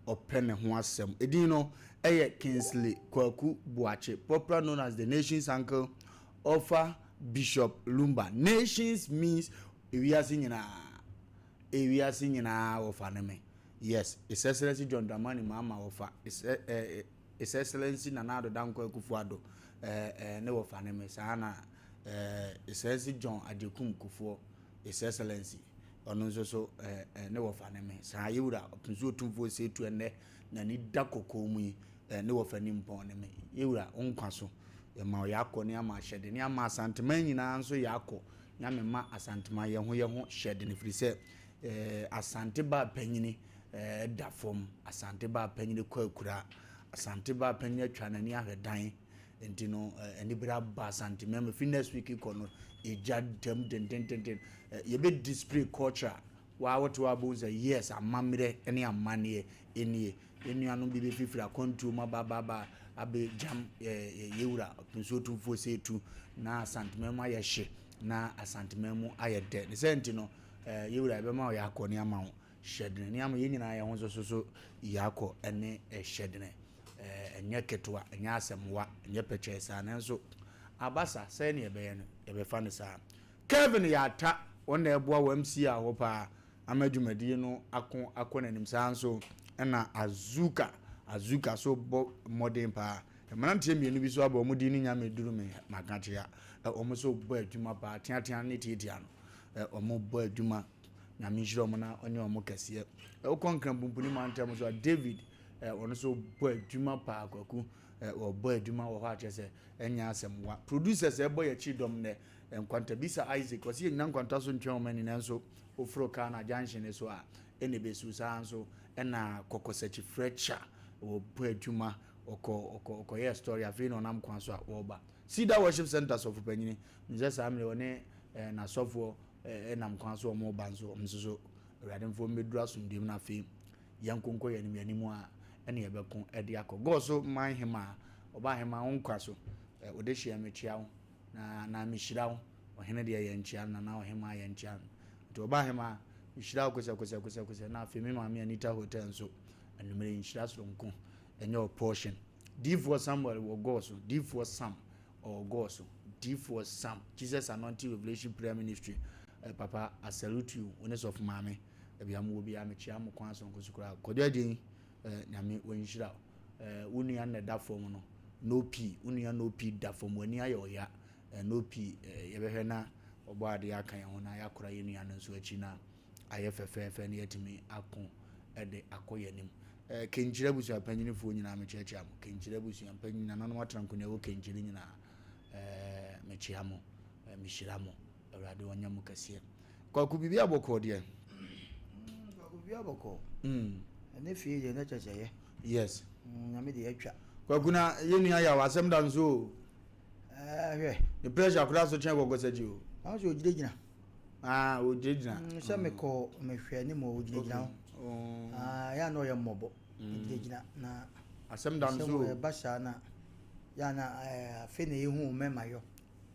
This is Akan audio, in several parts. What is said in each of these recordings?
ɔpɛ ne ho asɛm. Edin no yɛ Kingsley Kwaku Boakye, popular known as the nation's uncle, Ɔfa Bishop Lumba. Nations means ewiase nyinaa. Ewiase nyinaa wɔfa ne me. Yes, His Excellency John Dramani Mahama wɔfa His, eh, eh, His Excellency Nana Addo Dankwa Akufo-Addo eh, eh, ne wɔfa ne me. Saa na eh, His Excellency John Agyekum Kufuor, His Excellency, ɔno nso so eh, eh, ne wɔfa ne me. Saa yɛwura Ɔpemso Otumfoɔ Setu ɛnnɛ n'ani da kɔkɔɔ mu yi eh, ne wɔfa nimpɔn ne me. Yɛwura wo nkwa so. Yɛma wo yɛakɔ ne ama ahyɛde ne ama Asanteman nyinaa nso yɛakɔ ne ama ma Asanteman yɛn ho yɛn ho hyɛde no firi sɛ eh, Asante baa panyini eh, da fam, Asante baa panyini kɔ akura, Asante baa panyini atwa n'ani ahwɛ dan, nti no eh, anibere aba Asanteman mu. Firi next week kɔ no, egya dam dendendenden. Eh, yɛbɛ display culture waa wote hɔ a wobɛhu sɛ yes amammerɛ ne amanneɛ nie. Yɛn nuanom bi bɛfifiri akwantuo mu aba aba aba abɛgyam yɛn wura nsuo tumfoɔ Seetu na Asanteman mu ayɛ hye na Asanteman mu ayɛ dɛ. Ne sɛ nti no, yɛn wura yɛbɛma wo yɛakɔ ne ama wo hyɛdene ne ama yɛn nyinaa yɛn ho nso so so yɛakɔ ne hyɛdene. Ɛnyɛ ketewa, ɛnyɛ asɛmwa, ɛnyɛ pɛkyɛɛ saa nanso abasa sɛ ne yɛbɛyɛ no yɛbɛfa no saa. Kevin Yata wɔn na ɛboa wɔ MC a hɔ paa. ama dwumadie no ako akɔ n'anim. Saa nso na Azuka, Azuka nso bɔ mmɔden paa. Mmeranteɛ mmienu bi nso aba, wɔn din ne Nyame Duru Me Makakyea. Wɔn nso bɔ adwuma paa, teatea ne tiatia no. Wɔn bɔ adwuma. Nyame nhyira wɔn na ɔnyɛ wɔn kɛseɛ. Wokɔ Nkran-Pumpuni mantam nso a, David, ɔno nso bɔ adwuma paa, Kwaku. Ɔbɔ adwuma wɔ hɔ a kyerɛ sɛ ɛnyɛ asɛm wa. Producers ɛbɔ yɛn akyi dɔm nnɛ. Nkwantabisa Isaac, ɔse yɛnnyina nkwanta so ntwɛn wɔn ani nanso woforo kaa no a junction no so a ɛna ɛbɛsiw. Saa ara nso ɛna Kɔkɔsakyi Fletcher wɔbɔ adwuma, ɔkɔ ɔkɔ ɔkɔyɛɛ story afei na ɔnam kwan so a wɔreba. Cedar Worship Center sɔfo panyini, nim sɛ saa mmerɛ ɔne eh, n'asɔfoɔ eh, nam kwan so wɔn reba nso, wɔn nso so Awurade mfoɔ mmɛduru asomdwoeɛ mu na afei yɛnko nkɔ yɛn anim, yɛn anim a ɛne yɛbɛko de akɔ. God so man hemaa, ɔbaa hemaa wo nkwa so, eh, ɔde hyeɛ mekyea wo. Na na mehyira wo. Ɔhene deɛ yɛnkyea no, nana ɔhemaa yɛnkyea no. Nti ɔba hemaa, mehyira wo kosɛ kosɛ kosɛ kosɛ. Na afei me maame Anita Hotel nso, anwummerɛ yi nhyira soronko ɛnyɛ wo portion. Diifoɔ Samuel wɔ gɔɔ so, Diifoɔ Sam ɔwɔ gɔɔ so, Diifoɔ Sam, Jesus Anointing Revelation Prayer Ministry, eh, papa I salute you, wo ne sɔfo maame, baabi a mowɔ biara mekyea mo kwan soronko so koraa. Kwadwo Agyei, eh, Nyame ɔnhyira wo. Eh, wo nua na ɛda fam no, no pii, wo nua no pii da fam, w'ani ayɛ ɔya, eh, no pii, eh, yɛbɛhwɛ na ɔbɔ adeɛ aka yɛn ho na yɛakora yɛn nua no nso akyi na ayɛ fɛfɛɛfɛ na yɛatumi ako de akɔ yɛn anim. Eh, Kenkyiri abusua panyinifoɔ nyinaa mekyerɛkyerɛ mo. Kenkyiri abusua mpanyin nananom atena nkonnwa wɔ Kenkyiri nyinaa, eh, mekyea mo, eh, mehyira mo. Awurade ɔnyɛ mo kɛseɛ. Kwaku biribi abɔkɔɔ deɛ. Mm, kwaku biribi abɔkɔɔ. Mm. Ɛne fie deɛ na kyɛ sɛ yɛ. Yes. Mm, nyame deɛ atwa. Kwaku na yɛ nua yaw asɛm da nso o. Ɛɛ hwɛ. Ne pressure koraa so kyɛn kɔkɔ sɛkyi o. Wɔn sɛ ogyinagyina. Ah ogyinagyina. Mm, sɛ mekɔ mehwɛ ne mu ogyinagyina hɔ. Oh. Ah, yɛ na ɔyɛ mmɔbɔ. Ogyinagyina na. Asɛm da nso o. Asɛm ɛba saa na yɛ na ɛɛ afei na ehu mɛma yɔ.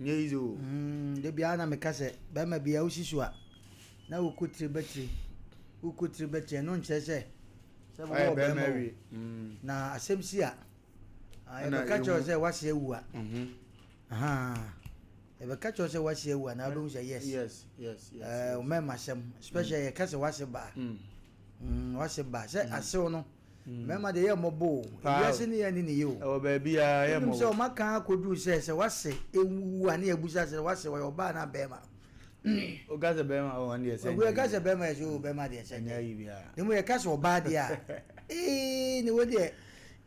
Nyɛ easy o. Mm, da biara na meka sɛ bɛrima biara wosi so a na wokɔ tiri bɛtiri wokɔ tiri bɛtiri ɛno nkyerɛ sɛ sɛ wowɔ bɛrima o mm. na asɛm si a yɛbɛka kyerɛ sɛ wase awu a mhm. yɛbɛka kyerɛ sɛ wase awu a na wobɛhu sɛ yes yes yes yes eh, mmarima asɛm especially mm. yɛka sɛ wase baa mm. wase baa sɛ asew no Mmarima deɛ yɛ mmɔbɔ o. Ewiase ne yɛ ne ne yɛ o. Ɛwɔ baabi a yɛ mmɔbɔ. Wonim sɛ ɔma kan akɔduru sɛ sɛ wase ewuwu a ne yɛ busa sɛ wase ɔyɛ ɔbaa anaa bɛrima. Oka sɛ bɛrima o ɔno deɛ sɛ. Obi ɛka sɛ bɛrima yɛ sɛ o bɛrima deɛ sɛ. Ɛnyɛ ayi biara. Ne mu yɛ ka sɛ ɔbaa deɛ a ee ne wo deɛ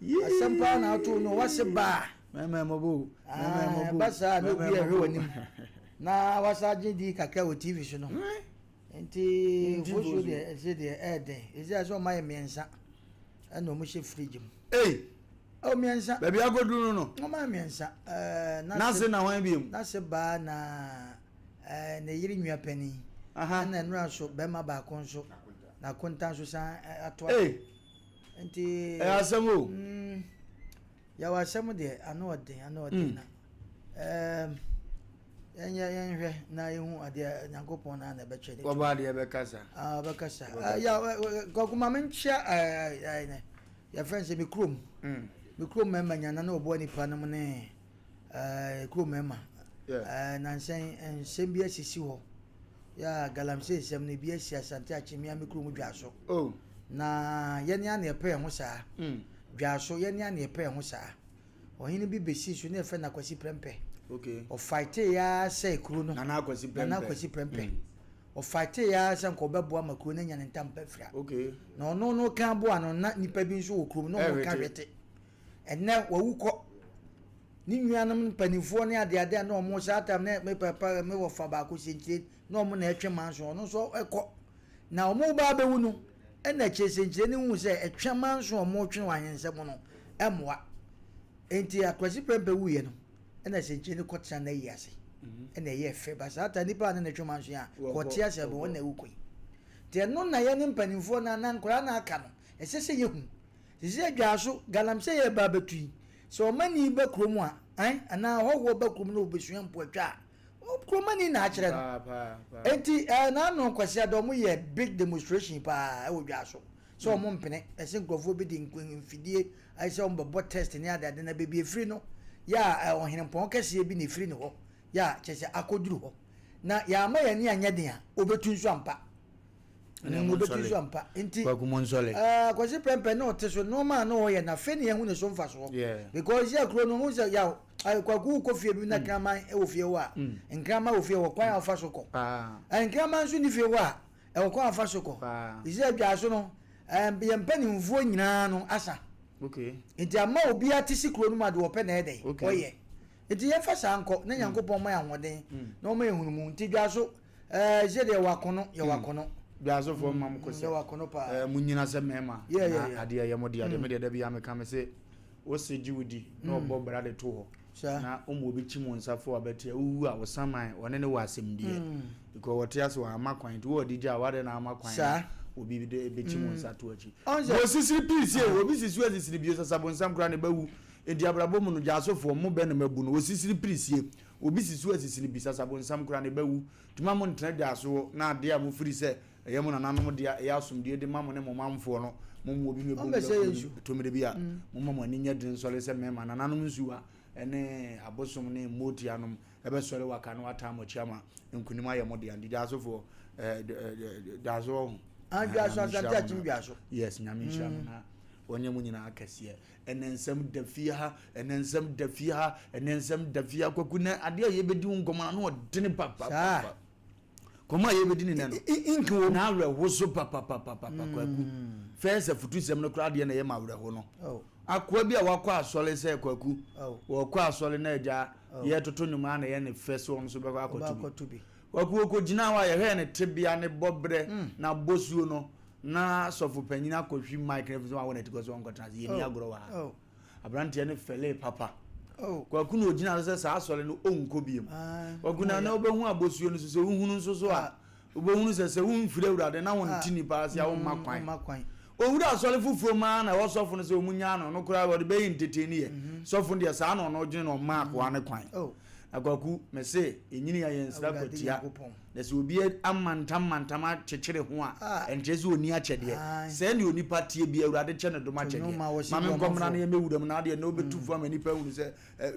asɛm paa na ato no wase baa. Mɛmɛ mmɔbɔ o. Mɛmɛ mmɔbɔ o. Ba saa na obi ɛhwɛ w'anim na wasa agye di kakra wɔ TV so no. Nti fosuo deɛ ɛsɛ deɛ ɛɛden ɛsɛ sɛ ɔma yɛ mmiɛnsa ɛna ɔmo hyɛ fridge mu. Ei. Ɔ mmiɛnsa. Baabi akɔduru no no. Ɔma yɛ mmiɛnsa ɛɛ. N'ase na hwan biem. N'ase baa na ɛɛ ne yere nua panin. Ɛna nnura nso bɛrima baako nso n'akonta nso san ato. Ei. Nti. Ɛyɛ asɛm o. Mm, yɛwɔ asɛm deɛ ano ɔden ano ɔden mm. na ɛɛm. Yɛnyɛ yɛnhwɛ na yɛhu adeɛ Nyankopɔn na na ɛbɛkyɛ ne Wɔba adeɛ bɛkasa. Ah, bɛkasa. Ah, ya, kɔkɔ ma menkyia ɛɛ Yɛfrɛ no sɛ me kurom. Me kurom mmarima nyinaa na wɔboa nipa nom ne ɛɛ kurom mmarima. Ɛɛ nansa yi nsɛm bi asisi hɔ. Yɛ galamsey nsɛm no ebi asi Asante Akyem me kurom Dwaso. Oh. Na yɛne a na yɛpɛ yɛn ho saa. Dwaso yɛne a na yɛpɛ yɛn ho saa. Ɔhene bi besi so ne yɛfrɛ no Akwasi Prempeh. Okay. Ɔfaitee ya sɛ kuro no. Nana Akwasi Prempeh. Nana Akwasi Prempeh. Ɔfaitee ya sɛ nka ɔbɛboa ma kuro no anya ne ntampa fira. Okay. Na ɔno no ka aboa no na nipa bi nso wɔ kurom na ɔmo ka hwete. Ɛnɛ wawu kɔ. Ne nuanom mpanimfoɔ ne adeade a na ɔmo saa tam na me papa me wɔfa baako sɛnkyire na ɔmo na ɛtwe manso ɔno nso ɛkɔ. Na ɔmo ba abɛwu no ɛna akyire sɛnkyire no hu sɛ ɛtwe manso ɔmo twe wɔ ahensɛm no ɛmmoa. Enti Akwasi Prempeh wuiɛ no ɛna sɛnkyire no kɔtena n'ayi ase. Ɛna ɛyɛɛ fɛ ba saa ta nipa a ne ne twe manso a kɔte ase abɛn wɔn na ɛwu kɔ yi. Nti ɛno na yɛne mpanimfoɔ no anaa nkwadaa no aka no ɛsɛ sɛ yɛhu. Sisi Adwaaso galamsey yɛ ba abɛtu yi sɛ ɔmani ba kurom a ɛn anaa ɔhɔhoɔ ba kurom na ɔbɛsua mpoatwa a kuromani na akyerɛ no. Enti ɛɛ n'ano Kwasiada ɔmo yɛ big demonstration paa ɛwɔ Dwaaso sɛ ɔmo mpene ɛsɛ nkurɔfoɔ bi de mfidie ayɛ sɛ ɔmo bɛbɔ test ne adeade na baabi efiri no yɛ a ɔhenempɔn kɛseɛ bi na efiri ne hɔ yɛ a kyerɛ sɛ akɔduru hɔ na yɛama yɛn ani anyɛ den a ɔbɛtu nso ampa. Ɔbɛtu nso ampa nti Kwasi Prempeh na ɔte so nneɛma a na ɔyɛ na afei na yɛhu ne so mfasoɔ because yɛ kuro no ho sɛ yaw Kwaku wokɔ fie bi na kraman wɔ fie hɔ a nkraman wɔ fie hɔ kwan a ɔfa so kɔ nkraman nso ni fie hɔ a ɛwɔ kwan a ɔfa so kɔ sɛ adwa so no yɛn mpanimfoɔ nyinaa no asa nti ama obiara te si kuro no mu ade wɔpɛ na ɛdɛ ɔyɛ nti yɛmfa saa nkɔ na Nyankopɔn ma yɛn ahoɔden na ɔma yɛn hunumu nti dwa so. Ɛɛ sɛ deɛ wakono yɛ wakono. Dwasofoɔ mma mo kosɛ. Yɛ wakono paa. Ɛɛ mo nyina sɛ mmarima. Yeah yeah yeah. Na adeɛ yɛ mo de adeɛ me deɛ dabi ya me ka me se wo se gye wo di na ɔbɔ bra de to hɔ. Saa. Na ɔmo obi kyi mo nsa fo abɛte a wowu a wo saman ɔne ne wɔ asɛm deɛ. Because wɔte ase wɔ ama kwan nti wo ɔde gya a wade na ama kwan. Saa. Obi de bɛkyi mo nsa to akyi. Ɔn sɛ. Wɔ sisiri pii sie obi sisi asisiri bio sasabonsam koraa ne bɛwu. Enti abrabɔ mu no dwasofoɔ mo bɛ na mabu no wɔ sisiri pii sie. Obi si so asisi no bisa sɛ abonsam koraa ne ba wu nti mma mo ntena dwaso hɔ na adeɛ a mofiri sɛ ɛyɛ mo nananom dea ɛyɛ asomdwoeɛ de ma mo ne mo manfoɔ no momma obi mmɛbɔ wura kuro no mu ɛtɔ mmerɛ bi a momma mo ani nyɛ den nsɔre sɛ mmarima nananom nsuwa ne abosom ne mmotia nom ɛbɛsɔre waka na wataa mo akyi ama nkunim ayɛ mo dea nti dwasofoɔ dwaso wɔ ho. Ah, dwaso asante akyem dwaso. Yes, nyame nhyira mo na wɔnyɛ mo nyinaa kɛseɛ. Ɛnɛ nsɛm da fie ha, ɛnɛ nsɛm da fie ha, ɛnɛ nsɛm da fie ha. Kwaku nɛ adeɛ a yɛbɛdi ho nkɔmmɔ no ɔdene papapapa. Nkɔmmɔ a yɛbɛdi ne nɛ no. Ink wɔ mu. Na awerɛho so papapapapa kwaku. Fɛs afutusɛm no koraa deɛ na ɛyɛ ma awerɛho no. Akoa bi a wakɔ asɔre sɛ kwaku. Wɔkɔ asɔre na agya yɛtoto nnwom a na ɛyɛ ne fɛ sɛ ɔno nso bɛkɔ akɔto bi. Kwaku ɔkɔgyina hɔ a yɛhwɛɛ ne tebea ne bɔberɛ n'abɔsuo no. Na sɔfo panyin akɔhwi mic no afiri sɛ wawɔ n'atikɔ sɛ ɔnkɔtena ase. Yɛnni agorɔ wɔ ha. Aberanteɛ no fɛlee papa. Kwaku na ɔgyina so sɛ saa asɔre no ɔnkɔ biom. Kwaku na na wobɛhu abosuo no so sɛ wohunu nso so a wobɛhunu sɛ sɛ womfiri Awurade na wonte nnipa ase a womma kwan. Owura asɔre foforɔ mu ara na ɛwɔ sɔfo no sɛ wɔn nyaa no no koraa wɔde bɛyɛ ntetee ne yɛ. Sɔfo no deɛ saa na ɔno dwene na ɔmma akoa no kwan. Na Kwaku mese yɛnyini a yɛnsra kwatia. Na sɛ obi amantam mantam akyekyere ho a, ɛnkyerɛ sɛ ɔnni akyɛdeɛ. Sɛɛ ne onipa teɛ biara, Awurade kyɛ no dom akyɛdeɛ. Ma me nkɔ mmra na yɛmmɛwura mu, na adeɛ nnɛ wobɛtu fo ama nnipa ahunu sɛ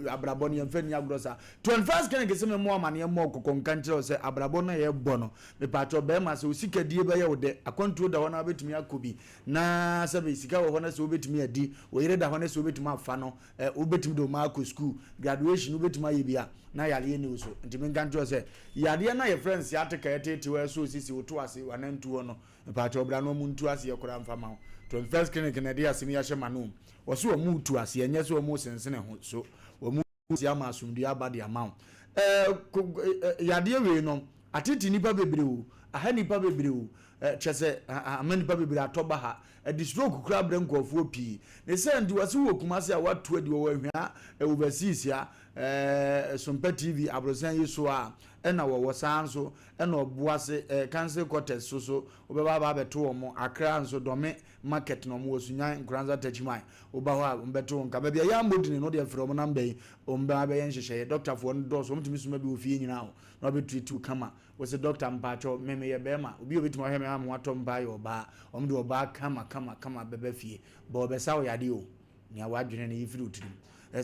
abrabɔ no yɛmfa nni agorɔ saa. 21st Clinic se memmɔ wo amaneɛ mmɔ wo kɔkɔ nka nkyerɛ wo sɛ abrabɔ no a yɛrebɔ no, mepaakyɛw barima sɛ wo sikadie bɛyɛ wo dɛ, akwantuo da hɔ na wobɛtumi akɔ bi, na sɛbe sika wɔ hɔ na sɛ wobɛtumi adi, wo yere da hɔ na sɛ wobɛtumi afa no, wobɛtumi de wo mma akɔ sukuu, graduation wobɛtumi ayɛ bi a, na yareɛ nni wo so. Nti menka nkyerɛ wo sɛ, yareɛ no a yɛfrɛ no sciatica ɛteetew a ɛsɔ sisi, wo to ase, w'anantu hɔ no, mpaakyɛw bra na wɔn ntu aseɛ koraa mfa ma wo. 21st Clinic na ɛde asɛm yi ahyɛ m'anom. Wɔse wɔn retu aseɛ, ɛnyɛ sɛ wɔn resensene ho so. Wɔn retu aseɛ ama asomdwoeɛ aba de ama wo. Ɛɛ, yadeɛ wei no, atete nnipa bebree o, aha nnipa bebree o, kyerɛ sɛ, ama nnipa bebree atɔ baha. Ɛde stroke koraa brɛ nkurɔfoɔ pii. Ne saa nti, wɔse wɔ Kumasi a wɔato adi, wɔwɔ Ahwea, overseas a, ɛɛ, Sompa TV aborosan yi so a ɛna wɔwɔ. Saa nso ɛna Ɔboase, ɛɛ, Council Quarters so so, wobɛba aba abɛto wɔn. Accra nso, Dome, Market na wɔn wɔ Sunyani, Nkoranza Techiman. Woba hɔ a, wɔbɛto wo nka. Baabi a ɛyɛ Amodini no, wodeɛ frɛ wɔn number yi, wɔn bɛba abɛyɛ nhyehyɛeɛ. Dɔktafoɔ no dɔɔso, wɔtumi soma bi wɔ fie nyinaa o, na wɔabɛtreat wo kama. Wose dɔkta mpakyɛw, me meyɛ bɛrima, obi a obɛtumi ahwɛ me ama me ho atɔ me paa yɛ ɔbaa. Wɔn de ɔbaa kama kama kama bɛba fie. But ɔbɛsa wo yadeɛ o. Nea w'adwene no yi firi wo tirim.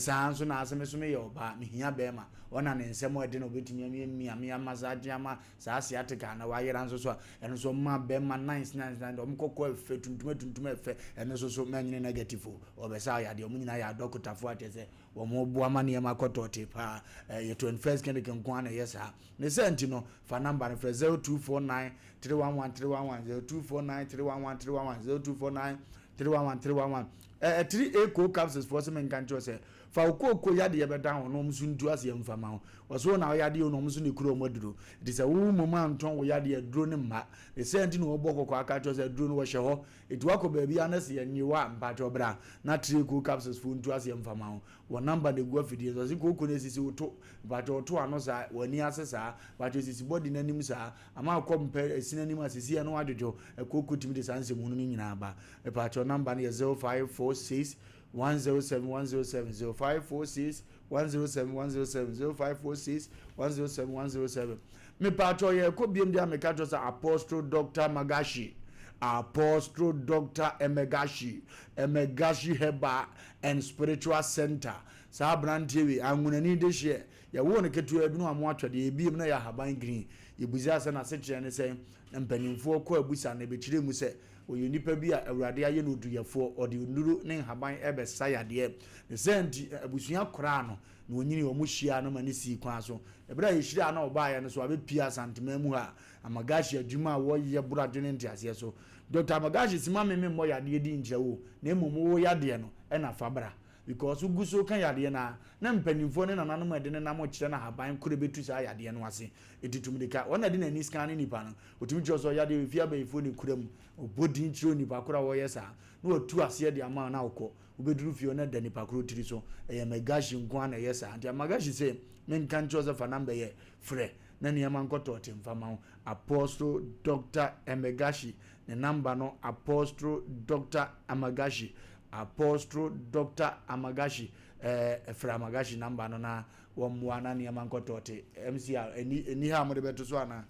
Saa ara nso na ase me nso meyɛ ɔbaa, mehia bɛrima. Ɔna ne nsam a ɛde no obɛtumi amiamia me amassage ama saa sciatica na wayera nso so a, ɛno nso ɔma bɛrima nice nice nice, ɔmo kɔkɔɔ ɛfɛ, tuntum atuntum ɛfɛ, ɛno nso so mɛnyene negative o, ɔbɛsa wo yadeɛ. Ɔmo nyinaa yɛ adɔkotafoɔ a kyerɛ sɛ wɔn boa ma nneɛma kɔ tɔɔtee paa. Ɛyɛ 21st clinic nko ara na ɛyɛ saa. Ne saa nti no, fa number no frɛ 0249 311 311, 0249 311 311, 0249 311 311. Ɛɛ 3A co capsules foɔ se menka nkyerɛ wo sɛ fa wo kooko yadeɛ bɛda ho na wɔn nso ntu aseɛ mfa ma wo. Wɔse wo na wo yadeɛ o na wɔn nso na ekura wɔn aduro. Nti sɛ wo mmom antɔn wo yadeɛ a aduro no mma. Ne saa nti na wɔbɔ kɔkɔ aka akyerɛ wo sɛ aduro no wɔhyɛ hɔ. Nti woakɔ baabi a na se yɛnnye wo a mpakyɛw bra na 3A co capsules foɔ ntu aseɛ mfa ma wo. Wɔn number na egu afidie no so. Wɔse kooko no esisi wo to, mpakyɛw wo to ano saa, w'ani ase saa, mpakyɛw esisi body no anim saa, ama akɔ mpɛ esini anim a sisi ɛno adwodwo. Kooko tumi de saa nsɛmhunu no nyinaa ba. Mepakyɛw number no yɛ 0546 107 107 0546 107 107 0546 107 107. Mepakyɛw yɛkɔ biom deɛ a meka kyerɛ sɛ Apostle Doctor Magashi Apostle Doctor Emegashi Emegashi Herbal and Spiritual Center saa aberanteɛ wei anwonani dehyeɛ yɛwoo no ketewa bi na wamo atwɛdeɛ ebiem na yɛ ahaban green yɛbusaa sɛ n'asekyerɛ ne sɛn na mpanimfoɔ kɔ abusa no ɛbɛkyerɛ mu sɛ Ɔyɛ onipa bi a Awurade ayɛ no oduyɛfoɔ, ɔde nnuro ne nhaban rebɛsa yadeɛ. Ne saa nti, abusua koraa no, na ɔnyinii, wɔhyiaa no ma no sii kwan so. Ɛberɛ a yɛhyiraa no a ɔbaeɛ no nso, wabɛpue Asanteman mu ha. Amagashi adwuma a wɔyɛ boro adwene ne nteaseɛ so. Doctor Amagashi se ma me memmɔ yadeɛ din nkyerɛ wo, na mmom wo yadeɛ no na fa bra. Because wo gu so reka yadeɛ no ara, na mpanimfoɔ ne nananom a ɛde nenam rekyerɛ no ahaban koro bɛtu saa yadeɛ no ase. Ɛti tumidika, wɔn na ɛde n'ani scan ne nipa no. Ɔtumi kyerɛ sɛ ɔyadeɛ ɛfiri abayifoɔ ne kura mu. Ɔbɔ din kyerɛ onipa koro a ɔyɛ saa, na watu aseɛ de ama wo na wokɔ. Wobɛduru fie hɔ na ɛda nipa koro tiri so. Ɛyɛ Magashi nko ara na ɛyɛ saa. Nti Magashi se menka nkyerɛ wo sɛ fa number yɛ frɛ na nneɛma nkɔ tɔɔte mfa ma wo. Apostle Doctor Emegashi ne number no Apostle Doctor Amagashi Apostle Doctor Amagashi ɛɛ frɛ Amagashi number no na wɔmmoa na nneɛma nkɔ tɔɔte. MCR ɛni ɛni ha a mode bɛto so anaa?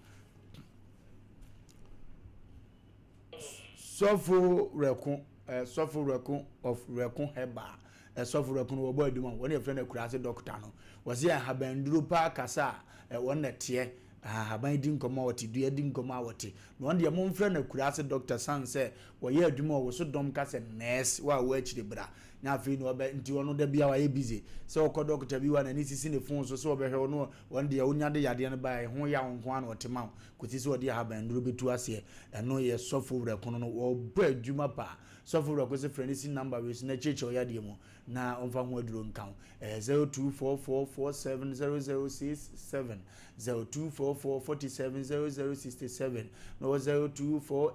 Sɔfo Rɛko, eh, Sɔfo Rɛko of Rɛko Herbal. Eh, Sɔfo Rɛko no wɔbɔ adwuma, wɔn yɛfrɛ no akuraase dɔkta no. Wɔsi ahabanduro paa kasa a, eh, wɔn na teɛ. Ahaban di nkɔmɔ a wɔte, dua di nkɔmɔ a wɔte. Na wɔn deɛ momfrɛ no akuraase dɔkta san sɛ wɔyɛ adwuma a wɔso dɔm ka sɛ nɛɛse, wo a wɔ akyire bra. Na afei na ɔbɛ nti ɔno da bia wayɛ busy sɛ ɔkɔ dɔkta bi wa n'ani sisi ne phone so sɛ ɔbɛhwɛ wo no wɔn deɛ wonya de yadeɛ no baeɛ ɛho yaw nko ara na ɔte ma wo kɔsi sɛ ɔde ahabannuro bɛtu aseɛ ɛno yɛ sɔfo werɛko no wɔbɔ adwuma paa sɔfo werɛko sɛ frɛ no si number wei so na kyerɛkyerɛ wo yadeɛ mu na ɔmfa ho aduro nka ho ɛyɛ 0244470067 0244470067 na wɔ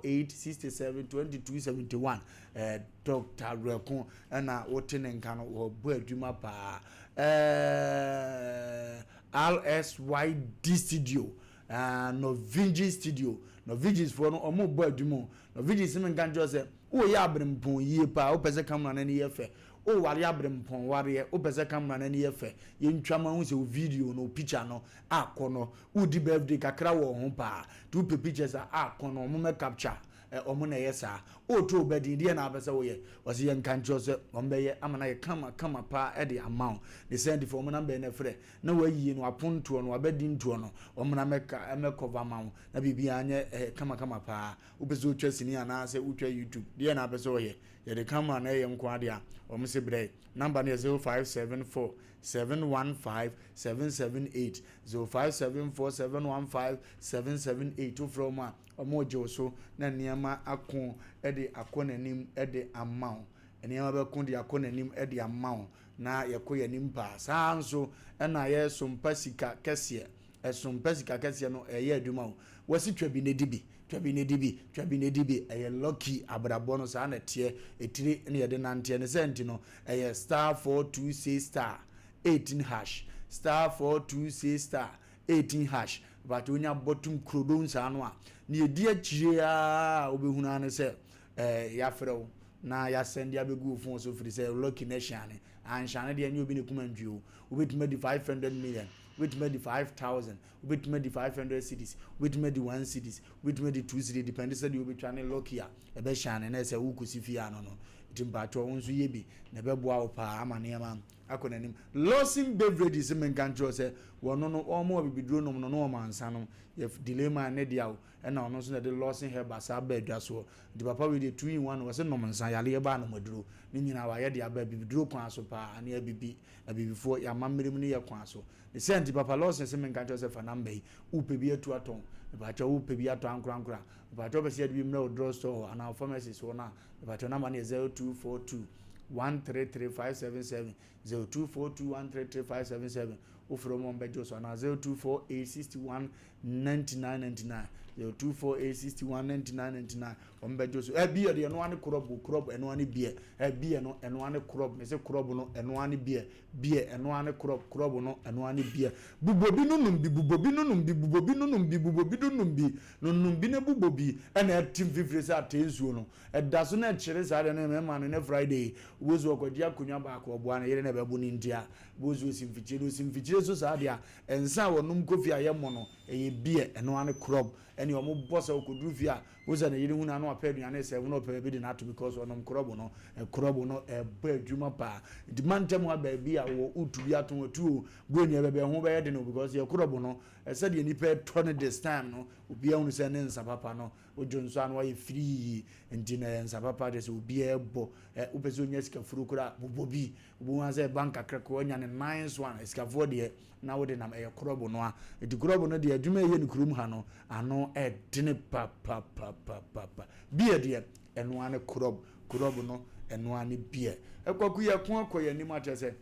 0248672271 ɛɛ Dɔkta Werɛko na wote ne nka no, wɔbɔ adwuma paa. Ɛɛ RSYD studio, ɛɛ Norwegian studio, Norwegians foɔ no wɔn bɔ adwuma o. Norwegians mi nka nkyerɛ sɛ woyɛ aberempɔn yie paa, wopɛ sɛ camera no ani yɛ fɛ, woware aberempɔn wareɛ, wopɛ sɛ camera no ani yɛ fɛ, yɛntwa ma ho sɛ wo video no, wo picture no akɔ no, wodi birthday kakra wɔ ho paa, nti wopɛ pictures a akɔ no, wɔn mɛ capture. Ɛ, wɔn na ɛyɛ saa. Woreto wo ba din, deɛn na wopɛ sɛ woyɛ? Ɔse yɛnka nkyerɛ wo sɛ wɔbɛyɛ ama no ayɛ kama kama paa de ama wo. Ne saa nti fa wɔn number yi na frɛ na wɔayie no, apontoɔ no, w'abadintoɔ no, wɔmmra mmɛka, mmɛ cover ma wo na biribiara nyɛ ɛ, kama kama paa. Wopɛ sɛ wotwa sini anaasɛ wotwa YouTube, deɛn na wopɛ sɛ woyɛ? Yɛde camera na ɛyɛ nko ara deɛ a, wɔn se brɛ. Number no yɛ 0574 715 778, 0574 715 778. Wofrɛ wɔn a, Wɔregye wo so na nneɛma ako de akɔ n'anim de ama wo. Nneɛma bɛko de akɔ n'anim de ama wo na yɛkɔ yɛn anim paa. Saa ara nso na yɛsompa sika kɛseɛ. Ɛsompa sika kɛseɛ no ɛyɛ adwuma o. Wɔsi twa bi na di bi, twa bi na di bi, twa bi na di bi. Ɛyɛ lucky abrabɔ no saa na ɛteɛ. Etire na yɛde nanteɛ. Ne saa nti no ɛyɛ star 426 star 18 hash, star 426 star 18 hash. But wonya bɔtom kurodon saa no a, nea ɛdi akyire ara a wobɛhunu ara ne sɛ ɛɛ yɛafrɛ wo na yɛasɛnde abɛgu wo phone so firi sɛ lucky na ɛhyɛane. Anhyɛane deɛ ɛnyɛ obi ne kuma ntwi o. Wobɛtumi adi 500 million, wobɛtumi adi 5000, wobɛtumi adi 500 cedis, wobɛtumi adi 1 cedis, wobɛtumi adi 2 cedis, depende sɛdeɛ wobɛtwa ne lucky a ɛbɛhyɛane na ɛsɛ wokɔsi fie ano no. Nti mpakyɛw wo nso yɛ bi na ɛbɛboa wo paa ama nneɛma akɔ n'anim. Lawson Beverages menka nkyerɛ wo sɛ wɔno no wɔn a bibiduro nom no na wɔn ansa nom yɛ delay man ne dea o ɛna ɔno nso na ɛde Lawson Herbal saa ba adwa soɔ nti papa wei deɛ two in one wɔse nom nsa yareɛ ba nom aduro ne nyinaa wayɛ de aba abibiduro kwan so paa ne abibi abibifoɔ yɛ amammerɛ mu ne yɛ kwan so ne sɛ nti papa Lawson se menka nkyerɛ wo sɛ fa number yi wopɛ bi atu atɔn mepakyɛw wopɛ bi atɔ ankorankora mepakyɛw wopɛ sɛ yɛde bi mmerɛ wo drug store hɔ anaa wo pharmacy soɔ no a Mepakyɛw number no yɛ 0242 133 577, 0242 133 577, wofrɛ wɔn a wɔbɛgye wo so anaa 0248 61 99 99, 0248 61 99 99, wɔn bɛgye wo so. Ɛ beer deɛ ɛno ara ne korɔb o, korɔb ɛno ara ne beer, ɛ beer no ɛno ara ne korɔb, mese korɔb no ɛno ara ne beer, beer ɛno ara ne korɔb, korɔb no ɛno ara ne beer. Bobɔ bi no nom bi, bobɔ bi no nom bi, bobɔ bi no nom bi, bobɔ bi no nom bi, no nom bi na bobɔ bi ɛna ɛte mfifire sɛ atee nsuo no. Ɛda so na ɛkyere saa deɛ no mmarima no ne Friday wobɛhu sɛ ɔkɔgye akonnwa baako ɔboa ne yere na ɛbɛbo no nti a wobɛhu sɛ ɔsi mfikyire no ɔsi mfikyire so saa deɛ a nsa a wɔnom kɔ fie a yɛmmɔ no ɛyɛ beer ɛno ara ne krɔb ɛne wɔn bɔ sɛ ɔkɔduru fie a wohu sɛ ne yere hu no a na wapɛ aduane sɛ na ɔpɛ baabi de no ato because ɔnom krɔb no krɔb no ɛbɔ adwuma paa nti mantam ha baabi a wɔ wotu bi ato atu o bue nea bɛbɛ ho bɛyɛ den o because yɛ krɔb no ɛsɛdeɛ nipa ɛtɔ no this time no obiara hunu sɛ ne nsa papa no Wodwo nso a na wayɛ firii nti na ɛyɛ nsa papa kyerɛ sɛ obiara bɔ ɛ wopɛ sɛ onya sika furo koraa bobɔ bi wobɛhu ara sɛ bank kakra koraa wanya ne nan so a sikafoɔ deɛ na wode nam ɛyɛ korɔbo no a nti korɔbo no deɛ adwuma ɛyɛ no kurom ha no ano ɛdene papapapapa beer deɛ ɛno ara ne korɔb korɔbo no ɛno ara ne beer ɛkwaku yɛ ko akɔ yɛn anim akyerɛ sɛ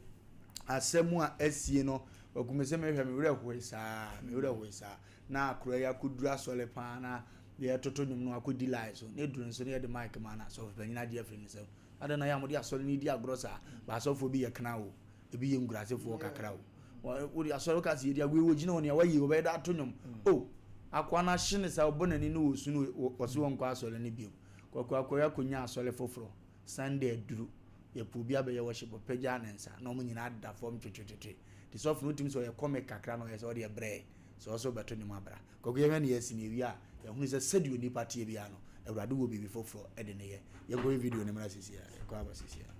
asɛm a asie no kwaku me sɛ mehwɛ me werɛ hoe saa me werɛ hoe saa na akora yi akɔduru asɔre paa na yɛtoto nnwom no akɔdi line so na ɛduru nso na yɛde mic ma no asɔfo panyin agye afiri ne nsam adɛn na yɛ a mode asɔre no di agorɔ saa ba asɔfoɔ bi yɛ kena o ebi yɛ nkurasefoɔ kakra o wode asɔre ka sɛ yɛdi agorɔ wɔgyina hɔ nea wayi wɔbɛyɛ de ato nnwom o akoa no ahye ne saa ɔbɔ n'ani ne wɔsu no wɔse wɔnkɔ asɔre no biom kɔkɔ akɔyɛ akɔnya asɔre foforɔ Sunday aduru, yɛpɛ obi abɛyɛ worship, ɔpagyaa ne nsa na wɔn nyinaa da fam twetwetwetwe. Nti sɔfo no wotumi sɛ ɔyɛ comic kakra na ɔyɛ sɛ ɔdeɛ brɛ sɛ ɔsɛ ɔbɛto nnwom abra. Kwaku yɛhwɛ ne yɛasi no yɛwie a yɛhunu sɛ sɛdeɛ onipa teɛ biara no Awurade wɔ biribi foforɔ de no yɛ. Yɛnkɔhwɛ video no mmra seesei ara, yɛkɔ aba seesei ara.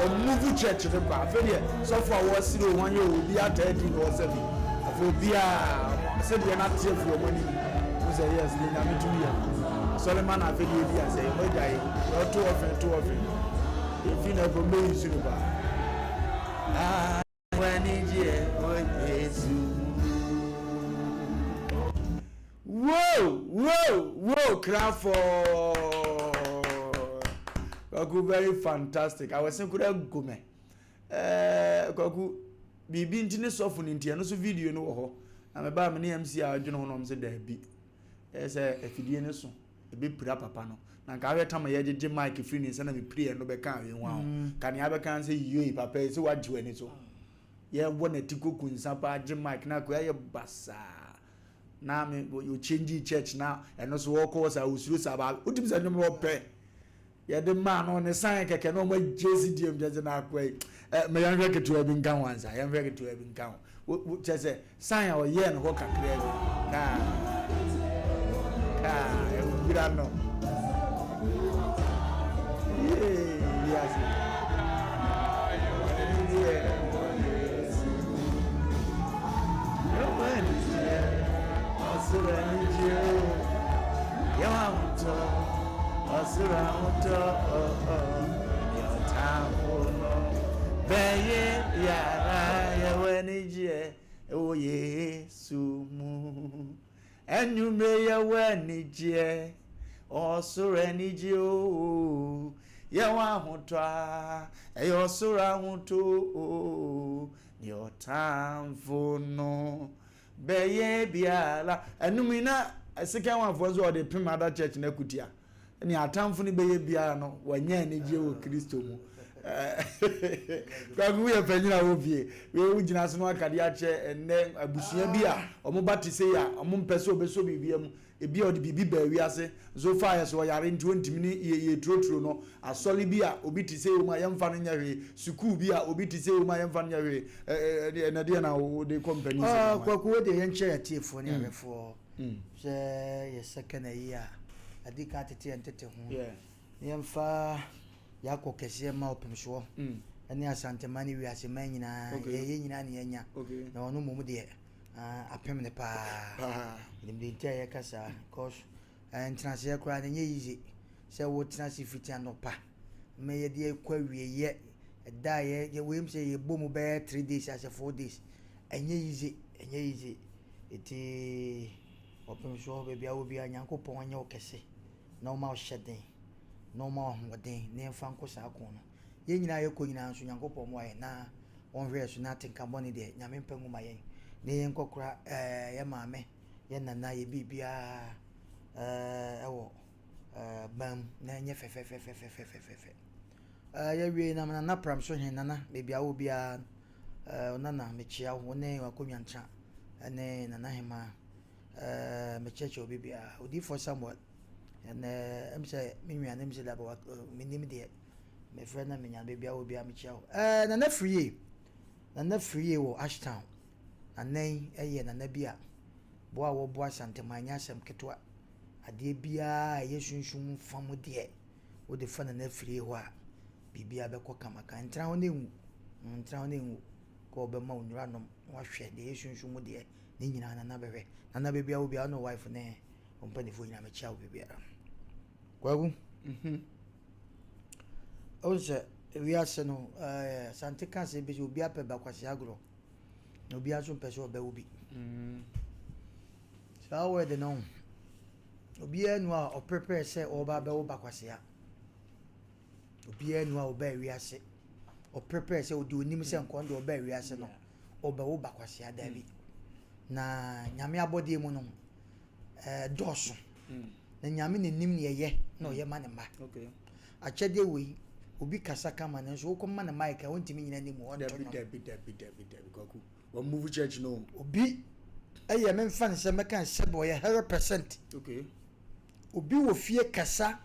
Ɔmuvu church no kɔ afei deɛ sɔfo a wɔsere o wɔnyɛ o obi ataa di na ɔsɛ bi afei obiara sɛdeɛ n'ate afiri wɔn anim mo sɛ yes deɛ nyame tumi yɛ asɔre ma na afei deɛ ebi asɛ mo agya yi deɛ ɔto ɔfin to ɔfin efi na ɛkɔ mbɛyi su no paa. Whoa, whoa, whoa, Crawford. Kwaku, very fantastic. I was saying, Kwaku, eh, Kwaku, Biribi nti ne sɔfo no nti, ɛno nso video no wɔ hɔ. Na mebaa me ne MC a ɔdwene ho na ɔmo sɛ daabi. Ɛyɛ sɛ afidie no so ɛbɛpira papa no. Na nka ahwɛ tam a yɛgyegye mic firi ne nsa na mepiri ɛno bɛka awe ho aho. Ka nea abɛka ne sɛ yoi papa yi sɛ wagye w'ani so. Yɛbɔ n'ati kɔku nsa paa gye mic na akoa yɛ basaa. Na me o change church na ɛno so wɔkɔ saa osuro saa ba wotumi sɛ nnwom no ɔpɛ. Yɛde maa no ne sign kɛkɛ na ɔmo agye si deɛ mu kyɛ sɛ na akoa yi ɛ mɛ yɛnhwɛ ketewa bi nka ho ansa, yɛnhwɛ ketewa bi nka ho. Wo wo kyɛ sɛ sign a ɔyɛɛ no hɔ kakra bi kaa kaa ɛwura no yee wiase yɛwɔ anigyeɛ ɔsoro anigyeɛ o yɛwɔ ahotɔ. Ɔsoro ahotɔ deɛ ɔtamfo no bɛyɛ biara yɛwɔ anigyeɛ wɔ Yesu mu. Anwummerɛ yɛwɔ anigyeɛ, ɔsoro anigyeɛ o, yɛwɔ ahotɔ a, ɛyɛ ɔsoro ahotɔ o, deɛ ɔtamfo no Bɛyɛ biara. Ɛnom yi na second one foɔ nso ɔde pem ada church no akutia. Nea atamfo no bɛyɛ biara no, wɔanya anigyeɛ wɔ Kristo mu. Kwaku woyɛ panyin a wɔ fie. Wei wogyina so no aka de akyɛ ɛnnɛ abusua bi a wɔn ba te sei a wɔn mpɛ sɛ wɔbɛsɔ biribi mu. Ebi a ɔde biribi baa wiase nso faa yɛ so ɔyare nti ɔntumi ne yɛ yɛ turoturo no. Asɔre bi a obi te sei wɔ mu a yɛmfa no nyɛ hwee. Sukuu bi a obi te sei wɔ mu a yɛmfa no nyɛ hwee. Ɛ ɛ ɛ ɛnɛ deɛ na wode kɔ mpanin sɛm Ah, Kwaku wo deɛ yɛnkyerɛ yɛn atiefoɔ ne ahwɛfoɔ sɛ yɛ second ayi a adi kan atete yɛn tete ho na yɛmfa yɛakɔ kɛseɛ ma ɔpemsoɔ ne Asanteman ne wiase man nyinaa yɛyɛ nyinaa ne yɛanya na ɔno mmom deɛ Ah, apem ne paa. Menim deɛ nti a yɛka saa because eh, ntenaseɛ koraa no ɛnyɛ easy sɛ wotena ase fiti anɔpa ma yɛde kɔ awieeɛ ɛda a yɛ yɛ wei sɛ yɛbɔ mu bɛyɛ 3 days asɛ 4 days, ɛnyɛ easy, ɛnyɛ easy. Nti ɔpem soɔ baabi a wɔ biara, Nyankopɔn nyɛ wo kɛse na ɔma wo hyɛ den na ɔma wo ahoɔden na yɛmfa nko saa ko no. Yɛn nyinaa yɛkɔ nyinaa nso, Nyankopɔn mmoa yɛn na ɔnhwɛ yɛn so na atenka bɔne deɛ Nyame mpɛ ngu ma yɛn na yɛn nkɔkora ɛɛ yɛn maame, yɛn nana, yɛn biribiara ɛɛ ɛwɔ ɛɛ ban mu na ɛnyɛ fɛfɛfɛfɛfɛfɛfɛ. Ɛɛ yɛwie na nana pram so hen nana baabi a wɔ biara ɛɛ nana mekyia wo ne wakonnwa ntra ɛne nana hemaa ɛɛ mekyerɛkyerɛ obi biara. Odiyifoɔ Samuel ɛnɛ ɛm sɛ me nua ne m sɛ daba menim deɛ mefrɛ na menya baabi a wɔ biara mekyia wo. Ɛɛ nana firie, nana firie wɔ Ashtown. Nana yi ɛyɛ nana bi a boa a wɔboa Asanteman nyɛ asɛm ketewa. Adeɛ biara a ɛyɛ sunsum fa mu deɛ wode fa nana firie hɔ a biribiara bɛkɔ kamaka. Ntena hɔ na ɛnwu, ntena hɔ na ɛnwu kɔ ɔbɛma wo nnura nom na wahwɛ deɛ ɛyɛ sunsum mu deɛ ne nyinaa nana bɛhwɛ. Nana baabi a wɔ biara wo ne wo wife ne wo mpanimfoɔ nyinaa mekyia wo baabiara. Kwaku, wohu sɛ wiase no ɛɛ Asante ka asɛm bi sɛ obi apɛ bakwasi agorɔ na obiara nso mpɛ sɛ ɔbɛwo bi. Saa word no, obiara nu a ɔprepare sɛ ɔreba abɛwo bakwasea. Obiara nu a ɔbaa wiase ɔprepare sɛ ɔde onim sɛ nkɔn deɛ ɔbaa wiase no ɔbɛwo bakwasea, daabi. Na Nyame abɔdeɛ mu no ɛɛ dɔɔso. Na Nyame na nim nea ɛyɛ na ɔyɛ ma ne mma. Akyɛdeɛ wei, obi kasa kama nanso wokɔma no mic a ɔntumi nyina anim ɔnto Dabi nnwom. Dabi dabi dabi dabi Kwaku. Wɔn move church no. Obi ɛyɛ memfa no sɛ mɛka no sɛ ɔyɛ 100%. Obi wɔ fie kasa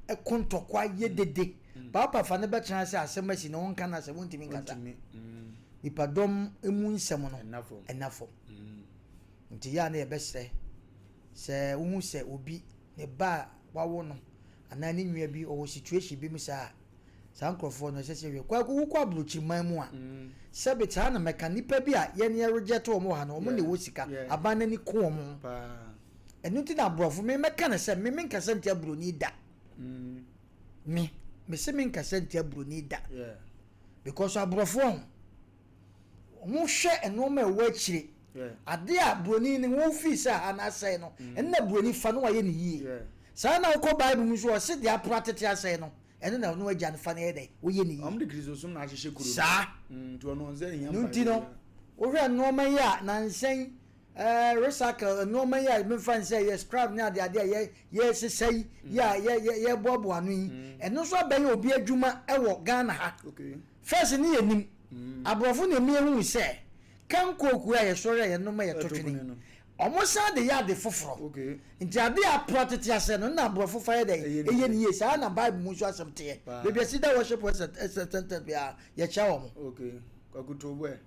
ɛko ntɔkwa yɛ dede. Paapa fa no bɛtena sɛ asɛm asi na ɔnka no asɛm ɔntumi nkasa. Ɔntumi. Nipadɔm mu nsɛm no Ɛna fam. ɛna fam. Nti yɛ a na yɛbɛsrɛ sɛ wohu sɛ obi ne ba a wawo no anaa ne nua bi ɔwɔ situation bi mu saa a, saa nkurɔfoɔ no ɛsɛ sɛ hwɛ. Kwaku, wokɔ aburokyiman mu a, sɛbe saa na mɛka nipa bi a yɛn yɛ reject wɔn wɔ ha no, wɔn na ɛwɔ sika, aban n'ani ko wɔn ho. Ɛno nti na aborɔfo me mɛka no sɛ me menkasa ntia buroni da. Me mese menkasa ntia buroni da because aborɔfo ho wɔn hwɛ nneɛma a ɛwɔ akyire. Ade a buroni ne wɔn fi sɛ ha na asɛe no, ɛno na buroni fa no wayɛ ne yie. Saa na wokɔ Bible mu nso, ɔse deɛ apra tete asɛe no. Ɛno na ɔno agya no fa no yɛ dɛn? Woyɛ ne yie. Wɔn de Kristosom na ahyehyɛ kuro no. Saa. Nti ɔno ɔnsɛ nhia No nti no, wohwɛ nneɛma yi a nansa yi ɛɛ recycle nneɛma yi a memfa nsɛ yɛ scrap ne adeade a yɛ yɛsesa yi yi a yɛ yɛ yɛboaboa ano yi, ɛno nso abɛyɛ obi adwuma wɔ Ghana ha. Okay. First ne yɛnim. Aborɔfo na ɛmi ehuu sɛ can coke a yɛsɔre a yɛnom a yɛto twene no. Wɔn san de yɛ ade foforɔ. Okay. Nti ade a apra tete asɛ no na aborɔfo fa yɛ dɛn? Ɛyɛ ne Ɛyɛ ne yie. yie. Saa na Bible mu nso asɛm teɛ. Paa. Baabi a Cedar Worship Center biara yɛkyia wɔn. Okay. Kwaku Toboɛ.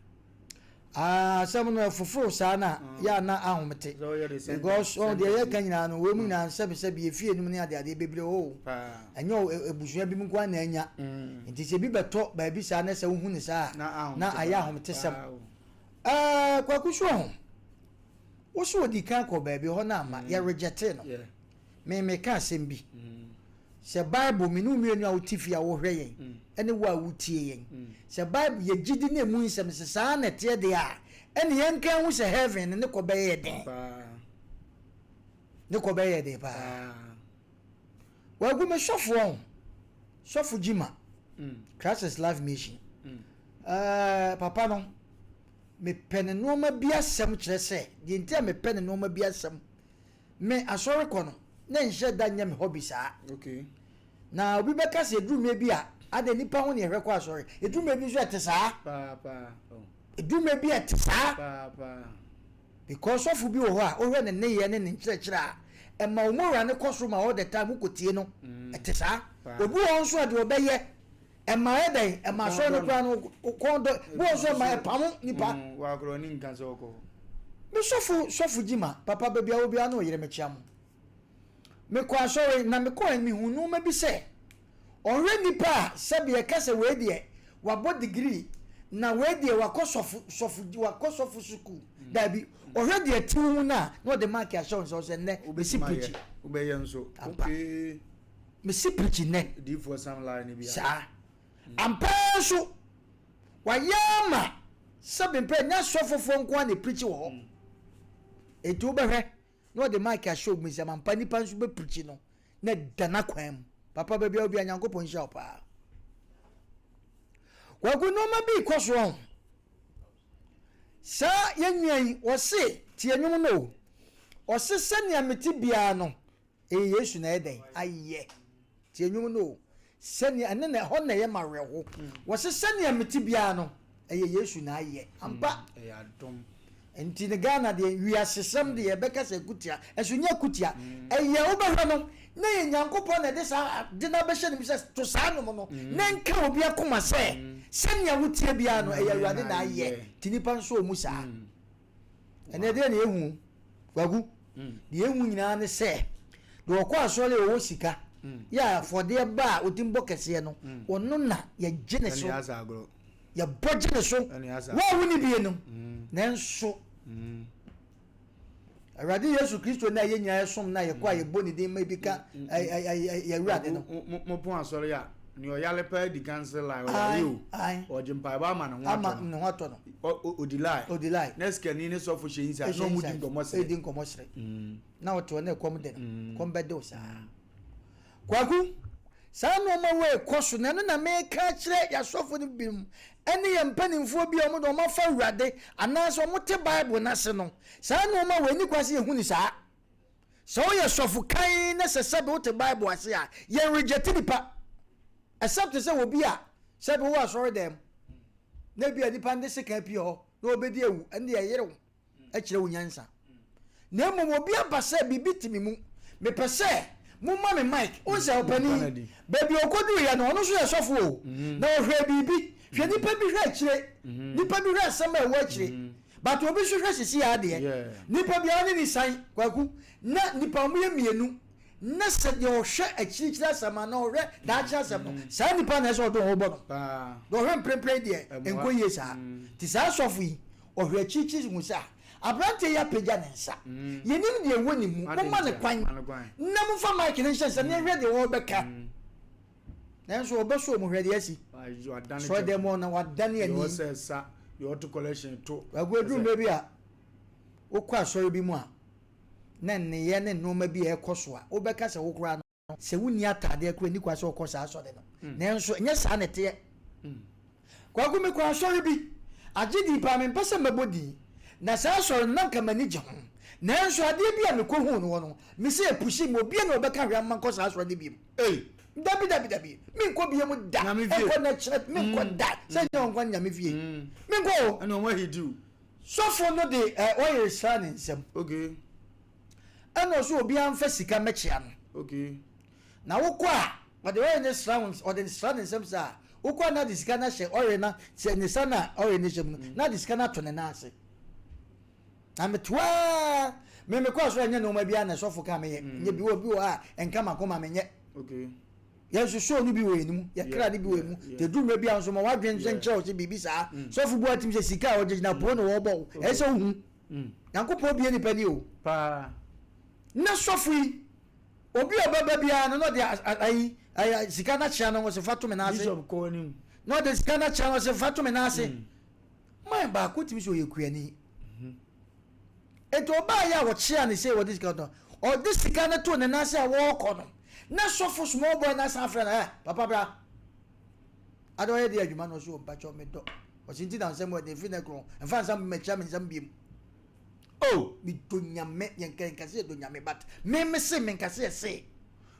Ah, asɛm no ɛfoforo saa na yɛ a na ahomete. Sɛ ɔyɛ de sentence. Because wɔn deɛ yɛka Sentence. nyinaa no, wei mu nyinaa sɛbesɛbe yɛ fie nom ne adeadeɛ bebree wɔ hɔ o. Paa. Ɛnyɛ abusua bi mu nko ara na anya. Nti sɛ bi bɛtɔ baabi saa na sɛ wohu ne saa a, Na ahomete na ayɛ paa. ahometesɛm. Paa o. Ɛɛ, Kwaku so ho. Wo so odi kan kɔ baabi hɔ na ama yɛ rejectee no. Yeah. Me meka asɛm bi. Sɛ Bible me ne wo mmienu a wote fie a wohwɛ yɛn ɛne wo a wotie yɛn. Sɛ Bible yɛ gyidi ne emu nsɛm sɛ saa na ɛteɛ deɛ a, ɛne yɛnka ho sɛ heaven no ne kɔ bɛyɛ den. Paa. Ne kɔ bɛyɛ den paa. Paa. Wagu me sɔfoɔ ho. Sɔfo Jima. Christ is Life Mission. Ɛɛ papa no mepɛ ne nneɛma bi asɛm kyerɛ sɛ deɛ nti a mepɛ ne nneɛma bi asɛm me asɔre kɔ no na nhyɛ da nyɛ me hobby saa. Okay. Na obi bɛka sɛ eduru mmerɛ bi a ada nipa ho ne ɛhwɛ kɔ asɔre. Eduru mmerɛ bi nso ɛte saa. Paa paa. Oh. Eduru mmerɛ bi a ɛte saa. Paa paa. Because sɔfo bi wɔ hɔ a wohwɛ ne nneyɛɛ ne ne nkyerɛkyerɛ a ɛma wo moral no kɔ soro ma all the time wokɔtie no. Ɛte saa. Paa. Obi wɔ hɔ nso a deɛ ɔbɛyɛ ɛma yɛ dɛn ɛma asɔre no koraa no kɔn dɔ. Bi wɔ nso ɛma ɛpamo nipa. Wakorɔ ne nka sɛ ɔkɔ hɔ. Me sɔfo sɔfo Jima papa baabi a wɔ biara na ɔyere mekyia mo. Mekɔ asɔre na mekɔɛ mehu nneɛma bi sɛ ɔhwɛ nipa a sɛbi ɛka sɛ wei deɛ wabɔ degree na wei deɛ wakɔ sɔfo sɔfo wakɔ sɔfo sukuu daabi ɔhwɛ deɛ ti ho na na ɔde mark ahyɛ wɔn nsa ɔsɛ nnɛ mesi preach Wobɛyɛ nso. Ampa. Okay. Mesi preach nnɛ. Diifoɔ Sam Lai ne bi a. Saa ampa nso wayɛ ama sɛbi mpɛ nya sɔfofoɔ nko ara na preach wɔ hɔ etu wobɛhwɛ na ɔde mic ahyɛ ogun nsam ampa nipa nso bɛ preach no na da n'akwan mu papa baabi a obi a Nyankopɔn nhyira wo paa. Kwaku nneɛma bi kɔ so ɔho saa yɛn nua yi ɔse tie nnwom no o ɔse sɛnea mete biara no ɛyɛ Yesu na ɛyɛ dɛn ayɛ. Tie nnwom no o sɛnea ɛne na ɛhɔ na ɛyɛ ma werɛho wɔse sɛnea mete biara no ɛyɛ Yesu na ayɛ ampa. Ɛyɛ adom. Nti ne Ghana deɛ wiasesɛm deɛ yɛbɛka sɛ kutia ɛso nyɛ kutia ɛyɛ wobɛhwɛ no na yɛ Nyankopɔn na ɛde saa ade no abɛhyɛ ne mu sɛ to saa nom no na nka obi akoma sɛ sɛnea wotie biara no ɛyɛ Awurade na ayɛ. Nti nipa nso wɔ mu saa. Ɛnɛ deɛ na yɛhu Kwaku deɛ yɛhu nyinaa ne sɛ deɛ ɔkɔ asɔre a ɔwɔ sika yɛ afɔdeɛ ba a ɔtim bɔ kɛseɛ no ɔno na yɛgye ne so. Yɛbɔ gye ne so. Wo a wonni bie no nanso Awurade Yesu Kristo na yɛn nyinaa yɛsom na yɛkɔ a yɛbɔ ne din ma ebi ka yɛawurade no. Mopɔn asɔre a nea ɔyare paa di kan sɛ lie ɔyare o ɔgye mpaebɔ ama ne ho atɔ no ne ho atɔ no odi lie odi lie na sikani ne sɔfo hyɛ nsa na ɔmo di nkɔmɔ sere di nkɔmɔ sere na ɔte hɔ na ɛkɔm de no kɔm bɛde wo saa. Kwaku, saa nnoɔma wei kɔ so na ɛno na meka akyerɛ yɛasɔfo no binom ɛne yɛn mpanimfoɔ bi a wɔn de wɔn afa Awurade anaasɛ wɔn te Bible no ase no, saa nnoɔma wei ni kwa sɛ yɛhu ne saa. Sɛ woyɛ sɔfo kan na sɛ sɛbe wote Bible ase a, yɛn reject nipa except sɛ obi a sɛbe wowɔ asɔre dɛm na ebi a nipa de sekan pie hɔ na ɔbɛdi awu ɛne deɛ ɛyere wo kyerɛ wo nyansa. Na mmom obi aba sɛ biribi te me mu, mepɛ sɛ momma me mic. Wohu sɛ ɔpanin, baabi a ɔkɔduruiɛ no, ɔno nso yɛ sɔfo o, na ɔhwɛɛ biribi. Hwɛ nipa bi hwɛ akyire, nipa bi hwɛ asɛm a ɛwɔ akyire, but obi nso hwɛ sisi adeɛ. Nipa biara ne ne san, Kwaku, na nipa wɔn yɛ mmienu, na sɛ deɛ ɔhwɛ akyirikyiri asɛm anaa ɔhwɛ daakye asɛm no, saa nipa na ɛsɛ ɔde ho bɔ no. Deɛ ɔhwɛ mprempren deɛ, ɛnkɔ yie saa. Nti saa sɔfo yi, ɔhwɛ akyirikyiri hu sɛ aberanteɛ yi apagya ne nsa. Yɛnim deɛ ɛwɔ ne mu. Momma no kwan na momfa mic no nhyɛ nsa na yɛnhwɛ deɛ ɔrebɛka. Nanso ɔbɛsɔ mu hwɛ deɛ asi. Sɔre dɛm hɔ na wadane ani. Wagu aduru mmerɛ bi a wokɔ asɔre bi mu a na nneyɛɛ ne nneɛma bi a ɛkɔ so a wobɛka sɛ wo koraa no. Sɛ wonni ataadeɛ koraa nni kwan sɛ wokɔ saa asɔre no. Nanso ɛnyɛ saa na ɛteɛ. Kwaku, mekɔɔ asɔre bi, agye din paa, mempɛ sɛ mɛbɔ din. Na saa asɔre no, na anka m'ani gye ho. Nanso adeɛ bi a mekɔhuu no hɔ no, mese ɛpushii me, obiara nni hɔ a ɔbɛka hwee ama mankɔ saa asɔre no bio. Ei! Dabi, dabi, dabi, menkɔ bio da. Nyame fie. Ɛnkɔ na kyerɛ, menkɔ da. Sɛ nyɛ wɔn nkwa ne Nyame fie. Menkɔ o. Ɛna wɔn ahidi o. Sɔfo no de ɛ, ɔyere sraa ne nsam. Okay. Ɛna ɔsɛ obiara mfa sika mmɛkyea no. Okay. Na wokɔ a, ɔde ɔyere no sra wo, ɔde sra ne nsam saa a, wokɔ a na de sika no ahyɛ ɔyere no, sɛ ne nsa na ɔyere no hyɛ mu no, na de sika no ato ne nan ase. Na metoa me mekɔ asɔre ɛnyɛ nneɛma biara na sɔfo ka meyɛ. Nyɛ bi wɔ bi wɔ a ɛnka m'akoma menyɛ. Okay. Yɛn nso show no bi wɔ yɛn mu, yɛ kra no bi wɔ yɛn mu. Te duru mmerɛ bi a nso ma w'adwene nso nkyerɛ wo sɛ biribi saa. Sɔfo bu atim sɛ sika a ɔgye gyina poo na wɔbɔ wo. Ɛyɛ sɛ wohu. Nyankopɔn bue nipa ni o. Paa. Na sɔfo yi, obi a ɔbɛba biara no na ɔde ayi ayi sika no akyea no ɔsɛ fa to me nan ase. Bishop kɔ anim. Na ɔde sika no akyea no ɔsɛ fa to me nan ase. Man baako tumi sɛ ɔyɛ kuani. Eti ɔbaa yi a wɔkyea ne sɛ wɔde sika no ɔde sika no to ne nan ase a wɔrekɔ no na sɔfo small boy no asan afrɛ no ɛ papa bra. Ada ɔyɛ de adwuma no ɔsɛ mpakyɛw medɔ. Ɔsi nti na nsɛm wɔ den fi ne korɔn mfa nsɛm mmɛkyia me nsɛm biem. Oh! Me dɔ nyame yɛn nka nka sɛ yɛ dɔ nyame but me me se me nka sɛ yɛ se.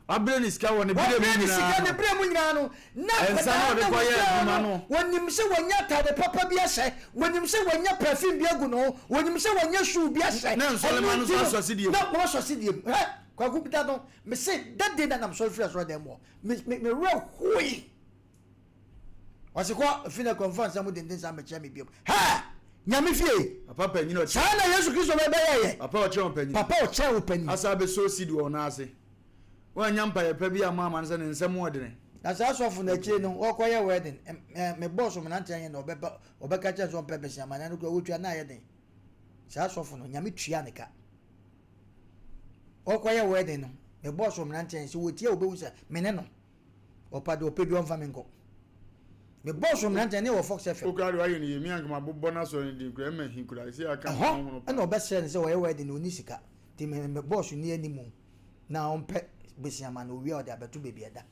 Wabrɛ ne sika wɔ ne brɛ mu Wabrɛ ne sika nyinaa ne no. brɛ mu nyinaa no na Nsa na akwadaa ɔde na kɔyɛ wɔgyaa adwuma no no. wɔnim sɛ wanya atade papa bi ahyɛ wɔnim sɛ wanya perfume bi agu ne ho wɔnim sɛ wanya shoe bi ahyɛ Na nsɔrema ɛno no nti nso no asɔ asedie mu. na wɔasɔ asedie mu hɛ Kwaku da no me se that day na nam sɔre firi asɔre dan mu hɔ me me me werɛ hoe. Ɔse kɔ fi na kɔ mfa nsa mu denden saa mmɛkyerɛ me biom. Hɛ! Nyame fie! Papa panyin ɔkyerɛ. Saa na Yesu Kristo bɛ bɛyɛ yɛ. Papa ɔkyerɛ wo panyin. Papa ɔkyerɛ wo panyin. Asa abɛsɔ seed wɔ wo nan ase. Woannya mpaeɛ pa bi ammɔ ama no sɛ ne nsam ɔdene. Na saa sɔfo no akyire no ɔkɔ yɛ wedding me boss mmerante ayɛ na ɔbɛba ɔbɛka kyerɛ sɛ ɔmpɛ bɛsia ma no kura wɔtua na ayɛ den saa sɔfo no Nyame tua ne ka ɔkɔ yɛ wedding no me boss mmerante ayɛ sɛ wɔtie wɔbɛhu sɛ me ne no Ɔpa deɛ ɔpɛ bi ɔmfa me nkɔ. Me bɔɔ so mmeranteɛ ne wɔ Fox FM. Wo koraa deɛ wayɛ no yie, me anka mabobɔ n'asɔre no din koraa, ɛma hi koraa, ɛsei aka me Ɛhɔ ho paa. na ɔbɛsrɛ no sɛ ɔyɛ wedding na ɔnni sika nti me me bɔɔ so nni animu na ɔmpɛ bosea ma no, ɔwie a ɔde abɛto baabi ɛda.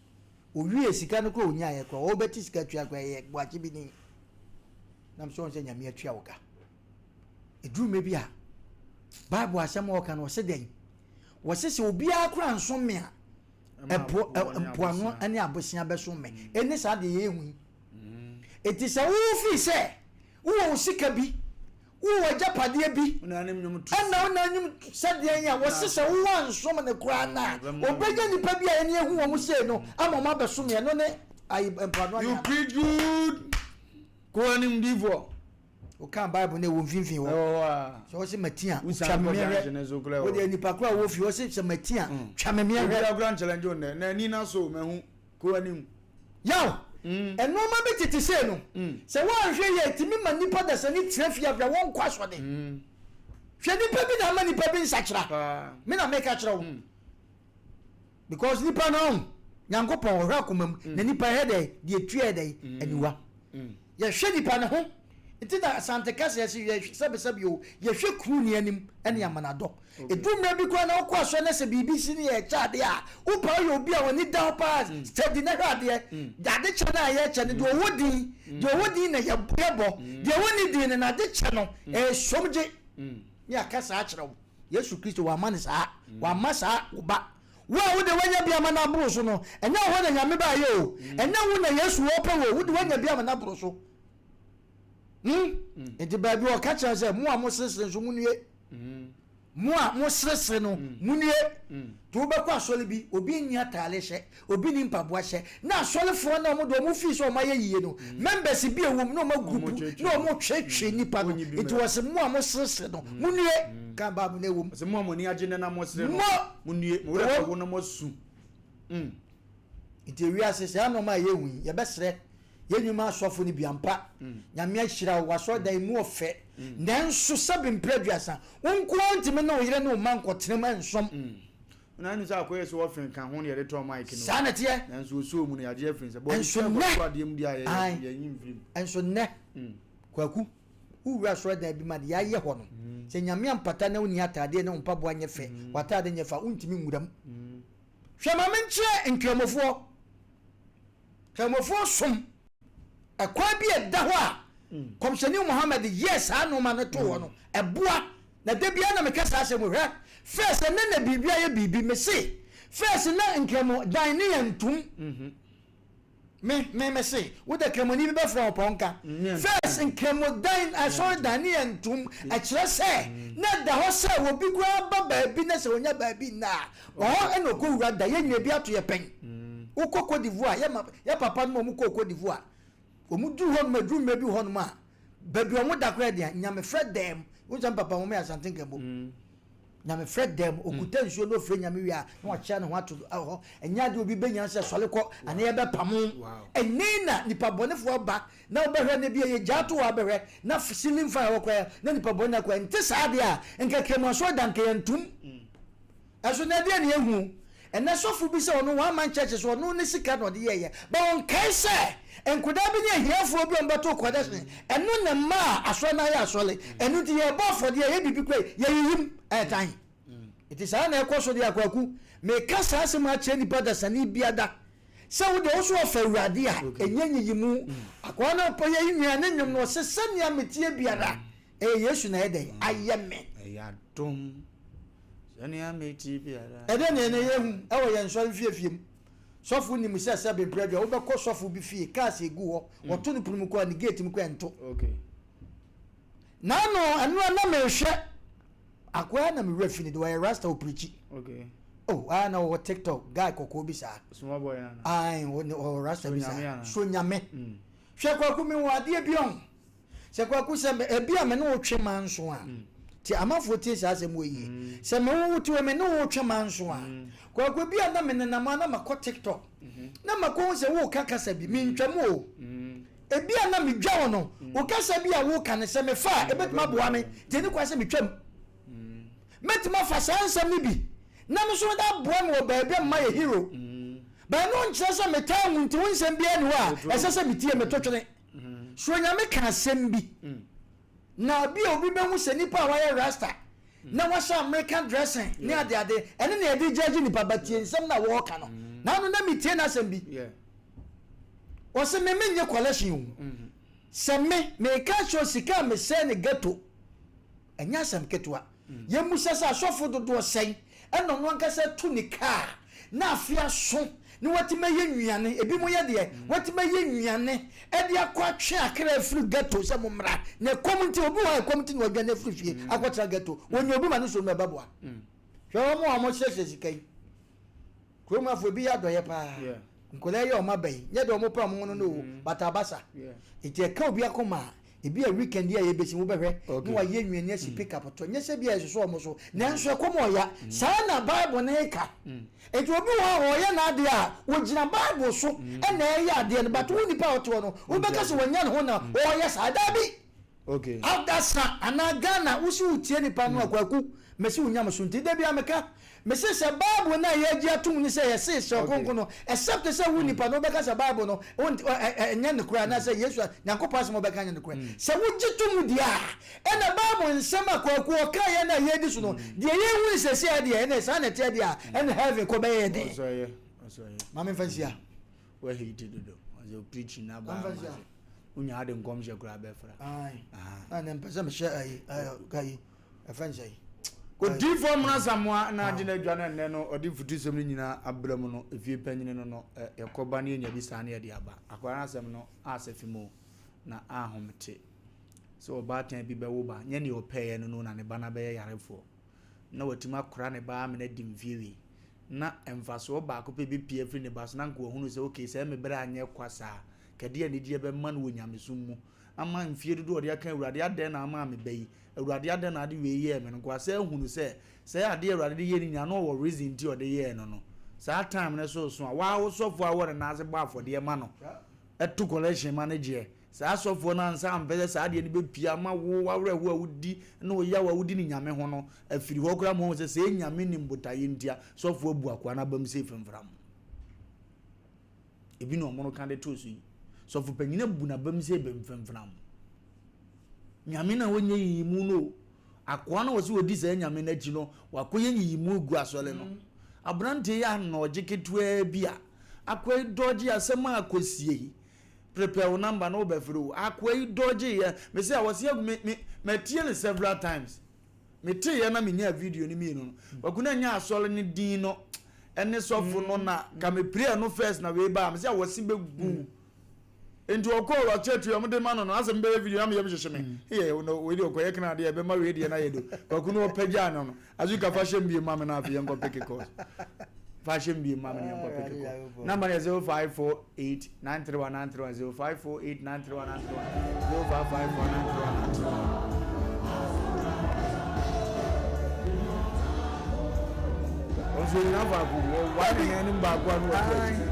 Ɔwie sika no koraa ɔnyaeɛ koraa ɔbɛte sika tua koraa ɛyɛ boakye bi ni. Nam sɛ ɔhu sɛ Nyame atua wo ka. Ɛduru mmerɛ bi a Bible asɛm a ɔka no ɔse dɛn? Wɔse sɛ obiara koraa nsom me a ɛpo mpoano ne abosea bɛsom me. Ɛne saa deɛ yɛhu yi. Enti sɛ wofii sɛ wowɔ wo sika bi, wowɔ agyapadeɛ bi, ɛna wo na nnwom sɛdeɛ yi a wɔse sɛ wowɔ ansom no koraa no a, ɔbɛnya nnipa bi a ɛne ahu wɔn sei no ama wɔn abɛsom yɛ. Ɛno ne ayi mpoano You preach good. Kɔ anim difoɔ. Wokaa Bible no ɛwɔ mfimfini hɔ. Ɛwɔ hɔ a. Sɛ wɔse mati a, Wosan twa me kɔ meɛ hwɛ. junction no so koraa ɛwɔ Wodeɛ hɔ. nipa koro a ɔwɔ fie ɔse sɛ mati a, twa me meɛ hwɛ. Obiara koraa nchallenge wo nnɛ. Na ani no asɔ o, mahu. Kɔ anim. Yaw, nnoɔma bi tete sei no, sɛ woanhwɛ yie a ɛtumi ma nnipa dasani tena fie afei a wɔnkɔ asɔre. Hwɛ nipa bi na ama nipa bi nsakyera. Paa. Me na meka kyerɛ wo. Because nipa no ɔn, Nyankopɔn ɔhwɛ akoma mu, na nipa hwɛ dɛn? Deɛ etua yɛ dɛn? Aniwa. Yɛhwɛ nipa no ho. Nti na Asante kasa yɛse yɛhwɛ sɛbesɛbe o, yɛhwɛ kuru ni anim ɛne amanadɔ. Edu mmerɛ bi koraa na wokɔ asɔre na sɛ biribi si ne yɛkyɛ adeɛ a, wopa woyɛ obi a w'ani da hɔ paa, steady na hwɛ adeɛ. Ade kyɛ no a yɛkyɛ no, deɛ ɔwɔ din, deɛ ɔwɔ din na yɛbɔ, deɛ ɔnni din no n'ade kyɛ no, ɛyɛ som gye. Ne aka saa akyerɛ wo. Yesu Kristo wamma no saa. Wamma saa wo ba. Wo a wode wanya bi ama no aboro so no, ɛnyɛ wo hɔ na Nyame baeɛ o. Ɛnyɛ wo na Yesu ɔɔpɛ wo o. Wode wanya bi ama no aboro so. Hmm? Nti baabi ɔka kyerɛ sɛ, mo a moseresere nso monue. Mo a moseresere no, monue. Nti wobɛkɔ asɔre bi, obi nni ataare hyɛ, obi nni mpaboa hyɛ, na asɔrefoɔ no a wɔn de wɔn fii sɛ wɔn ayɛ yie no, members bi a ɛwɔ mu na wɔn agrupu na wɔn retwetwe nnipa no. Nti wɔse mo a moseresere no, monue. Kan Bible no ɛwɔ mu. Wɔse mo a mo ani agye nnɛ na mosere no, Mo! monue, mo werɛ bɛho na moasu. Nti ewiase saa nnoɔma a yɛhu yi, yɛbɛsrɛ yɛn nnwuma asɔfo no bi ampa. Nyame ahyira wo, w'asɔredan mu ɔfɛ. Nanso sɛbe mprɛ aduasa, wo nko ara ntumi ne wo yere ne wo mma nkɔtena mu nsom. Na ɛne sɛ akɔyɛ sɛ wɔfe ka ho na yɛde tɔɔ mic no. Saa na ɛteɛ. Nanso osoo mu no yɛagye afiri nsam. Bɔne Nso sika nnɛ, kɔto adeɛ mu deɛ a yɛ ae, yɛnyi mfiri mu. nso nnɛ, Kwaku, wowura asɔredan bi mu a, deɛ ayɛ hɔ no, sɛ Nyame ampata na wonni ataadeɛ na wo mpaboa nyɛ fɛ, w'ataade nyɛ fɛ a, wontumi nwura mu. Hwɛ ma menkyerɛ Nkramofoɔ. Nkramofoɔ som ɛkwan bi a ɛda hɔ a Kɔmhyɛni Muhammad yɛɛ saa nnoɔma no too hɔ no, ɛboa. Na da biara na meka saa asɛm yi, hwɛ, first ɛnnɛ na biribi ayɛ biribi, mese, first na Nkramo dan ne yɛn ntom. Me, me, me se, wo de Kramoni bi bɛfrɛ wo pɔnka. First, Nkramodan, asɔredan ne yɛ ntom. Ɛkyerɛ sɛ, na ɛda hɔ sɛ obi koraa ba baabi na sɛ onya baabi nna a, ɔhɔ na ɔkɔwura da. Yɛn nyinaa bi ato yɛ pɛn. Wokɔ Cote d'Ivoire, yɛ ma, yɛ papa nom a wɔkɔɔ Cote d'Ivoire, wɔduru hɔnom, aduru mmerɛ bi hɔnom a, baabi a wɔda koraa deɛ, nyamefrɛ dan mu. Wohu sɛ me papa wɔn yɛ Asante Nkramo. Nyamefrɛ dan mu, ɔkuta nsuo na ɔfrɛ Nyame wie a, na wakyea ne ho ato hɔ. Ɛnyɛ adeɛ obi bɛnya sɛ sɔre kɔ anaa yɛbɛpamo. Ɛnnɛ na nipa bɔnefoɔ aba na wobɛhwɛ na ebia yɛgyaa to hɔ abɛhwɛ na ceiling fan wɔ koraa na nipa bɔne akɔ. Ɛnte saa deɛ a, nka Kramu asɔredan nka yɛntom. Ɛso nnɛ deɛ na yɛhu. Ɛnnɛ sɔfo bi sɛ ɔno one man church so ɔno ne sika na ɔde yɛɛyɛ but ɔnkae sɛ nkodaa bi ne ahiafoɔ bi a ɔmo bɛtoo kɔdɛhyen ɛno na ɛmaa asɔre no ayɛ asɔre ɛno nti yɛɛbɔ afɔdeɛ yɛyɛ biribi koraa yi yɛyiyim ɛyɛ tan nti saa na ɛkɔ so deɛ Kwaku meka saa asɛm akyerɛ nipa dasani biada sɛ wo deɛ wo so ɔfa awurade a ɛnyɛ nyiyimu akoa no ɔpɛ yɛ nwia ne nwom no ɔse sɛnea meteɛ biara ɛyɛ Yesu na ɛyɛ dɛn ayɛ me. Ɛyɛ adom Sɛnea mete biara. Ɛdeɛn na ɛnnɛ yɛhu wɔ yɛn nsɔre mfiefie mu? Sɔfo nim sɛ sɛ bere adwa wobɛkɔ sɔfo bi fie, cars egu hɔ, wɔto no pono mu koraa ne gate mu koraa ɛnto. Naano ɛno a na mehwɛ akoa na me werɛ fi ne de ɔyɛ rasta ɔpirikyi. Oh, ah na ɔwɔ TikTok guy kɔkɔɔ bi saa. Small boy nana. Ae, ɔwɔ rasta bi saa. So nyame. Hwɛ kwaku me wɔ adeɛ bi ɔho. Sɛ Kwaku sɛ me ebi a me ne wo twe manso a te amanfoɔ tie saa asɛm wɔ yie sɛ me wo te wɔ me ne wo twe manso a Kwaku ebi a na me nenam a na makɔ TikTok na makɔ hu sɛ wo ka kasa bi me ntwa mu o ebi a na me dwa wo no wo kasa bi a wo ka no sɛ me fa a ebetumi aboa me te ne kwa sɛ me twam mɛtumi afa saa nsɛm no bi na me nso mede aboa me wɔ baabi a mma yɛ hero bɛn no nkyerɛ sɛ metaa hu nti wo nsɛm biara ni hɔ a ɛsɛ sɛ metie meto twene. So Onyame ka asɛm bi na bi a obi bɛhu sɛ nipa a wayɛ rasta na wahyɛ American dressing ne ade ade ɛne na yɛde judge nipa but tie nsɛm na wɔɔka no na ano na metie n'asɛm bi ɔse me menye collection o sɛ me meka kyerɛ sika a mesɛe ne ghetto Ɛnyɛ asɛm ketewa. Yɛmmisa sɛ, asɔfo dodoɔ sɛn na ɔno ankasa atu ne kaa na afe aso na watumi ayɛ nnuane, ebinom yɛ deɛ, watumi ayɛ nnuane de akɔ atwe akra afiri ghetto sɛ mommra. Na ɛkɔm nti, obi wɔ hɔ a ɛkɔm nti na wadwane afiri fie akɔtena ghetto. Wɔnya obi ma no som no ɛbɛboa. Hwɛ wɔn a wɔsrɛsrɛ sika yi. Kurom afo ebi yɛ adɔyɛ paa. Nkwadaa yi a wɔn aba yi, nyɛ deɛ wɔn pɛ wɔn ho no no o, but abasa. Nti ɛka obi akoma a, ebi a weekend yi a yɛbɛsi wobɛhwɛ na wayɛ nnuane asi pick up to. Nyɛ sɛ bi a ɛsosɔ wɔn so, nanso ɛkɔm ɔya. Saa na Bible no reka. Nti obi wɔ hɔ a ɔyɛ n'adeɛ a, ɔgyina Bible so na ɛyɛ adeɛ no, but wo nipa a ɔte hɔ no, wobɛka sɛ wanya ne ho na ɔreyɛ saa. Daabi! Okay. Adasa anaa Ghana wo se wo tie nipa no a Kwaku mese wo nyamesom nti da biara meka mese sɛ bible no a yɛagye atom no sɛ yɛse hyɛ kronkron no except sɛ wo nipa no wobɛka sɛ bible no ɛnyɛ nokorɛ anaasɛ Yesu a Nyankopɔn asɛm a wobɛka nyɛ nokorɛ sɛ wogye to mu deɛ a ɛna bible nsɛm a Kwaku ɔkaeɛ no a yɛdi so no deɛ yɛhu no sɛsi a deɛ ɛna saa na ɛteɛ deɛ a ɛna heaven kɔ bɛyɛ yɛ den ma memfa nsia Wahiti dodo. Ɔsɛ o preaching na ba ma se. Unya ade nkɔmhyɛ koraa bɛfra. Ayi. Na ne mpɛ sɛ mehyɛ ayi ayi ɛfɛ nsɛ yi. Odiyifoɔ Mmra Samoa na agye n'adwa no ɛnnɛ no ɔde mfutusɛm no nyinaa abrɛ mu no efie panyini no no yɛkɔba ne yɛnya bi saa ne yɛde aba. Akwadaa no asɛm no asɛ fi mu na ahomete sɛ ɔbaatan bi bɛwo ba nyɛ nea ɔpɛeɛ no no na ne ba no abɛyɛ yarefoɔ na watumi akora ne ba amena adi mfie wei na mfasoɔ baako pɛ bɛpue afiri ne ba so na anka wahunu sɛ okay sɛɛ me berɛ anyɛ kwa saa, ka ɛdeɛ anigyeɛ bɛma no wɔ nyamesom mu ama mfie dodoɔ a ɔde aka Awurade adɛn na amaa me ba yi, Awurade adɛn na ade wei yɛɛ me no, nka wasɛ ahunu sɛ sɛɛ adeɛ Awurade de yɛɛ no nyinaa na ɔwɔ reason nti ɔde yɛɛ no no, saa time no so so a waa wo sɔfoɔ a wɔ ne nan ase bɔ afɔdeɛ ma no, to collection ma no gyeɛ. Saa asɔfoɔ no ansa ampɛ sɛ saa adeɛ no bɛpue ama wo w'awerɛhoɔ a wodi ne wo yaw a wodi ne Nyame ho no afiri hɔ koraa ma woahu sɛ sɛɛ Nyame nim botaeɛ ntia sɔfoɔ abu akoa no abam sei fremfram. Ebi na wɔn ka de too so yi. Sɔfo panyin abu n'abam sei bemfremfram. Nyame na ɔnyɛ nyiyimu no o. Akoa no a ɔsɛ ɔdi saa Nyame no akyi no, wakɔyɛ nyiyimu agu asɔre no. Aberanteɛ yi anɔɔgye ketewaa bi a, akoa yi dɔɔgye asɛm a akɔsie yi. Prepare wo number na wobɛfrɛ o. Akoa yi dɔɔgye yɛ, mese a wɔse agu me, me, matie no several times. Meteeɛ na menyaa video no mmienu no. Kwaku na nyɛ asɔre no din no ɛne sɔfo no na ka me pray no first na wei baa. Mese a wɔse bɛgu. Nti ɔkɔɔ ɔkyerɛkyerɛ ɔmo de ma no no asɛ mbɛyɛ video na meyam hyehye me. Yɛ no wei deɛ ɔkɔyɛ kena adeɛ ɛbɛma wei deɛ no ayɛ do. Kwaku no ɔpɛgyaa no no. Azuka fa hyɛ mbie ma me na afei yɛnkɔ peke course. Fa hyɛ mbie ma me na yɛnkɔ peke course. Number no yɛ 0548 931 931 0548 931 931 0554 931 931. Ɔnso gyina faako wɔ wa ne nan anim baako a no wɔ to akyi.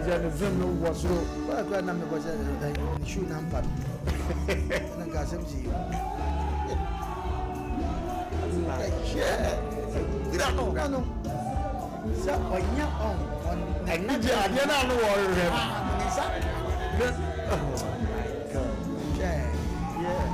Sɛ ne vim no wɔ soro. Bɔyɛ kura na mebɔ sɛ ne shoe na mpa no. Na nka asɛm si yi. Gbira no. Gbira no. Sɛ ɔnya ɔn ɔn. Ɛni gye adeɛ no ano wɔ ɔhwehwɛ no. Ne nsa. Oh my God. Hwɛ. Yeah.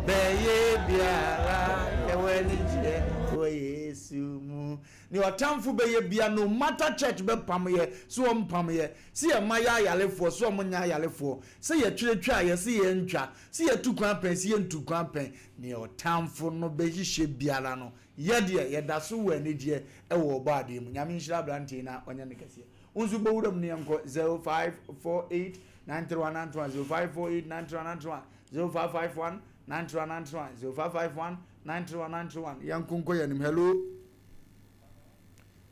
Bɛyɛ biara yɛwɔ anigyeɛ wɔ Yesu mu. Nea ɔtamfo bɛyɛ bia no matter church bɛpam yɛ sɛ ɔmpam yɛ, sɛ yɛma yɛ ayarefoɔ sɛ ɔmo nyɛ ayarefoɔ, sɛ yɛtwerɛ twa a yɛse yɛntwa, sɛ yɛtu kwan pɛn sɛ yɛntu kwan pɛn, nea ɔtamfo no bɛhyehyɛ biara no yɛ deɛ yɛda so wɔ anigyeɛ wɔ ɔbɔadeɛ mu. Nyame nhyira abranteɛ yi na ɔnyɛ no kɛseɛ. Wo nso bɔ wuram na yɛnkɔ 0548 931 931 0548 931 931 0551 931 931 0551 931 931 yɛnko nkɔ yɛn anim. Hello.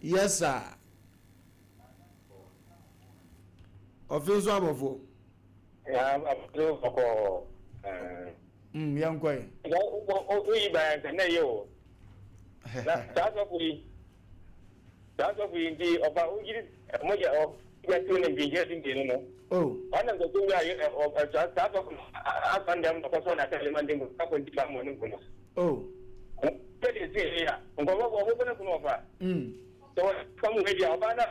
Yes sir. Ɔfe nso abɔfoɔ. Abɔfoɔ bɔkɔɔ. Yɛnkɔ yɛ. Woyi ba yɛn sɛ na ɛyɛ o. Na saa sɔfo yi, saa sɔfo yi nti ɔfa wogyiri mogya ɔgya tuo ne mfinhyia du mmienu no. Oh. Ɔna nkɔkɔ wura ɛ ɔ saa sɔfo asɔn dɛm na ɔkɔsɔ n'atade ma ne mu akɔ nti ba mmɔ ne nkunu. Oh. Sɛdeɛ ɛsi yɛ a, nkɔfɔ bɔ ɔbɛbɔ no kunu ɔfa. Sɛ wɔfa mu wei deɛ ɔbaa na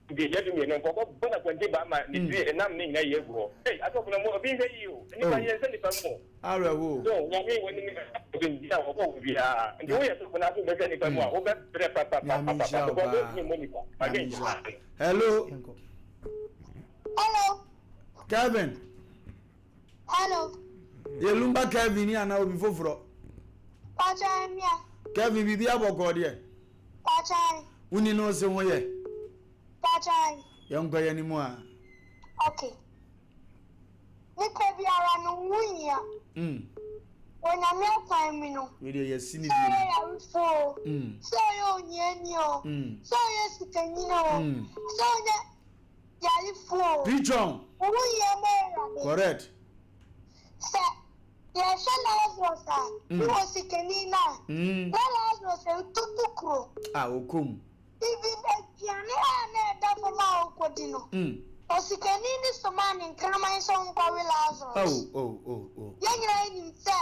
deɛ yɛ mmienu nkɔfɔ bɔ na kwanti ba ma ne tiri ɛnam ne nyinaa yɛ agu hɔ. Ei asɔfo no mo obi nhwɛ yie o, nnipa yɛ nsɛ nnipa mu o. Awerɛhoɔ. So nyame wɔ nim obi a wɔbɔ wo biara nti woyɛ sɔfo na afei bɛhwɛ nnipa mu a wobɛbrɛ Nyame papapapapa nhyira wo because paa. wontumi mmɔ nipa. Nyame Madwen nhyira. Hello. Hello. Kevin. Hello. Yɛ Lumba Kevin ni anaa obi foforɔ? Pàtó mia. Kevin biribi abɔkɔɔ deɛ? Pàtó. Woni no se ho yɛ? Pàtó. Yɛnkɔ yɛn anim a. Okay. Nipa biara no ho hia. Wɔ Nyame akwan mu no. Wei deɛ yɛsi ne Sɛ bio. ɔyɛ yarefo o. Sɛ ɔyɛ ohiani o. Sɛ ɔyɛ sikanyin o. Sɛ ɔyɛ yarefo o. Preach on. Wo ho hia ma Awurade. Correct. Sɛ yɛhwɛ Lazarus a, ne wɔ sikani no a, na Lazarus atutu kuro. A ɔkɔ mu. Even aduane a na ɛda fam a ɔrekɔdi no, osikani no somaa ne nkraman sɛ ɔnkɔwe Lazarus. Oh, oh, oh, oh. Yɛn nyinaa nim sɛ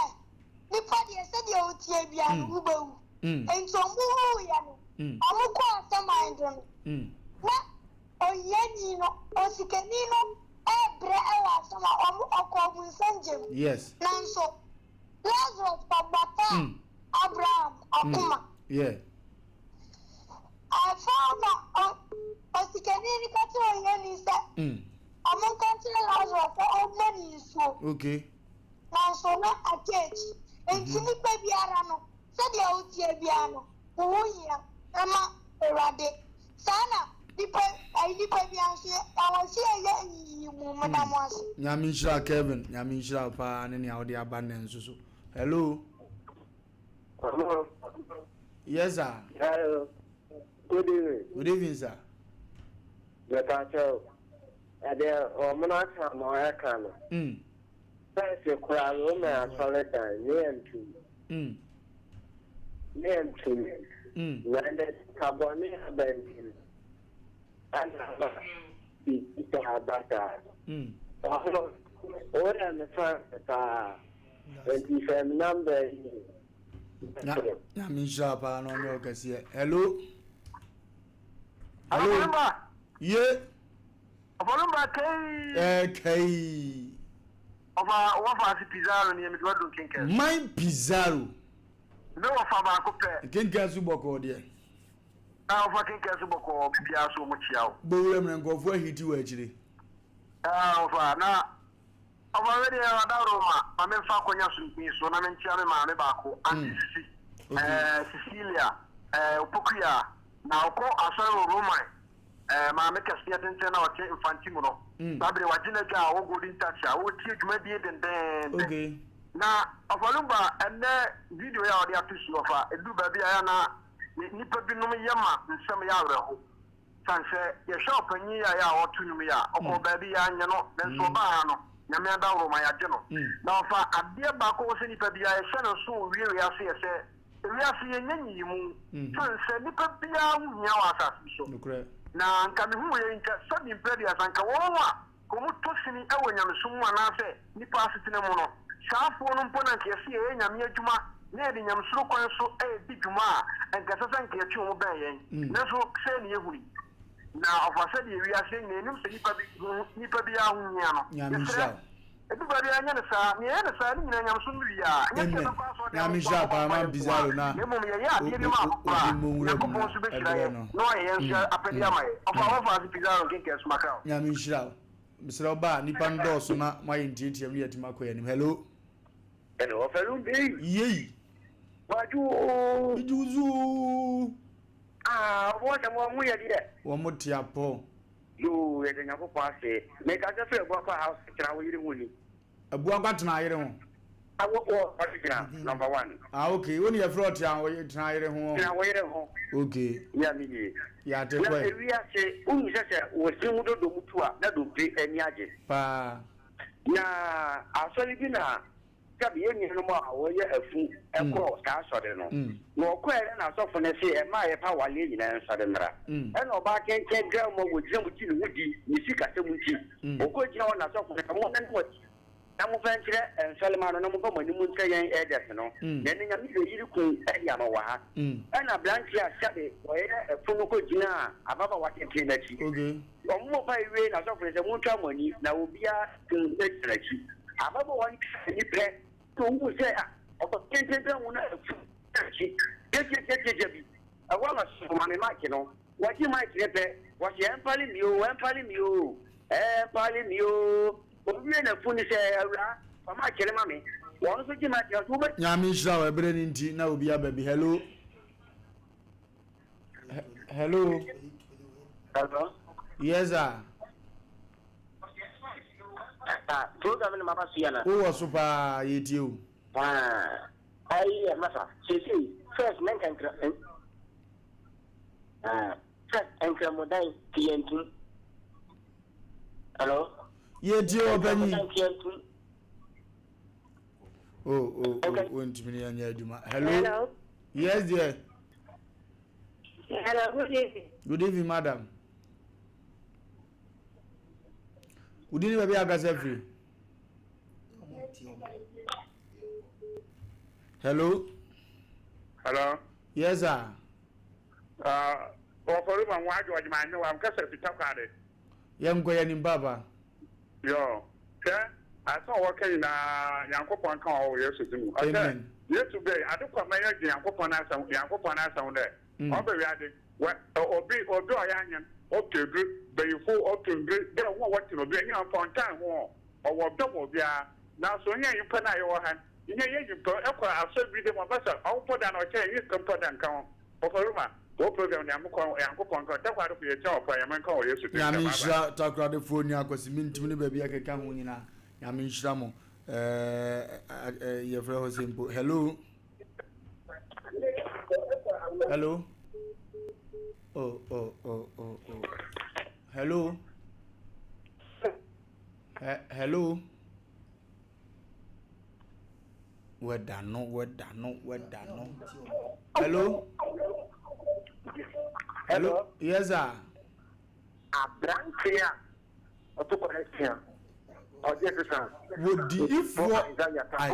nipa deɛ sɛdeɛ ɔteɛ biara no, wobɛwu. Enti wɔn wuiɛ no, wɔn kɔɔ asaman do no, na ohiani no, osikani no rebrɛ wɔ asaman, wɔn ɔkɔɔ ɔbonsam gya mu. Yes. Nanso Lazarus kɔbataa Abraham akoma. Yeah. Ɛfa na osikani no ka kyerɛ ohiani sɛ ɔmo nka nkyerɛ Lazarus sɛ ɔmma ne nsuo. Okay. Nanso na aka akyi. Enti nipa biara no, sɛdeɛ woteɛ biara no, wo ho hia ma Awurade. Saa na nipa ɛyi nipa biara nso yɛ ɛwɔ sɛ yɛyɛ nyiyimu. Meda mo ase. Nyame nhyira Kevin, Nyame nhyira wo paa ne nea wode aba nnɛ nso so. Hello. Hello. Yes, sir. Hello. Good evening. Good evening, sir. Mepakyɛw, ɛdeɛ wɔn aka ma ɔyɛ no. Fɛnse koraa Roman asɔredan ne yɛ ntum. Ne yɛ ntum. Na ɛnɛ sika bɔne aba nti no, ɛna aba biribi saa aba saa. Ɔno, woyɛ me fans paa. Nti fɛ me number yi. Nyame nhyira paa na ɔnyɛ ɔkɛseɛ. Hello. Hello. Ye. Ɔfa Lumba kɛi. Ɛɛ kɛi. Ɔfa wɔfa ase Pizarro ni mede wadu nkenkɛn. Man Pizarro. Me wɔfa baako pɛ. Nkenkɛn so bɔkɔɔ deɛ. Ah ɔfa kenkɛn so bɔkɔɔ bibiara so ɔmo kyia wo. Bowura mu na nkurɔfoɔ ahiti wɔ akyire. Ah ɔfa na ɔfa wei deɛ ɔdaworo ma ma me nfa akɔnya sononko yi so na me nkyia me maame baako Auntie Sisi ɛɛ Cecilia ɛɛ Opokuya na ɔkɔ asɔre wɔ Roman Eh, maame kɛseɛ tenten na ɔte Mfante mu no, saa bere wagye n'adwa a ɔwɔ Golden Touch a ɔretie dwumadie dendeenden. Okay. Na Ɔfa Lumba, ɛnnɛ video yi a ɔde ato su ɔfa, ɛduru baabi a ɛyɛ a na nnipa binom yɛ ma nsɛm yɛ awerɛho. Sane sɛ yɛhwɛ ɔpanyin yi a yɛ a ɔto nnwom yi a, ɔkɔɔ baabi yɛanyɛ no, nanso ɔbaa ha no, Nyame adaworo ma yɛagye no. Na ɔfa adeɛ baako a ɛwɔ sɛ nnipa biara yɛhyɛ no nso wɔ wie wiase yɛ sɛ, Ewiase yɛnyɛ nyiyimu sane sɛ nipa biara ho hia wɔ asase yi so. Na anka mehu wei nka sɛbi mprɛ aduasa anka wɔn a wɔn tɔ sini wɔ nyamesom mu anaasɛ nipa asetena mu no, saa foɔ no mpo na anka yɛse yɛyɛ Nyame adwuma na yɛde nyamesuro kwan so redi dwuma a, anka ɛsɛ sɛ anka yɛtwe wɔn bɛn yɛn. Nanso sɛɛ ne yɛhunu yi. Na ɔfa sɛdeɛ wiase yɛn nyinaa yɛnim sɛ nipa bi ho nipa biara ho hia no. Nyame Yɛsrɛ. nhyira wo. Edu baabi a yɛnyɛ no saa. Nea yɛyɛ no saa no nyinaa nyamesom no wie a, ɛnyɛ sɛ Amen. yɛbɛkɔ asɔredan Nyame mu nko nhyira akɔbɔ paa mpaeɛ man nko Pizarro ara, na na mmom yɛyɛ adeɛ bi ma afoforɔ obi a, mmɔ nwura mu Nyankopɔn na nso bɛhyira ɛbrɛ yɛn no. na wayɛ yɛn nso apɛdeɛ ama yɛn. Ɔfa wɔfa ase Pizarro nkenkan soma kra o. Nyame nhyira wo. Mesrɛ wo ba a nnipa no dɔɔso na moayɛ ntiantiam ne yɛatumi akɔ yɛn anim. Hello. Hello, ɔfɛ Lumbi. Yei. Wadwo oo. Megye wo so oo. Ah, ɔbɔ sɛ mo yɛ deɛ. Wɔn te apɔ. Yoo, yɛda Nyankopɔn ase. Mekasa firi Abuakwa house tena wo yere ho ni. Abuakwa tena yere ho. Awo wɔ ɔde gyina number one. Ah okay, wo ne yɛfrɛ ɔte a tena yere ho. Tena wo yere ho. Okay. Ya me nie. Yɛate Na kɔɛ. ewiase, wohu sɛ sɛ wɔsi ho dodo mu tu a, na dompe ani agye. Paa. Na asɔre bi na Sɛbe yɛn nuanom a wɔyɛ afu kɔɔ saa asɔre no, na wɔkɔɛ no na asɔfo no se ɛma a yɛpɛ awareɛ nyinaa nsɔre mmra. Ɛna ɔbaa kɛntɛn dwa mu a wɔgyina mu gye ne ho di ne sikasɛm nti, wɔkɔ gyina hɔ na asɔfo no sɛ monnane mo akyi na momfa nkyerɛ nsɔremma no na momfa mo anim nkyerɛ yɛn elders no, na ɛnnɛ Nyame bɛyiri kun de ama wɔ ha. Ɛna aberanteɛ a sɛbe ɔyɛ afu no kɔ gyinaa ababaawa tenten no akyi. Wɔbɔɔ mpae wiei na asɔfo no sɛ, Muntwa mo ani, na obiara nhu gyina n'akyi. Ababaawa no twaa n'ani pɛ na ohuu sɛ ɔbaa tenten bi ahu no afu n'akyi tiatiatiatia bi. Ɛhɔ ara na ɔsɔfo ma me mic no. Wɔgye mic no pɛ, wɔse, Ɛmpale me oo, ɛmpale me oo, ɛmpale me oo. Owiee n'afu no sɛ, Awuraa, fa mic no ma me. Wɔn nso gye mic no, ɔse, Wobɛtumi. Nyame nhyira wo, ɛberɛ no nti na obi aba bi. Hello. Hello. Hello. Yes sir. Ah, program no maba so ya na. Wowɔ so paa yɛtie o. Ah, ayi yɛ masa. Sese first na nkankra. Ah, first nkramodan ti yɛn tum. Hello. Yɛtie o panyin. Nkramodan ti yɛn tum. Oh, oh, oh, wontumi ne yɛnyɛ adwuma. Hello. Hello. Yes, dear. Hello, good evening. Good evening, madam. Wodi ne baabi akasa firi. Hello. Hello. Yes, sir. Wɔfɔri ma nwa adwo ɔgyima anyi wa nkasa fita kwade. Yɛn nkɔ yɛn nim papa. Yo, hwɛ, asɛm a wɔka nyinaa, Nyankopɔn nka wɔ Yesu dzin mu. Ɔsɛ, Yesu bɛyi, ade kor ma yɛdwen Nyankopɔn n'asɛm, Nyankopɔn n'asɛm ho dɛ, ɔba wiadze, wɔ, obi, obi a ɔyɛ anyen, ɔtɔ edur, bayifo, ɔtɔ ndur, dɛ hɔn a wɔtsen obi enyi a ɔmmfa ɔnntan ho, ɔwɔ ɔdɔ ma obiara. Naaso nnyɛ nyimpa no a yɛwɔ ha no, nnyɛ yɛn nyimpa, ekɔ asɔr bi dɛ mu a, bɛsɛ ɔwo mpo da no ɔkyɛn nye sika mpo da nnka ho. Ɔfarima, wɔ program Nyankopɔn Nyankopɔn nka Takoradi fo yɛkyia wɔ pa Nyame nka wɔ Yesu din Nyame nkyɛ bye bye. nhyira Takoradefoɔ nua Kwasi mentim ne baabi a ɛkeka ho nyinaa Nyame nhyira mo ɛɛ yɛfrɛ hɔ sɛ mpo hello hello oh oh oh oh oh hello He hello Wɛda no, wɛda no, wɛda no. Hello? Hello? Yes, sir. Aberanteɛ a ɔto kɔlɛksia ɔgye sesa. Wodiyifoɔ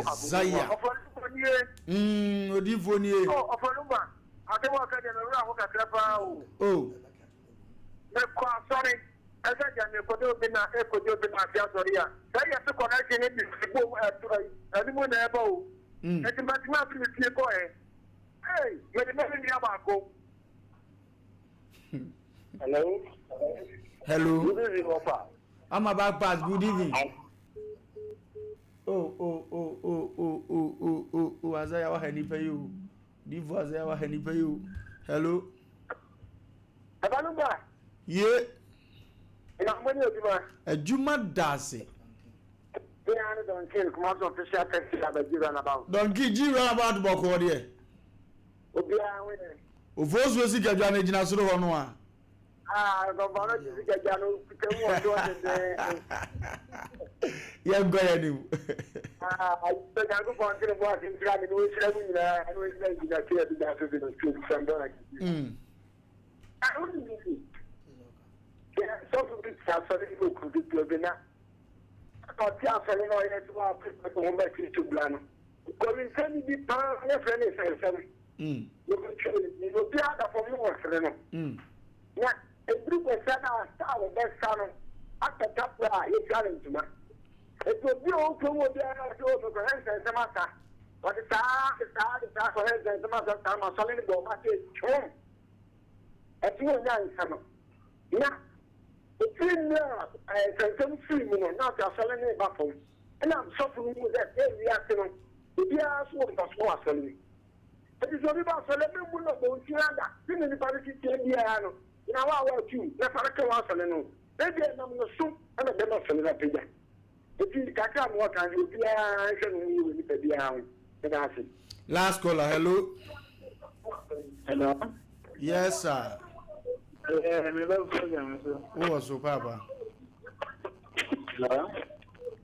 Isaiah. Ɔfɔlumba nie. Odiyifoɔ nie. Oh, ɔfɔlumba. Asɛm a ɔka deɛ mewura ho kakra paa o. Oh. Mekɔ asɔre ɛsɛ gya me. Mekɔgye obi na ɛkɔgye obi na ase asɔre a, sɛ yɛte connection no bi bom ɛto anim na ɛba o. Enti matumi afi me fie kɔɛ. Ei, mede ma me nua baako. Hello. Hello. Good evening, Opa. I'm about pass. Good evening. Oh, oh, oh, oh, oh, oh, oh, oh, oh, Isaiah, what any pay you? Divo Isaiah, what any pay you? Hello. Abalumba. Ye. Na mo ni adwuma. Adwuma daase. Bia ne Donkin Kumasi official taxi driver G runabout. Donkin G runabout bɔkɔɔ deɛ. Obiara ho yɛ. Ofosuo sikadwa no gyina soro hɔ no a. Ah, nkɔmfɔ no gye sikadwa no kuta mu wɔ soɔ dendenden. Yɛnkɔ yɛn anim. Ah, sɛ Nyankopɔn nte ne bo ase nhyira me na ɔnhyira mu nyinaa na ɔnhyira ngyina kea bi da so bi no so sɛm dɔla kɛseɛ. Ah, wonim biribi? Sɛ sɔfo bi te asɔre bi wɔ kuro ketewa bi na ɔte asɔre na ɔyɛ sɛ wapɛ sɛ wɔn bɛ Kristo bra no, kɔwinsɛm bi paa ne frɛ ne nsɛnsɛm. Wɔbɛtwa ne din, obiara da fam na wɔsere no. Na ɛduru bɛsa no a, sa a wɔbɛsa no akata berɛ a yɛtwa no ntoma. Enti obi a ɔwɔ kurom hɔ biara sɛ, O, mekɔhwɛ nsɛnsɛm asa. Wɔde saa de saa de saa kɔhwɛ nsɛnsɛm asa saa ma asɔre no bɔɔ ma sɛ twom. Ɛnti wɔnyaa nsa no. Na ɛfiri mmerɛ a nsɛnsɛm firii mu no, na afei asɔre no reba fam. Ɛna sɔfo no huu sɛ sɛ wiase no, obiara so wɔ mfasoɔ wɔ asɔre mu. Enti sɛ obi ba asɔre a, mɛmmu no abomfiaa da. Sɛnea nipa no si teɛ biara no, gyina hɔ a woatu na fa no ka w'asɔre no ho. Ebia ɛnam no so na ɛbɛma asɔre no apagya. Enti kakra a mewɔ ka ne sɛ, obiara nhwɛ ne ho yie wɔ nipa biara ho. Meda ase. Last caller, hello. Hello. Yes, sir. Eh, me ba program so. Who was so, Papa? Hello.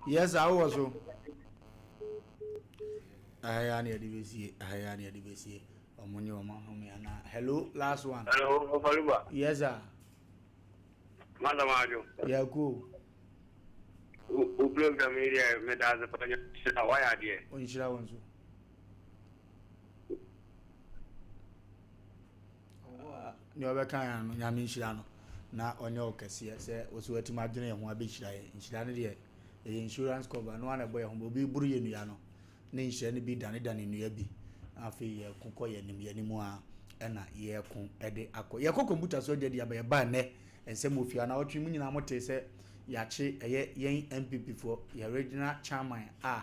Yes, sir. Who was so? Aha yi ara na yɛde bɛsie, aha yi ara na yɛde bɛsie. Wɔn nye wɔn ahome anaa. Hello, last one. Hello, Ofaluba. Yes, sir. Madam Adwo. Yɛko. Wo program yi deɛ meda ase pa nhyira wayɛ adeɛ. Ɔnhyira wo nso. Nea ɔbɛka yɛn no nyame nhyira no na ɔnyɛ wo kɛseɛ sɛ wo so watumi adwene yɛn ho abɛhyira yɛn. Nhyira no deɛ ɛyɛ insurance cover no ana ɛbɔ yɛn ho bɔ obi boro yɛ nnua no ne nhyira no bi danedane nnua bi na afei yɛko kɔ yɛn anim yɛn anim a ɛna yɛko ɛde akɔ yɛkɔ kɔmputa so agya di aba yɛba nnɛ nsɛm wɔ fie na ɔtwe mu nyinaa mo te sɛ yɛakye ɛyɛ yɛn NPP foɔ yɛ regional chairman a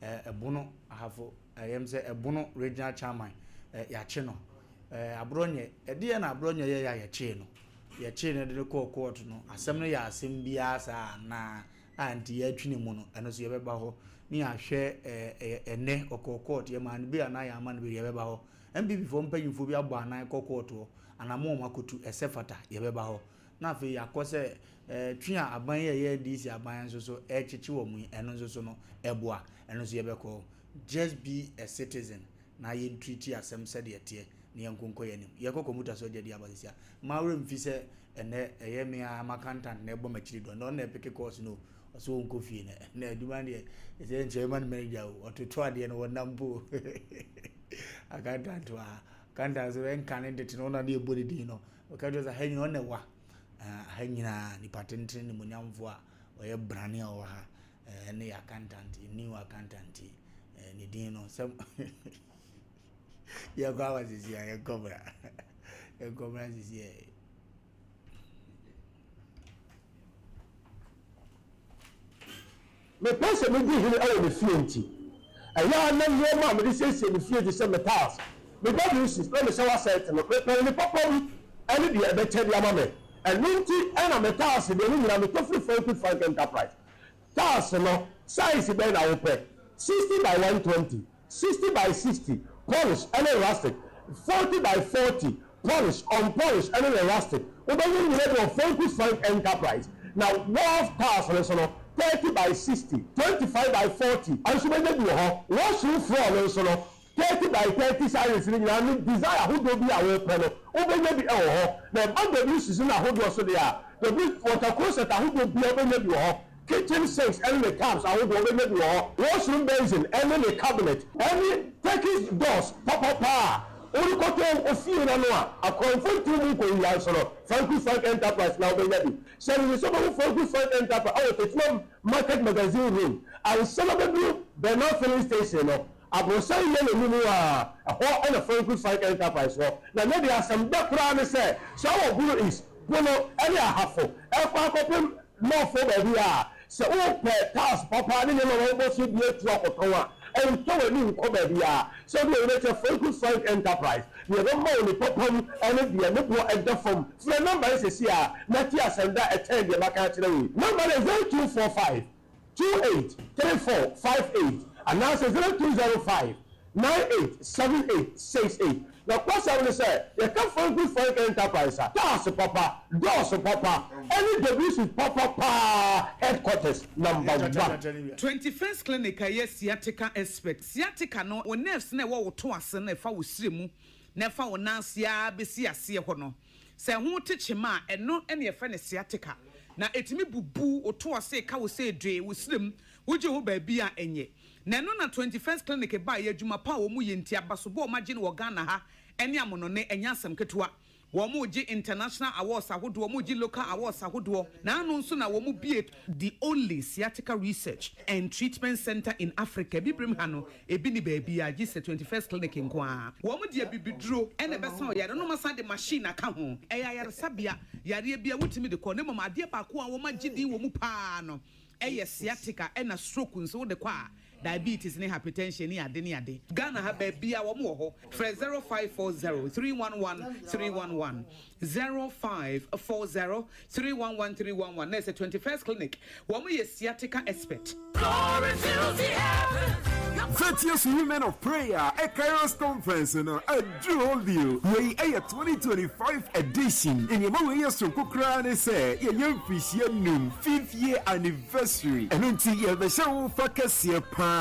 ɛbono ahafo ɛyɛm sɛ ɛbono regional chairman yɛakye no aborɔ nyɛ ɛdeɛ na aborɔ nyɛ yɛ a yɛkyee no yɛkyee no de no kɔɔ court no asɛm no yɛ asɛm biara saa anaa a nti yɛatwi ne mu no, ɛno nso yɛbɛba hɔ ne yɛahwɛ ɛɛ ɛnɛ ɔkɔɔ court yɛmaa no bail anaa yɛamma no bail yɛbɛba hɔ. NPP foɔ mpanyinfoɔ bi abɔ anan kɔ court hɔ anamɔ wɔn akɔtu ɛsɛ fata yɛbɛba hɔ. Na afei yɛakɔ sɛ ɛɛ twe a aban yi a ɛyɛ NDC aban nso so ɛrekyekye wɔn yi ɛno nso so no ɛboa ɛno nso yɛbɛkɔ hɔ. Just be a citizen na yɛn treat asɛm sɛdeɛ ɛteɛ na yɛnko nkɔ yɛn anim. Yɛkɔ kɔmputa so agya di aba sisi a, mma werɛ mfi sɛ ɛnɛ ɛyɛ me ara m'accountant na ɛbɔ m'akyiri dɔ. Ɛnɛ ɔno na ɛpeke course no o, ɔsɛ ɔnkɔ fie nɛ. Ɛnɛ adwuma no deɛ, ɛsɛ nkyɛ ɛma no manager o, ɔtoto adeɛ no wɔnam mpo o. Accountant wa, accountant so ɛnka ne tete no, ɔna ne ɛbɔ ne din no. Ɔka kyerɛ sɛ ha nyina ɔna ɛwa. Ha nyinaa nipa tenten nimonyamfoɔ a ɔyɛ brane a ɔwɔ ha ɛne yɛ accountant, new accountant yi. Ne din no sɛ yɛkɔ aba sisi a yɛnkɔ bra yɛnkɔ bra sisi ɛ. Mepɛ sɛ medi hene wɔ me fie nti, ɛyɛ a na nneɛma a mede siesie me fie te sɛ me tiles, me WCs, ne me shower set no, mepɛn ne papa mu ne deɛ ɛbɛkyɛ de ama me. Ɛno nti na me tiles deɛ ne nyinaa metɔ firi Frankie Frank Enterprise. Tiles no, size bɛn na wopɛ? 60 by 120, 60 by 60, polish ne rustic, 40 by 40, polish, unpolish ne ne rustic. Wobɛnya ne nyinaa bi wɔ Franku Frank Enterprise. Na wharf tiles no nso no, 30 by 60, 25 by 40 nso wobɛnya bi wɔ hɔ. Washroom floor no nso no, 30 by 30 sizes no nyinaa ne design ahodoɔ bi a wopɛ no, wobɛnya bi wɔ hɔ. Na ɛba WCs no ahodoɔ so deɛ a, W water closet ahodoɔ biara wobɛnya bi wɔ hɔ. Kitchen sinks ne ne taps ahodoɔ wobɛnya bi wɔ hɔ. Washroom basin ne ne cabinet ne Turkish doors papapa a worekɔtɔ wo fie no ano a akorɔmfo ntew mu nkɔwia nso no, Franku Frank Enterprise na wobɛnya bi. Hyɛ no nso wobɛhu Franco Frank Enterprise wɔ Techiman Market Magazine Road ansa na wobɛduru Bernal Filling Station no. Aborosan yellow no mu a, ɛhɔ na Franco Frank Enterprise wɔ. Na nnɛ deɛ asɛm dɛ koraa ne sɛ, sɛ wowɔ Bono East, Bono ne Ahafo ɛrekɔ akɔpem North hɔ baabi a, sɛ wopɛ tiles papa ne nneɛma a wɔbɔ so bi atu akɔtɔn a, ntɔ w'ani nkɔ baabiara. Sɛ wode w'ani bɛkyerɛ Franco Frank Enterprise, deɛ ɛbɛma wo ne papa mu ne deɛ ne boɔ da fam. Frɛ nɔmba yi seesei ara na tie asɛm da a ɛkyɛn deɛ maka akyerɛ wo yi. Nɔmba no yɛ 0245 28 34 58 anaasɛ 0205 98 78 68. Nokwasɛm ne sɛ, yɛka Franco Frank Enterprise a, tiles papa, doors papa, ne WC papa paa headquarters number one. 21st Clinic a ɛyɛ sciatica expert. Sciatica no, wo nerves no a ɛwɔ wo to ase no a ɛfa wo srɛ mu na ɛfa wo nan ase ara bɛsi aseɛ hɔ no, sɛ ɛho te kyema a, ɛno na yɛfrɛ no sciatica. Na ɛtumi bubu wo to ase, ka wo sɛ dwee, wo srɛ mu, wogye ho baabi a ɛnyɛ. Na ɛno na 21st Clinic baeɛ, adwuma pa a wɔyɛ nti, abasobɔ a wɔagye no wɔ Ghana ha ne amonone, ɛnyɛ asɛm ketewa. Wɔregye international awards ahodoɔ, wɔregye local awards ahodoɔ, na ano nso na wɔbue the only sciatica research and treatment centre in Africa, Abibirem ha no, ebi nni baabiara gye sɛ 21st Clinic nko ara. Wɔde abibiduro na ɛbɛsa ɔyare no na wɔasan de machine aka ho. Ɛyɛ ayaresabea, yareɛ biara wotumi de kɔ, na mmom adeɛ baako a wɔagye din wɔ mu pa ara no yɛ sciatica ɛna stroke nso wode kɔ a diabetes ne hypertension ne ade ne ade. Ghana ha baabia wɔn wɔ hɔ frɛ 0540 311 311 0540 311 311 na ɛsɛ 21st clinic wɔn yɛ sciatica expert. Glory fills the heavens. Virtuous Women of Prayer Kairos Conference no aduru hɔ bio. Wei yɛ 2025 edition. Nneɛma wei yɛ soronko koraa ne sɛ yɛyɛ mfirihyia num, fifth year anniversary. Ɛno nti yɛrebɛhyɛ wo fa kɛseɛ paa.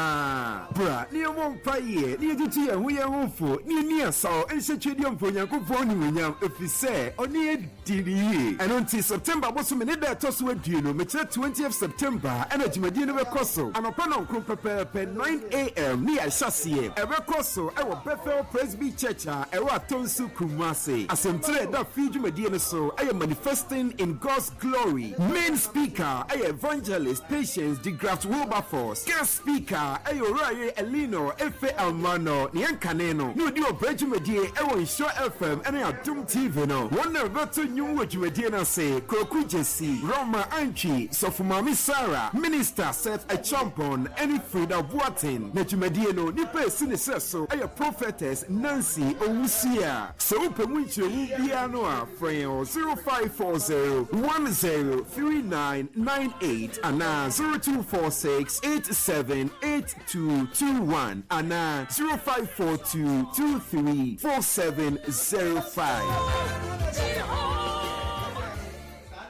Bra na yɛmmɔ mpaeɛ na yɛtutu yɛn ho yɛn ho fo na yɛnni asaw nhyɛ Twedeɛmfoɔ Onyankopɔn animuonyam ɛfiri sɛ ɔne yɛn di no yie. Ɛno nti, September bosome ne da a ɛtɔ so aduonu, mekyerɛ twentieth September, ɛna dwumadie no bɛkɔ so anɔpa nɔnkron pɛpɛɛpɛ, 9 AM, ne yɛahyɛ aseɛ. Ɛbɛkɔ so wɔ Bethel Presby Church a ɛwɔ Atonsu, Kumasi. Asɛmtire a ɛda fie dwumadie no so yɛ Manifesting in God's Glory. Main speaker yɛ Evangelist Patience DeGraft Wilberforce. Guest Speaker yɛ Owurayere Eleanor Efe Almano, nea ɛnkane no na ɔdi ɔbrɛ dwumadie wɔ Nhyira FM ne Adom TV no. Wɔn na wɔbɛto nnwom wɔ dwumadie no ase, Kwaku Gyasi, Roma Antwi, Sɔfo Maame Sarah, Minister Seth Acheampong ne Frida Boateng. Na dwumadie no nipa a ɛsi ne serɛ so yɛ Prophetess Nancy Owusia. Sɛ wopɛ mu nkyerɛmu biara no a, frɛ yɛn wɔ 0540 10 3998 anaa 0246 87 8221 anaa 0542 23 4705.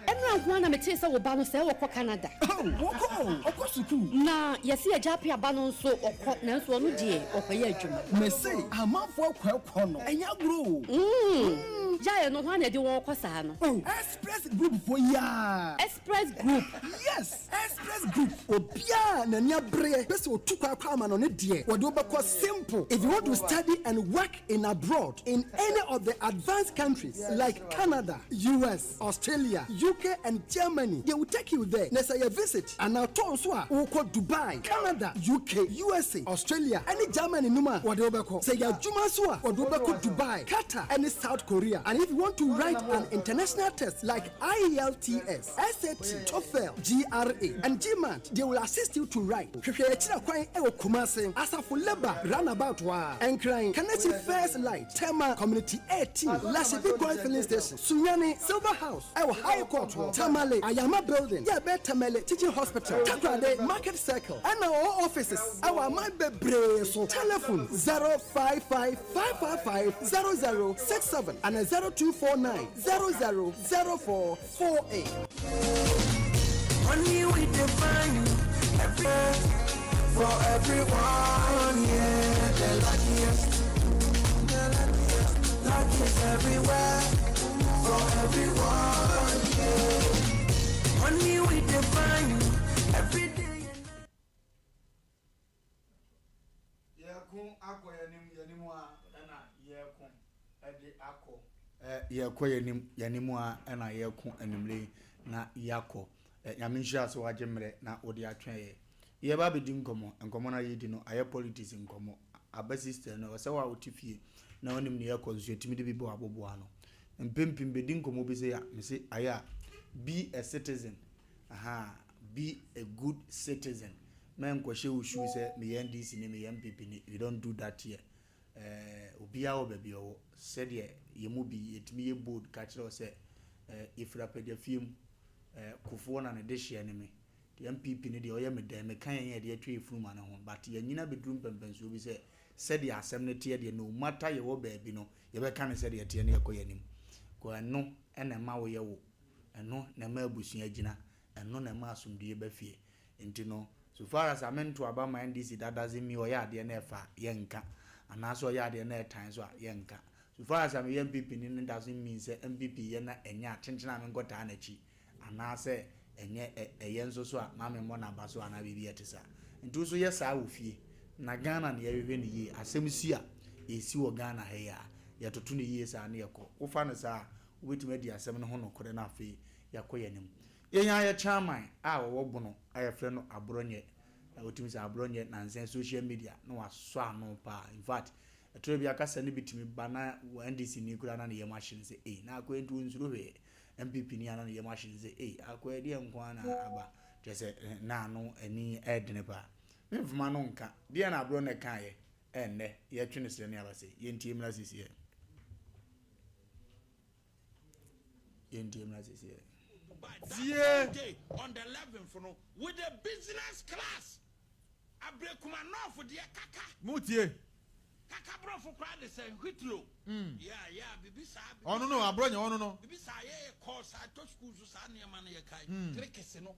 Ɛnora nko ara na metee sɛ wo ba no sɛɛ ɔkɔ Canada. Oh, wɔkɔ o, ɔkɔ sukuu. Na yɛse agya Appiah ba no nso ɔkɔ, nanso ɔno deɛ ɔkɔyɛ adwuma. Mese amanfoɔ akɔ ɛkɔ no, ɛnyɛ agorɔ o. Mm, gyae no, hwan na ɛde wɔn kɔ saa no? Oh, Express Group foɔ yi ara. Express Group? Yes, Express Group. Obiara a n'ani abereɛ pɛ sɛ ɔtu kwan kɔ amanɔne deɛ, wɔde wo bɛkɔ simple. If you want to study and work in abroad in any of the advanced countries like Canada, US, Australia, UK and Germany, they will take you there. Na sɛ yɛ visit anaa tour nso a, wokɔ Dubai, Canada, UK, USA, Australia ne Germany no mu a, wɔde wo bɛkɔ. Sɛ yɛ adwuma nso a, wɔde wo bɛkɔ Dubai, Qatar ne South Korea. And if you want to write an international test like IELTS, SAT, TOEFL, GRE and GMAT, they will assist you to write. Hwehwɛ yɛn akyiri kwan wɔ Kumasi, Asafo Labour Roundabout hɔ ara, Nkran, Kaneshie First Light, Tema Community 18, Lashibi Goil Filling Station, Sunyani, Silver House ɛwɔ High Court hɔ, Tamale, Ayama Building, yɛ ɛbɛn Tamale Teaching Hospital, Takoradi, Market Circle, ɛna ɔwɔ offices ɛwɔ aman bebree so. Telephone 055 555 0067 ana 0249 00 0448. Money we define every for everyone, yeah. The luckiest, the luckiest, luck is everywhere for everyone, yeah. Money we define every day. Yɛko akɔ yɛnim yɛnim a ɛna yɛko ɛde akɔ. Ɛ yɛkɔ yɛnim yɛnim a ɛna yɛko anwummerɛ yi. na yɛakɔ. Nyame nhyira sɛ wagye mmerɛ na wode atwɛn yɛ. Yɛreba abɛdi nkɔmmɔ, nkɔmmɔ no a yɛredi no ayɛ politics nkɔmmɔ. Aba sister no, ɛwɔ sɛ wo a wote fie na wonim nea ɛrekɔ nso yɛtumi de bi bɔ w'aboboa ano. Mpempem bɛdi nkɔmmɔ bi sei a, mese ayɛ a be a citizen, ahaa, be a good citizen. Mɛnkɔhyɛ wo shoe sɛ meyɛ NDC ni, meyɛ NPP ni, we don't do that here. Eh, obiara wɔ baabi a ɔwɔ. Sɛdeɛ yɛn mu bi yɛtumi yɛ bold ka kyerɛ wo sɛ, eh, yɛfiri apagyafie mu, eh, Kufuor na ne dehyeɛ ne me. Deɛ NPP no deɛ ɔyɛ me dɛn, meka yɛn a yɛde atwa yɛn funuma no ho, but yɛanyini abɛduru mpɛnpɛnsoɔ bi sɛ, sɛdeɛ asɛm no teɛ deɛ, no matter yɛwɔ baabi no, yɛbɛka no sɛdeɛ ɛteɛ na yɛkɔ yɛn anim. Cause ɛno na ɛma woyɛ wo, ɛno na ɛma abusua gyina, ɛno na ɛma asomdwoeɛ ba fie. Nti no, so far as a mento aba ma NDC that doesn't mean ɔyɛ adeɛ na ɛfa a, yɛnka. Anaasɛ ɔyɛ adeɛ na ɛtan nso a, yɛnka. So far as a meyɛ NPP ni no doesn't mean sɛ NPP yɛ na ɛnyɛ a, kyenkyen a menkɔtaa n'akyi. Anaasɛ ɛnyɛ ɛ, ɛyɛ nso so a, ma memmɔ n'aba so anaa biribi a ɛte saa. Nti wo nso yɛ saa wɔ fie. Na Ghana na yɛhwehwɛ no yie. Asɛm si a, ɛsi wɔ Ghana ha yi a, yɛtoto no yie saa na yɛkɔ. Wofa no saa a, wobɛtumi adi asɛm no ho nokorɛ na afei yɛakɔ yɛn anim. Yɛn ara yɛ chairman a ɔwɔ Bono a yɛfrɛ no Aborɔnyɛ. Na wotumi sɛ Aborɔnyɛ nansa yi social media na wasɔ ano paa. In fact, ɛtɔrɔ bi a kasa no bi tumi ba na NDC ni koraa na ne yam ahye no sɛ ei na akoa yi nti ɔnsuro hwee. NPP ni a na ne yam ahye no sɛ ei akoa yi deɛ nko ara na aba. Kyerɛ sɛ na ano ani ɛredene paa. Me mfoma no nka. Deɛ na Aborɔnyɛ kaeɛ ɛnnɛ yɛtwe no serɛ ne aba sɛ yɛntie mmra sisiɛ. Yɛntie mmra sisiɛ. That same day on the eleventh no with the business class Abrekuma North deɛ kaka. Mo tie. Kaka brɔfo koraa de sɛn whitlow. Yeah yeah bibi saa bibi Ɔno no saa. aborɔ nyɛ ɔno no. Bibi saa yɛ yɛ kɔɔ saa tɔ school so saa nneɛma no yɛ kae tricks no.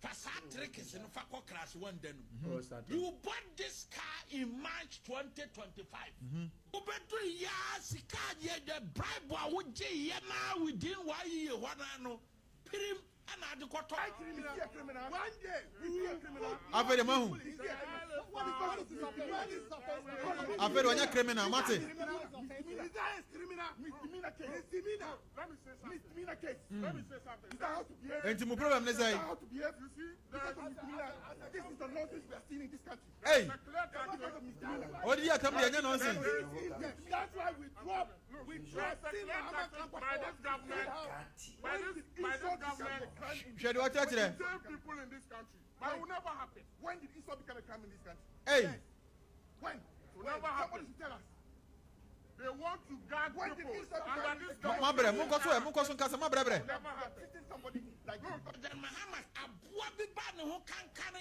Fa saa tricks no fa kɔ class one da no mu. You bought this car in March 2025. Wobɛduru yi ara sika a yɛ the bribe a wogye yɛ naa within one year hɔ naa no pirim ɛna ade kɔtɔ. Afei de moahu. Afei de ɔnyɛ criminal mate. Enti mo problem ne sɛn? Ei! Ɔdidi atam deɛ ɛnyɛ nonsense. Hwɛ deɛ ɔkyerɛkyerɛ. Ei! Moabrɛ, monkɔ so ɛ, monkɔ so nkasa, moabrɛbrɛ.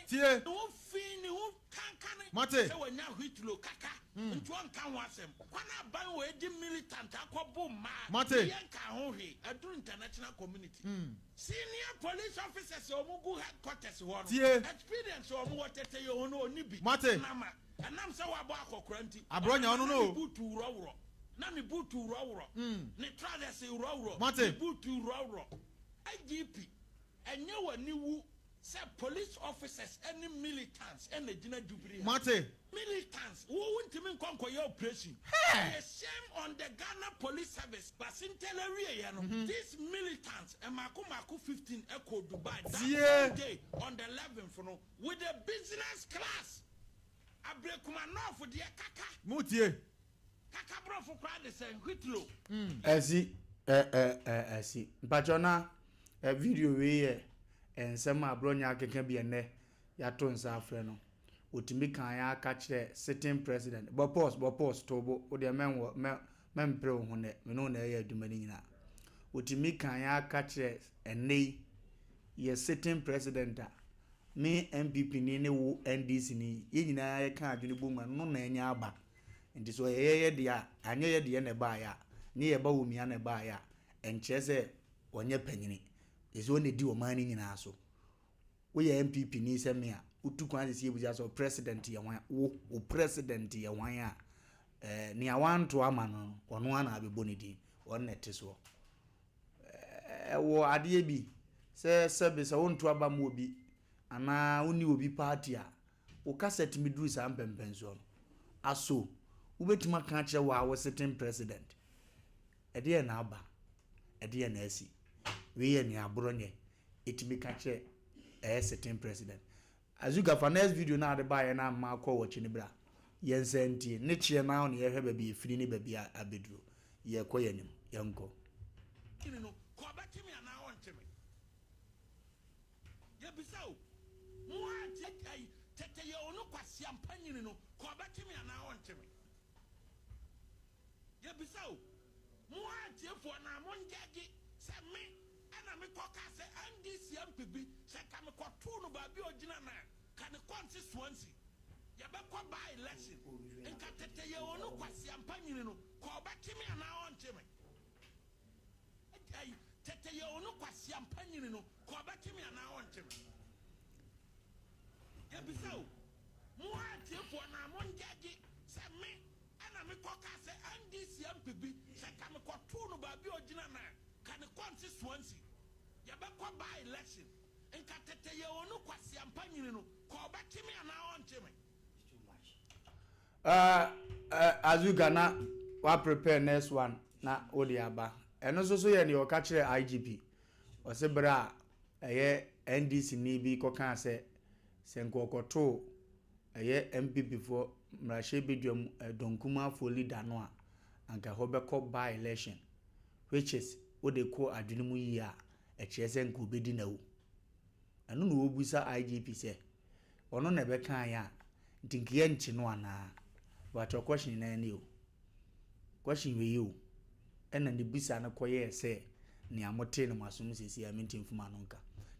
Tie. Moate? Moate? Tie. Moate? Ɛnam sɛ wabɔ akɔkora nti, Aborɔ nya ɔnam ɔno na no ne o. buutu worɔworɔ, na ne buutu worɔworɔ, ne trousers worɔworɔ, ne Moate? buutu worɔworɔ. IGP, ɛnyɛ w'aniwu sɛ police officers ne militants na ɛgyina Jubilee House. Moate? Militants, wo wontumi nkɔ nkɔyɛ operation. Hɛɛ! Ɛyɛ shame on the Ghana Police Service. Basintale awieɛ no, these militants mmaako mmaako 15 kɔɔ Dubai that Tie! same day on the 11th no with a business class. Abrekuma North deɛ kaka. Mo tie. Kaka brɔfo koraa de sɛn whitlow. Ɛsi ɛ ɛ ɛ ɛsi. Mpakyɛw na ɛ video wei yɛ nsɛm a Aborɔnyɛ akeka bi ɛnnɛ yɛato nsa afrɛ no. Otumi kan ara ka kyerɛ sitting president, bɔ pause, bɔ pause, to bo, wo deɛ mɛnwɔ mɛ mɛmpere wo ho nnɛ, me ne wo na ɛyɛ adwuma no nyinaa. Otumi kan ara ka kyerɛ ɛnnɛ yi yɛ sitting president a Me NPP ni ne wo NDC ni, yɛn nyinaa yɛka adwene bom a, ɛno na anya aba. Nti sɛ ɔyɛ yɛyɛ deɛ a, anyɛ yɛ deɛ na ɛbaeɛ a, ne yɛ ba Womia na ɛbaeɛ a, ɛnkyerɛ sɛ ɔnyɛ panyini. Ɛsɛ sɛ ɔna ɛdi ɔman no nyinaa so. Woyɛ NPP ni sɛ me a, wotu kwan sisi ebisa sɛ president yɛ hwan, wo, wo president yɛ hwan a, eh, nea wanto ama no no, ɔno ara na abɛbɔ ne din, ɔno na ɛte soɔ. Ɛwɔ adeɛ bi sɛ sɛbe sɛ wonto aba ma obi anaa wonni obi party a, wo kasa tumi duru saa mpɛmpɛnsoɔ no. Aso wobɛtumi aka akyerɛ wo a wo sitting president, ɛdeɛn na aba? Ɛdeɛn na asi? Wei yɛ nea Aborɔnyɛ ɛtumi ka kyerɛ ɛyɛ sitting president. Azuka fa next video no a wode baeɛ no a mma kɔ w'akyi no bra. Yɛnsan ntie. Ne kyeɛ no ara na yɛhwɛ baabi a ɛfiri ne baabi a abɛduru. Yɛrekɔ yɛn anim. Yɛnkɔ. Kini no, kɔ ɔbɛkye me anaa ɔnkye me? Yɛbisa o, mo a tie ayi, tete yɛ ono kwasia mpanyini no, kɔ ɔbɛkye me anaa ɔnkye me? Yɛbisa o, mo a atiefoɔ anaa mo ngyɛgye sɛ me ɛna me kɔ kaa sɛ NDC MP bi sɛ nka me kɔ too no baabi a ɔgyina no a, ka ne kɔ nse Swansea. Yɛbɛkɔ by election, nka tete yɛ ono kwasia mpanyini no, kɔ ɔbɛkye me anaa ɔnkye me? Ayi, tete yɛ ono kwasia mpanyini no, kɔ ɔbɛkye me anaa ɔnkye me? Yɛbisa o, mo atiefoɔ anaa mo ngyɛgye sɛ me ɛna me kɔ kaa sɛ NDC MP bi sɛ nka me kɔ too no baabi a ɔgyina no a, ka ne kɔ nse Swansea. Yɛbɛkɔ by election, nka tete yɛ ono kwasia mpanyini no, kɔ ɔbɛkye me anaa ɔnkye me? Uh, uh, Azuka na wa prepare next one na wode aba. Ɛno nso so yɛ nea ɔka kyerɛ IGP. Ɔse berɛ a ɛyɛ NDC ni bi kɔkaa sɛ sɛ nka ɔkɔtoo ɛyɛ NPP foɔ mmarahyɛbadwam dɔnkumafoɔ leader no a anka ɛhɔ bɛkɔ by election which is wode kɔ adwene mu yie a ɛkyerɛ sɛ nka ɔbɛdi n'awu. Ɛno na ɔrebisa IGP sɛ ɔno na ɛbɛkaeɛ a nti nka yɛnkye no anaa? Mepakyɛw question no ara ni o. Question wei o, ɛna ne bisa no kɔyɛɛ sɛ nea motee no mo asom seesei a mente mfom ano nka.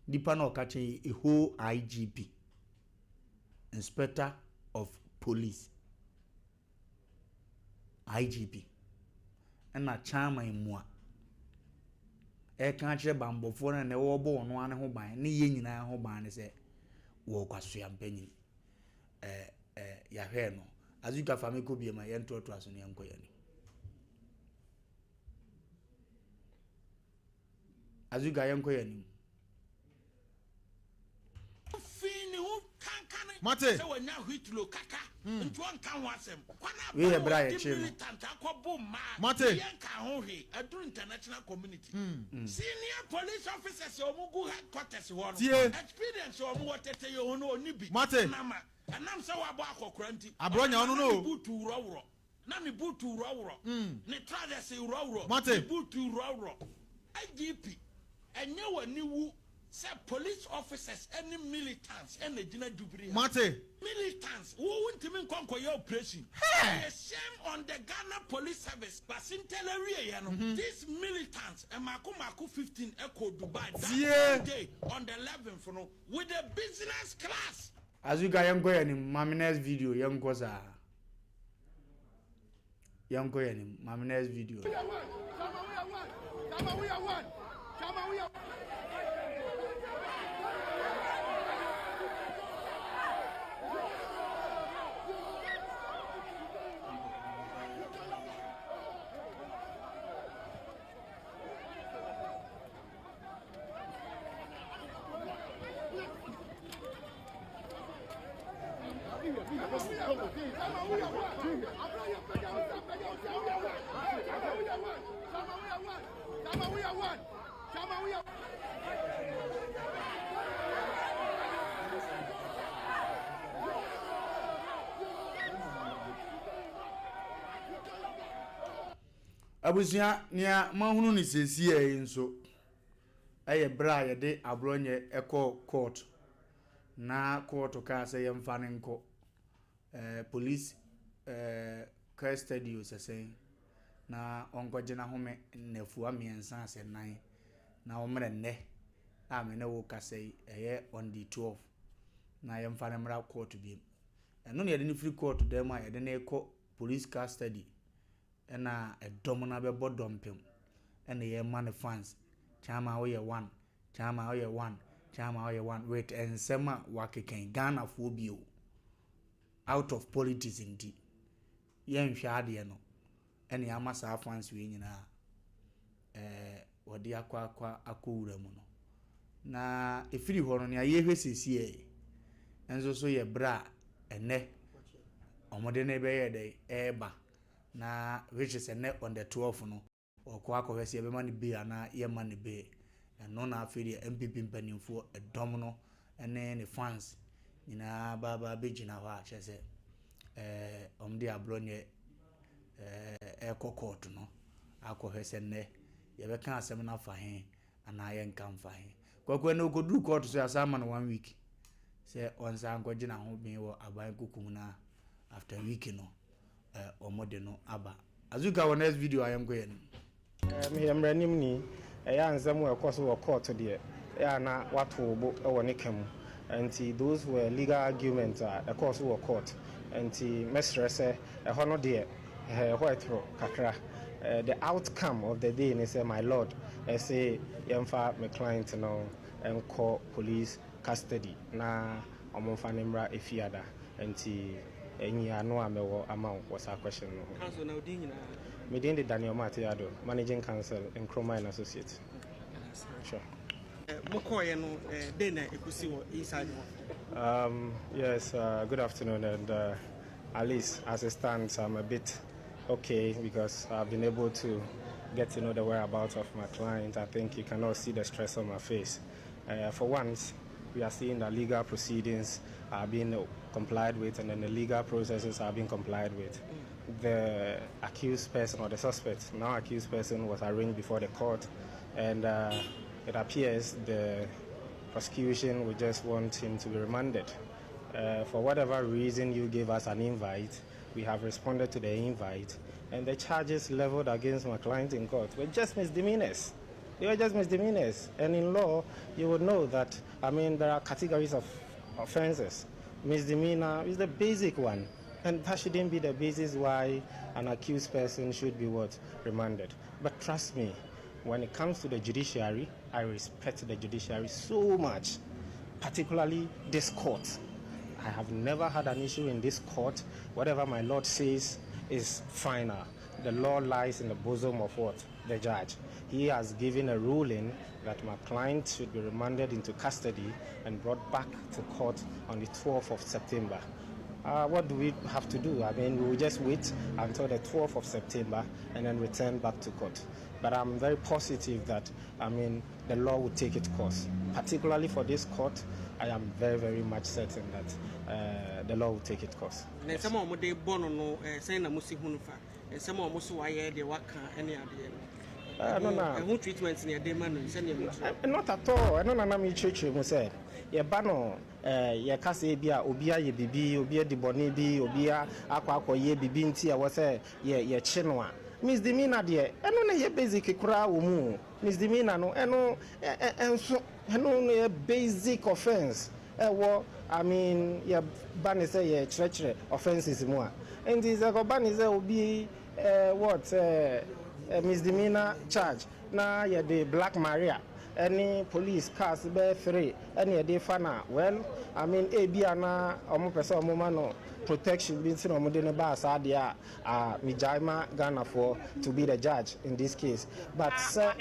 Nipa no a ɔka kyerɛ yi a whole IGP, Inspector of Police. IGP ɛna Chairman Mua ɛreka akyerɛ banbɔfoɔ no a na wɔrebɔ wɔn ara ho ban ne yɛn nyinaa ho ban no sɛ wɔ Kwasea mpanyin ɛɛ ɛɛ yɛahwɛ no Azuka fa me kɔ bie ma yɛntoatoa so na yɛnkɔ yɛn anim. Azuka yɛnkɔ yɛn anim. Fi ne ho kankane Mate. sɛ wanya whitlow kaka nti ɔnka ho asɛm. Kwan a Wei yɛ bɛn berɛ a wɔde yɛkyee no. militant akɔbo mmaa Mate. ne yɛnka ho hwee aduru international community. Senior police officers a wɔn gu headquarters hɔ no Tie. experience a wɔn wɔ tete yɛ wɔn ɔnni bi. Mate. Nam a ɛnam sɛ wabɔ akɔkora nti Aborɔ nya ɔnam ɔno a no na ne o. buutu worɔworɔ. Na ne buutu worɔworɔ, ne trousers worɔworɔ, Moate? ne buutu worɔworɔ. IGP, ɛnyɛ w'aniwu sɛ police officers ne militants na ɛgyina Jubilee House. Moate? Militants, wo wontumi nkɔ nkɔyɛ operation. Hɛɛ! Ɛyɛ shame on the Ghana Police Service. Basintale awieɛ no, these militants mmaako mmaako 15 kɔɔ Dubai that Tie! same day on the 11th no with a business class. Azuka yɛnkɔ yɛn anim ma me next video yɛnkɔ saa. Yɛnkɔ yɛn anim ma me next video. Abusua, nea moahunu no seesei yi nso yɛ berɛ a yɛde Aborɔnyɛ kɔɔ kɔɔto na kɔɔto kaa sɛ yɛmfa no nkɔ eh, police eh, custody o sɛ sɛn na ɔnkɔgye n'ahome nnafua mmiɛnsa asɛ nan na ɔmmerɛ nnɛ a me ne wo kasa yi ɛyɛ on the 12 na yɛmfa no mmra kɔɔto biom. Ɛno na yɛde no firi kɔɔto dan mu a yɛde no rekɔ police custody Ɛna ɛdɔm no abɛbɔ dɔmpem ɛna yɛma no fans Chairman woyɛ one Chairman woyɛ one Chairman woyɛ one with nsɛm a wakeka yi Ghanafoɔ bio out of politics nti yɛnhwɛ adeɛ no ɛna yɛama saa fans wei nyinaa ɛɛ wɔde akɔ akɔ akɔ wura mu no na ɛfiri hɔ no nea yɛhwɛ seesei nso so yɛ berɛ a ɛnɛ wɔde no bɛyɛ dɛ ɛreba Na which is ɛnɛ on the 12 no ɔkɔ akɔhwɛ sɛ yɛbɛma no bail anaa yɛmma no bail. Ɛno na afei deɛ NPP mpanimfoɔ ɛdɔm no ne ne fans nyinaa ba ba bɛgyina hɔ a kyerɛ sɛ ɛɛ wɔn de aborɔnyɛ ɛɛ ɛrekɔ kɔɔto no akɔhwɛ sɛ nnɛ yɛbɛka asɛm no afa he anaa yɛnka mfa he. Kwaku ɛnna ɔkɔduru kɔɔto so yɛasan ama no one week sɛ ɔnsan nkɔgye n'ahome wɔ aban kukum no a after week no ɛɛ wɔn de no aba. Azuka wɔ next video a yɛnkɔ yɛn anim. Meyɛ mmaranimni. Ɛyɛ a nsɛm a ɛkɔ so wɔ court deɛ, ɛyɛ a na woato wo bo wɔ ne ka mu. Nti those were legal arguments a ɛkɔɔ so wɔ court. Nti mɛsrɛ sɛ ɛhɔ no deɛ, ɛhɔ ɛtoro kakra. The outcome of the day ne sɛ my lord se yɛmfa me client no nkɔ police custody na wɔmfa no mmra Efiada. Nti nyiano a mɛwɔ ama wo wɔ saa question no ho. Counsel, na wo din nyinaa? Me din de Daniel Martey Addo, Managing Counsel, Nkrumah and Associates. Sure. Mo kɔɔeɛ no, dɛn na ɛkɔsi wɔ inside hɔ? Um, yes, uh, good afternoon, and uh, at least as it stands, I'm a bit okay because I've been able to get to know the whereabouts of my client. I think you cannot see the stress on my face. Uh, for once, we are seeing that legal proceedings are being complied with and then the legal processes are being complied with. The accused person or the suspect, now accused person, was arraigned before the court, and uh, it appears the prosecution would just want him to be remanded. Uh, for whatever reason you gave us an invite, we have responded to the invite, and the charges leveled against my client in court were just misdemeanors. They were just misdemeanors. And in law, you would know that, I mean, there are categories of offenses. Misdemeanor is the basic one. And that shouldn't be the basis why an accused person should be what? Remanded. But trust me, when it comes to the judiciary, I respect the judiciary so much, particularly this court. I have never had an issue in this court. Whatever my lord says is final. The law lies in the bosom of what? The judge. He has given a ruling that my client should be remanded into custody and brought back to court on the 12th of September. Uh, what do we have to do? I mean, we will just wait until the 12th of September and then return back to court. But I'm very positive that, I mean, the law will take its course. Particularly for this court, I am very, very much certain that uh, the law will take its course. Yes. Nsɛm a wɔn so wayɛ deɛ waka ne adeɛ no. Ɛno na. Ɛho treatment na yɛde ma no sɛdeɛ mo kyerɛ. Not at all ɛno na na mekyerɛkyerɛ mu sɛ yɛba no yɛka sɛ ebi a obi ayɛ biribi obi adi bɔne bi obi akɔ akɔyɛ biribi nti ɛwɔ sɛ yɛ yɛkye no a misdemeanor deɛ ɛno na ɛyɛ basic koraa wɔ mu o misdemeanor no ɛno ɛnso ɛno no yɛ basic offence ɛwɔ I mean yɛ ba ne sɛ yɛ kyerɛkyerɛ offences mu a nti sɛ kɔ ba ne sɛ obi eh, what eh, misdemeanor charge na yɛ de Black Maria ɛne police cars bɛyɛ three ɛne yɛde fa no a well I mean ebi a na ɔmo pɛ sɛ ɔmo ma no protection bi nti na ɔmo de no baa saa deɛ a ah me gyae ma Ghanafoɔ to be the judge in this case but sɛ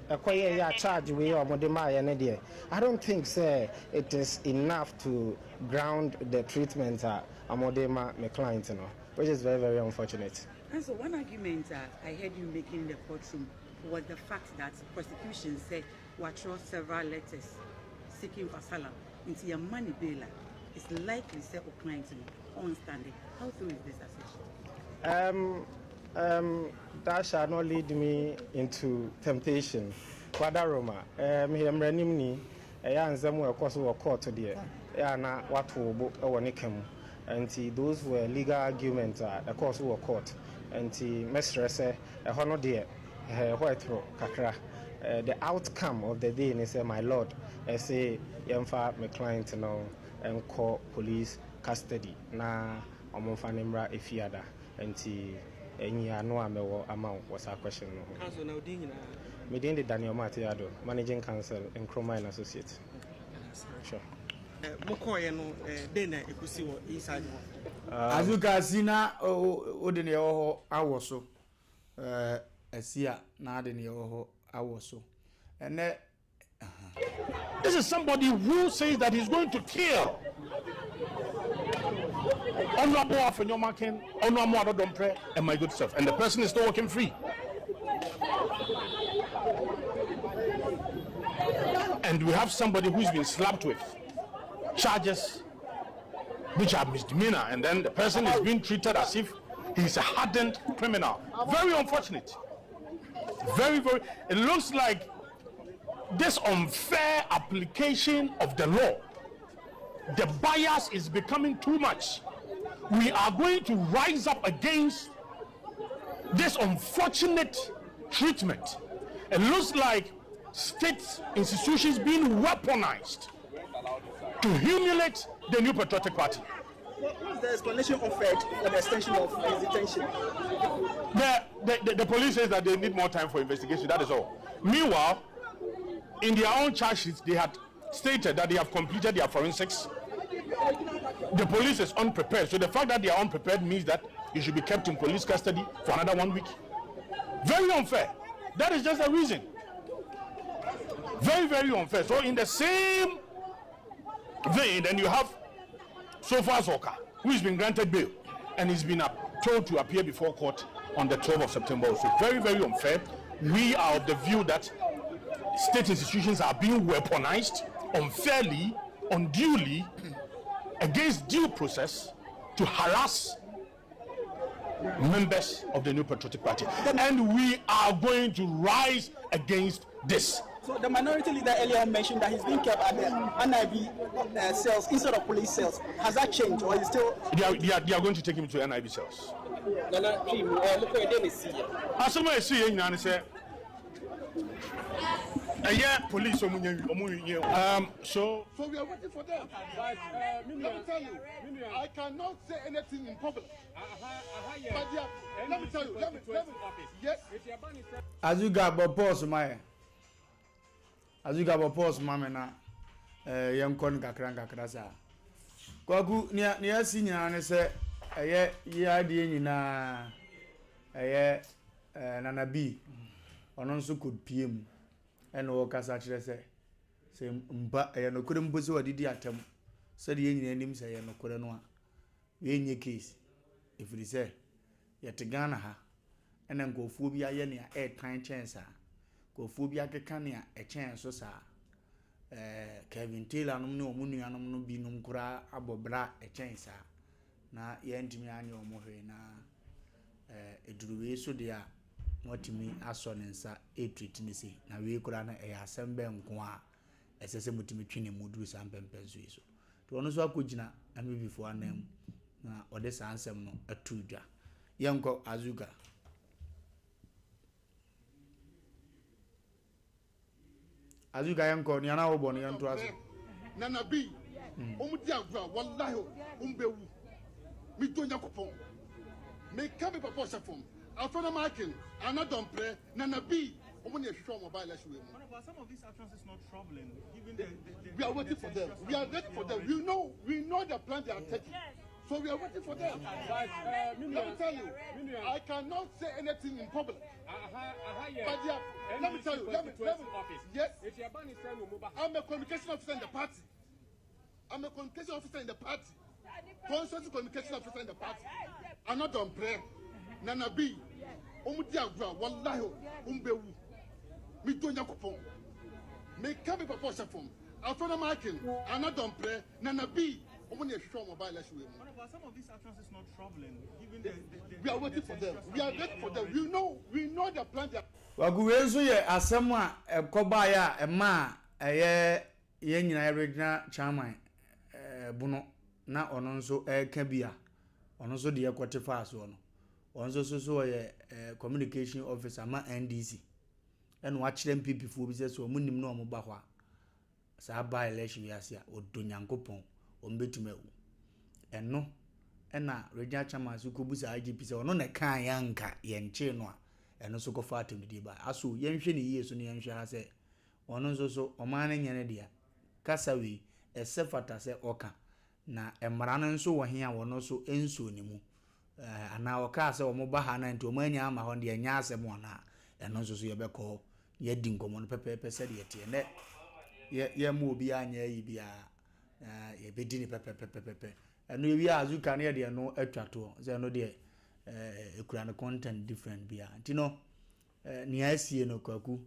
ɛkɔ yɛ yɛ a charge wei a ɔmo de maa yɛ no deɛ I don't think sɛ it is enough to ground the treatment a wɔde ma me client no which is very very unfortunate. And so one argument a I heard you making in the courtroom was the fact that prosecution sɛ watwerɛ several letters seeking for asylum nti yɛmma no bail a it's likely sɛ wo client no ɔnstande. How true is this assertion? Um, um, that shall not lead me into temptation. Kwada Roma, eh, meyɛ mmaranimni, ɛyɛ a nsɛm a ɛkɔ so wɔ court deɛ, ɛyɛ a na wato wo bo wɔ ne ka mu. Nti those were legal arguments a ɛkɔɔ so wɔ court. Nti mɛsrɛ sɛ ɛhɔ no deɛ, ɛhɔ ɛtoro kakra. Eh, the outcome of the day ne sɛ my lord ɛse yɛmfa me client no nkɔ police custody na wɔmfa no mmra Efiada nti nyiano a mɛwɔ ama wo wɔ saa question no ho. Counsel, na wo din nyinaa? Me din de Daniel Martey Addo, Managing Counsel, Nkrumah and Associates. Sure. Mo kɔɔeɛ no, dɛn na ɛkɔsi wɔ inside hɔ? Azuka asi na wode nea ɛwɔ hɔ awɔ so. Asi a na ade nea ɛwɔ hɔ awɔ so. Ɛnɛ This is somebody who says that he's going to kill Honorable Afenyo-Markin, Honorable Addo-Dompreh, and my good self. And the person is still working free. And we have somebody who's been slapped with charges which are misdemeanor, and then the person is being treated as if he's a hardened criminal. Very unfortunate. Very, very. It looks like this unfair application of the law, the bias is becoming too much. We are going to rise up against this unfortunate treatment. It looks like state institutions being weaponized to humiliate the New Patriotic Party. What was the explanation offered for the extension of his detention? The, the, the, the police says that they need more time for investigation, that is all. Meanwhile, in their own charge sheets, they had stated that they have completed their forensics. The police is unprepared. So the fact that they are unprepared means that you should be kept in police custody for another one week. Very unfair. That is just the reason. Very, very unfair. So in the same vein, then you have Sofa Zoka, who has been granted bail and he's been told to appear before court on the 12th of September. So very, very unfair. We are of the view that state institutions are being weaponized unfairly, unduly, against due process to harass members of the New Patriotic Party. And we are going to rise against this. So the minority leader earlier mentioned that he's being kept at the NIB cells instead of police cells. Has that changed or is still... They are, they are, they are going to take him to NIB cells. Asɛm a ɛsi yɛ nyinaa ne sɛ ɛyɛ police ɔmo nyɛ ɔmo nyɛ so. So we are waiting for them. But, let me tell you, I cannot say anything in public. But yeah, let me tell you, let me, let me, yes. Azuka bɔ pause ma yɛ. Azuka bɔ pause ma me na eh, yɛnkɔ no kakra nkakra saa. Kwaku, nea nea asi nyinaa ne sɛ ɛyɛ yɛ adeɛ nyinaa ɛyɛ eh, Nana B ɔno nso kɔ pie mu ɛna ɔkasa kyerɛ sɛ sɛ mpa ɛyɛ nokorɛ mpo sɛ wadidi atɛm sɛdeɛ yɛn nyinaa nim sɛ ɛyɛ nokorɛ no a Wei nyɛ case ɛfiri sɛ yɛte Ghana ha ɛna nkurɔfoɔ bi ayɛ nea ɛretan kyɛn saa. Nkurɔfoɔ bi akeka nea ɛkyɛn so saa. Ɛɛ Kevin Taylor nom ne wɔn nuanom no binom koraa abɔ bra a ɛkyɛn saa. Na yɛntumi anyɛ wɔn hwee na ɛɛ ɛduru wei so deɛ a wɔatumi asɔ ne nsa ɛretiriti ne sei. Na wei koraa no ɛyɛ asɛm bɛn nko a ɛsɛ sɛ motumi twe ne mu duru saa mpɛmpɛnso yi so. Nti ɔno nso akɔgyina NPP foɔ anan mu na ɔde saa nsɛm no ato dwa. Yɛnkɔ Azuka. Azuka yɛnkɔ, nea na wobɔ no yɛntoa so. Nana bi, wɔn di agorɔ a, wallahi wɔn bɛwu. Me dɔ Nyankopɔn. Me ka me papa ɔhyɛ fam. Afei na Michael, Ana Dɔmprɛ, Nana bi, wɔn na ɛhwehwɛ wɔn ɔbaa election wei mu. We are waiting for them. We are ready for them. We know, we know the plan they are taking. So we are waiting for them. But, let me tell you, I cannot say anything in public. But yeah, let me tell you, let me, let me, yes, I'm a communication officer in the party. I'm a communication officer in the party. Constituency communication officer in the party. I'm not on prayer. Nana B, wɔn di agorɔ a wallahi wɔn bɛ wu. Mi do Nyankopɔn. Mi ka mi papa ɔhyɛ fam. Afei na Michael, Ana Dɔmprɛ, Nana B, wɔn na ɛhwehwɛ wɔn ɔbaa election wei mu. We are waiting for them. We are ready for them. We know, we know the plan they are. Kwaku wei nso yɛ asɛm a ɛkɔbaeɛ a ɛmaa ɛyɛ yɛn nyinaa yɛbɛgyina chairman bono na ɔno nso ɛreka bi a ɔno nso deɛ kɔte faa soɔ no ɔno nso so so ɔyɛ communication officer ma NDC ɛna wakyerɛ NPP foɔ bi sɛ sɛ wɔn nim na wɔn ba hɔ a saa by election yi ase a ɔdɔ Nyankopɔn wɔn bɛtumi awu ɛno ɛna regional chairman so kɔbu saa IGP sɛ ɔno na ɛkaa yɛn anka yɛn kyee no a ɛno nso kɔfa atɛmdidie ba aso yɛnhwɛ ne yie so ne yɛnhwɛ ha sɛ Ɔno nso so, ɔman no nyɛ ne dea. Kasa wei, ɛsɛ fata sɛ ɔka. Na mmara no nso wɔ he a ɔno nso nsuo ne mu? Ɛɛ, anaa ɔkaa sɛ wɔba ha na nti wɔannya amma hɔ no deɛ ɛnyɛ asɛm anaa? Ɛno nso so yɛbɛkɔ hɔ na yɛadi nkɔmmɔ no pɛpɛɛpɛ sɛdeɛ ɛteɛ. Nnɛ, yɛ, yɛmma obiara nyɛ ayi biara, na yɛbɛdi no pɛpɛpɛpɛpɛ. Ɛno yɛwie a, Azuka no yɛde ɛno atwa toɔ, sɛ ɛno deɛ, ɛɛ, ɛkura no content different biara. Nti no, Nea asie no, Kwaku,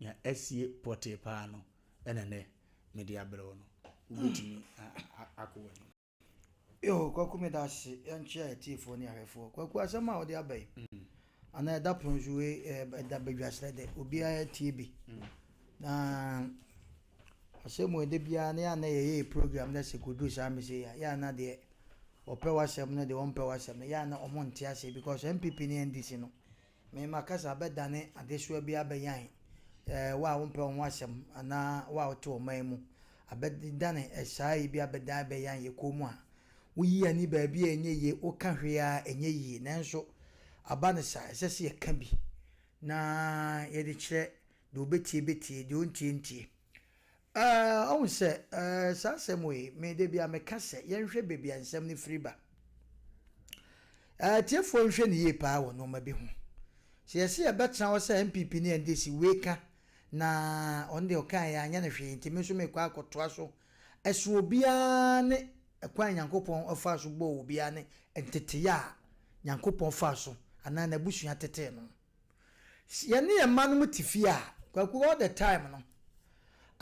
nea asie pɔtee paa no, ɛna nɛ mede abrɛ wo no. Wobɛtumi akɔ w'anim. Yoo Kwaku meda ase yɛnkyea atiefoɔ ne ahwɛfoɔ. Kwaku asɛm a wode aba yi anaa ɛda pono so wei ɛda badwasrɛ dɛ obiara tie bi na asɛm wei da biara ne yɛ ana yɛyɛ program na sɛ kɔduru saa mese yɛ yɛ ana deɛ wɔpɛ w'asɛm no deɛ wɔmpɛ w'asɛm no yɛ ana ɔmo nte aseɛ because NPP ne NDC no Me makasa bɛdane adesoa bi abɛyan wo a wompɛ wo ho asɛm anaa wo a wote ɔman mu. Abɛdane saa yi bi abɛdan abɛyan yɛ kɔn mu a woyi ani baabi a ɛnyɛ yie, woka hwee a ɛnyɛ yie. Nanso aba no saa, ɛsɛ sɛ yɛka bi na yɛde kyerɛ deɛ ɔbɛtie bɛtie, deɛ ɔntie ntie. Ɛɛ, ɔhu sɛ, ɛɛ, saa asɛm wei, me da bi a meka sɛ yɛnhwɛ baabi a nsɛm no firi ba. Ɛɛ, atiefoɔ nhwɛ no yie paa wɔ nneɛma bi ho. Sɛ yɛse yɛbɛtena hɔ sɛ NPP ne NDC wei ka na ɔno deɛ ɔkaeɛ anyɛ no hwee nti me nso mekɔ akɔtoa so. Ɛso obiara ne ɛkwan a Nyankopɔn faa so bɔɔ obiara ne nteteyɛ a Nyankopɔn faa so anaa n'abusua tetee no. Yɛne yɛn mma nom te fie a, Kwaku all the time no,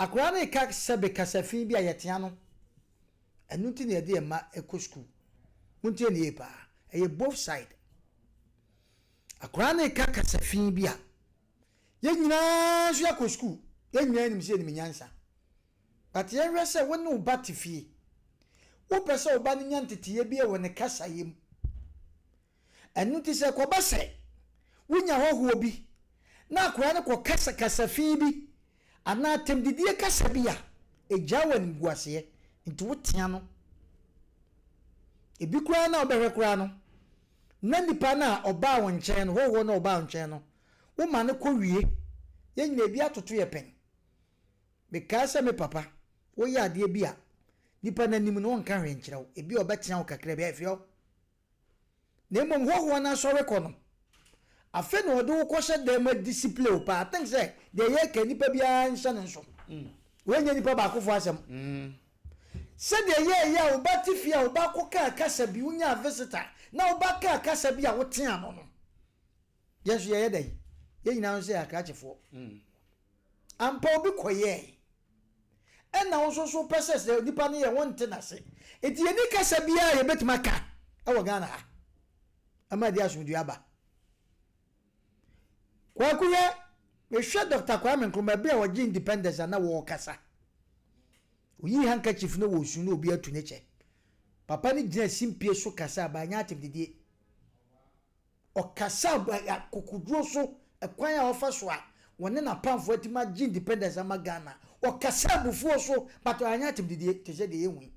akwadaa no reka sɛbe kasa fi bi a yɛtea no. Ɛno nti na yɛde yɛn mma kɔ sukuu. Montie no yie paa. Ɛyɛ both side. Akwadaa no reka kasa fi bi a, yɛn nyinaa nso yɛakɔ sukuu. Yɛn nyinaa nim sɛ yɛnim nyansa. But yɛnhwɛ sɛ wo ne wo ba te fie. Wopɛ sɛ wo ba no nya nteteeɛ bi wɔ ne kasayɛ mu. Ɛno nti sɛ ɛkɔba sɛ wonya hɔhoɔ bi na akwadaa no kɔkasa kasa fi bi anaa atɛmdidie kasa bi a, ɛgyaa wo animguaseɛ nti wotea no. Ebi koraa no a wobɛhwɛ koraa no, na nipa no a ɔbaa wo nkyɛn no, hɔhoɔ no a ɔbaa wo nkyɛn no, woma no kɔwie. Yɛn nyinaa ebi atoto yɛ pɛn. Mekae sɛ me papa, woyɛ adeɛ bi a, nipa no anim no ɔnka hwee nkyerɛ wo. Ebi a ɔbɛtea wo kakra bi, ɛfeɛ wo. Na mmom hɔhoɔ no asɔre kɔ no, afei na ɔde wo kɔhyɛ dan mu adisipline wo paa. I think sɛ deɛ yɛreka nipa biara nhyɛ ne nso. Wei nyɛ nipa baakofoɔ asɛm. Sɛdeɛ yɛɛyɛ a wo ba te fie a wo ba kɔ kaa kasa bi, wonyaa visitor na wo ba kaa kasa bi a wote ano no, yɛn nso yɛyɛ dɛn? Yɛn nyinaa nso yɛ akrakyefoɔ. Ampa obi kɔyɛɛe. Ɛna wo nso so wopɛ sɛ sɛ nipa no yɛ wonte n'ase. Nti yɛnni kasa biara a yɛbɛtumi aka wɔ Ghana ha ama ɛde asomdwoeɛ aba. Kwaku hwɛ, mehwɛ Dr. Kwame Nkrumah bere a wɔgye independence a na wɔrekasa. Oyii handkerchief no wɔ osu na obi atu ne kyɛ. Papa no gyina simpie so kasa ba ɛnyɛ atɛmdidie. Ɔkasaa akokoduro so ɛkwan a ɔfa so a wɔne n'apamfoɔ atumi agye independence ama Ghana. Ɔkasaa abufuo so but anyɛ atɛmdidie te sɛ deɛ yɛhu yi.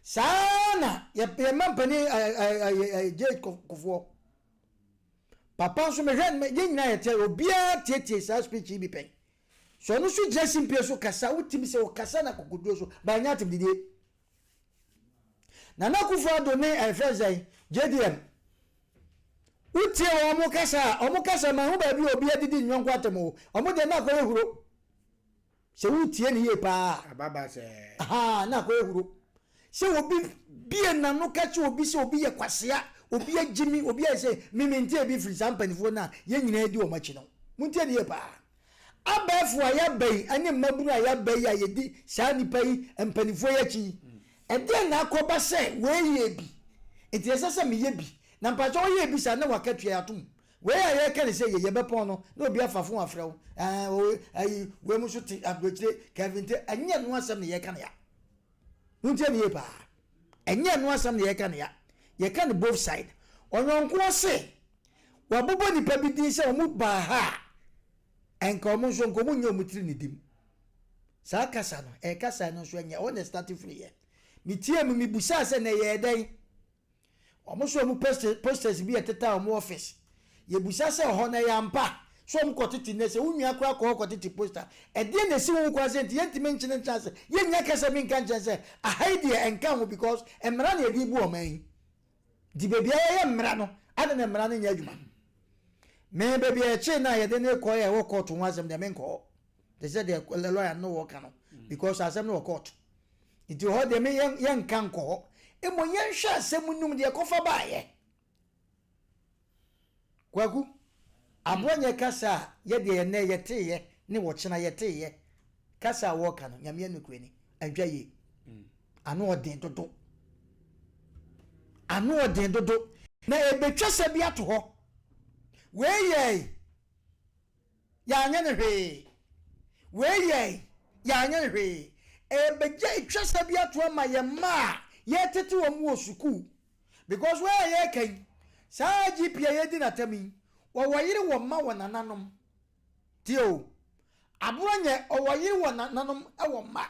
Saa ara na yɛ yɛn mampanin J. Kufuor. Papa nso mehwɛ no yɛn nyinaa yɛte obiara tietie saa speech yi bi pɛn. So ɔno nso gyina simpie so kasa wotumi sɛ ɔkasa no akokoduro so but anyɛ atɛmdidie. Nana Akufo Addo ne ɛfrɛ sɛn JDM wotie wɔn mo kasa a wɔn kasa ma ho baabi a obi adidi ne yɔnko atɛm o wɔn deɛ na akɔyɛ huro sɛ wotie ne yie paa ababa sɛ ha na akɔyɛ huro sɛ obi bie n'ano ka kyerɛ obi sɛ obi yɛ kwasea obi agyimi obi ayɛ sɛ mimi ntie bi firi saa mpanimfoɔ no a yɛn nyinaa di wɔn akyi no montie ne yie paa Abɛɛfo a yɛaba yi ne mmabunu a yɛaba yi a yɛdi saa nnipa yi mpanimfoɔ yi akyi yi, ɛdeɛn na akɔba sɛ wei yɛɛ bi nti ɛsɛ sɛ meyɛ bi? Na mpakyɛ woyɛɛ bi saa na w'akatua yɛatom. Wei a yɛreka no sɛ yei yɛbɛpɔn no na obi afa fon afrɛ wo, ɛɛ o ayi wei mu nso te aburokyire Kevin te, ɛnyɛ ɛno asɛm na yɛreka no ya. Montie no yie paa. Ɛnyɛ ɛno asɛm na yɛreka no ya. Yɛka no both side. Ɔnyɔnkoɔ se wabobɔ nnipa bi din sɛ wɔn baa ha a, ɛnka wɔn nso nka wɔn nyɛ wɔn tiri ne dim. Saa kasa no, ɛyɛ kasa no nso ɛnyɛ ɛhɔ na ɛstarte firi yɛ. Metie mu, mebusaa sɛ na ɛyɛɛ dɛn? Wɔn nso wɔn posters posters bi ɛteta wɔn office. Yɛbusa sɛ ɔhɔ no ɛyɛ ampa sɛ wɔn kɔtete nnɛ sɛ wo nua koraa kɔ hɔ kɔtete poster. Ɛdeɛn na ɛsi wo kwan sɛ nti yɛntumi nkyene nkyɛn ase yɛnnya kasa bi nka nkyɛn sɛ aha yi deɛ ɛnka ho because mmara na yɛde bu ɔman yi. Nti baabi a yɛyɛ mmara no adɛn na mmara no nyɛ adwuma? Me baabi a yɛkyee no a yɛde no kɔɛ a ɛwɔ court ho asɛm deɛ menkɔ hɔ. Te sɛ deɛ lawyer no wɔka no because asɛm no wɔ court. Nti hɔ deɛ me yɛnka nkɔ hɔ. Mmom yɛnhwɛ asɛm no mu deɛ ɛkɔfa baeɛ. Kwaku, aboa nyɛ kasa a yɛdeɛ yɛnnɛ yɛteeɛ ne wɔkyena yɛteeɛ. Kasa a wɔka no, Nyame anokorɛ ni, antwa yie. Ano ɔden dodo. Ano ɔden dodo. Na ɛbɛtwa sɛ bi ato hɔ. Wei yɛe, yɛanyɛ no hwee. Wei yɛe, yɛanyɛ no hwee. Ɛbɛgya etwa sɛ bi ato ama yɛn mma a yɛtete wɔn wɔ sukuu. Because wei a yɛreka yi, saa IGP a yɛredi n'atam yi, wɔwɔ yere wɔ mma wɔ nananom. Tie o, aboa nyɛ ɔwɔ yere wɔ nananom wɔ mma.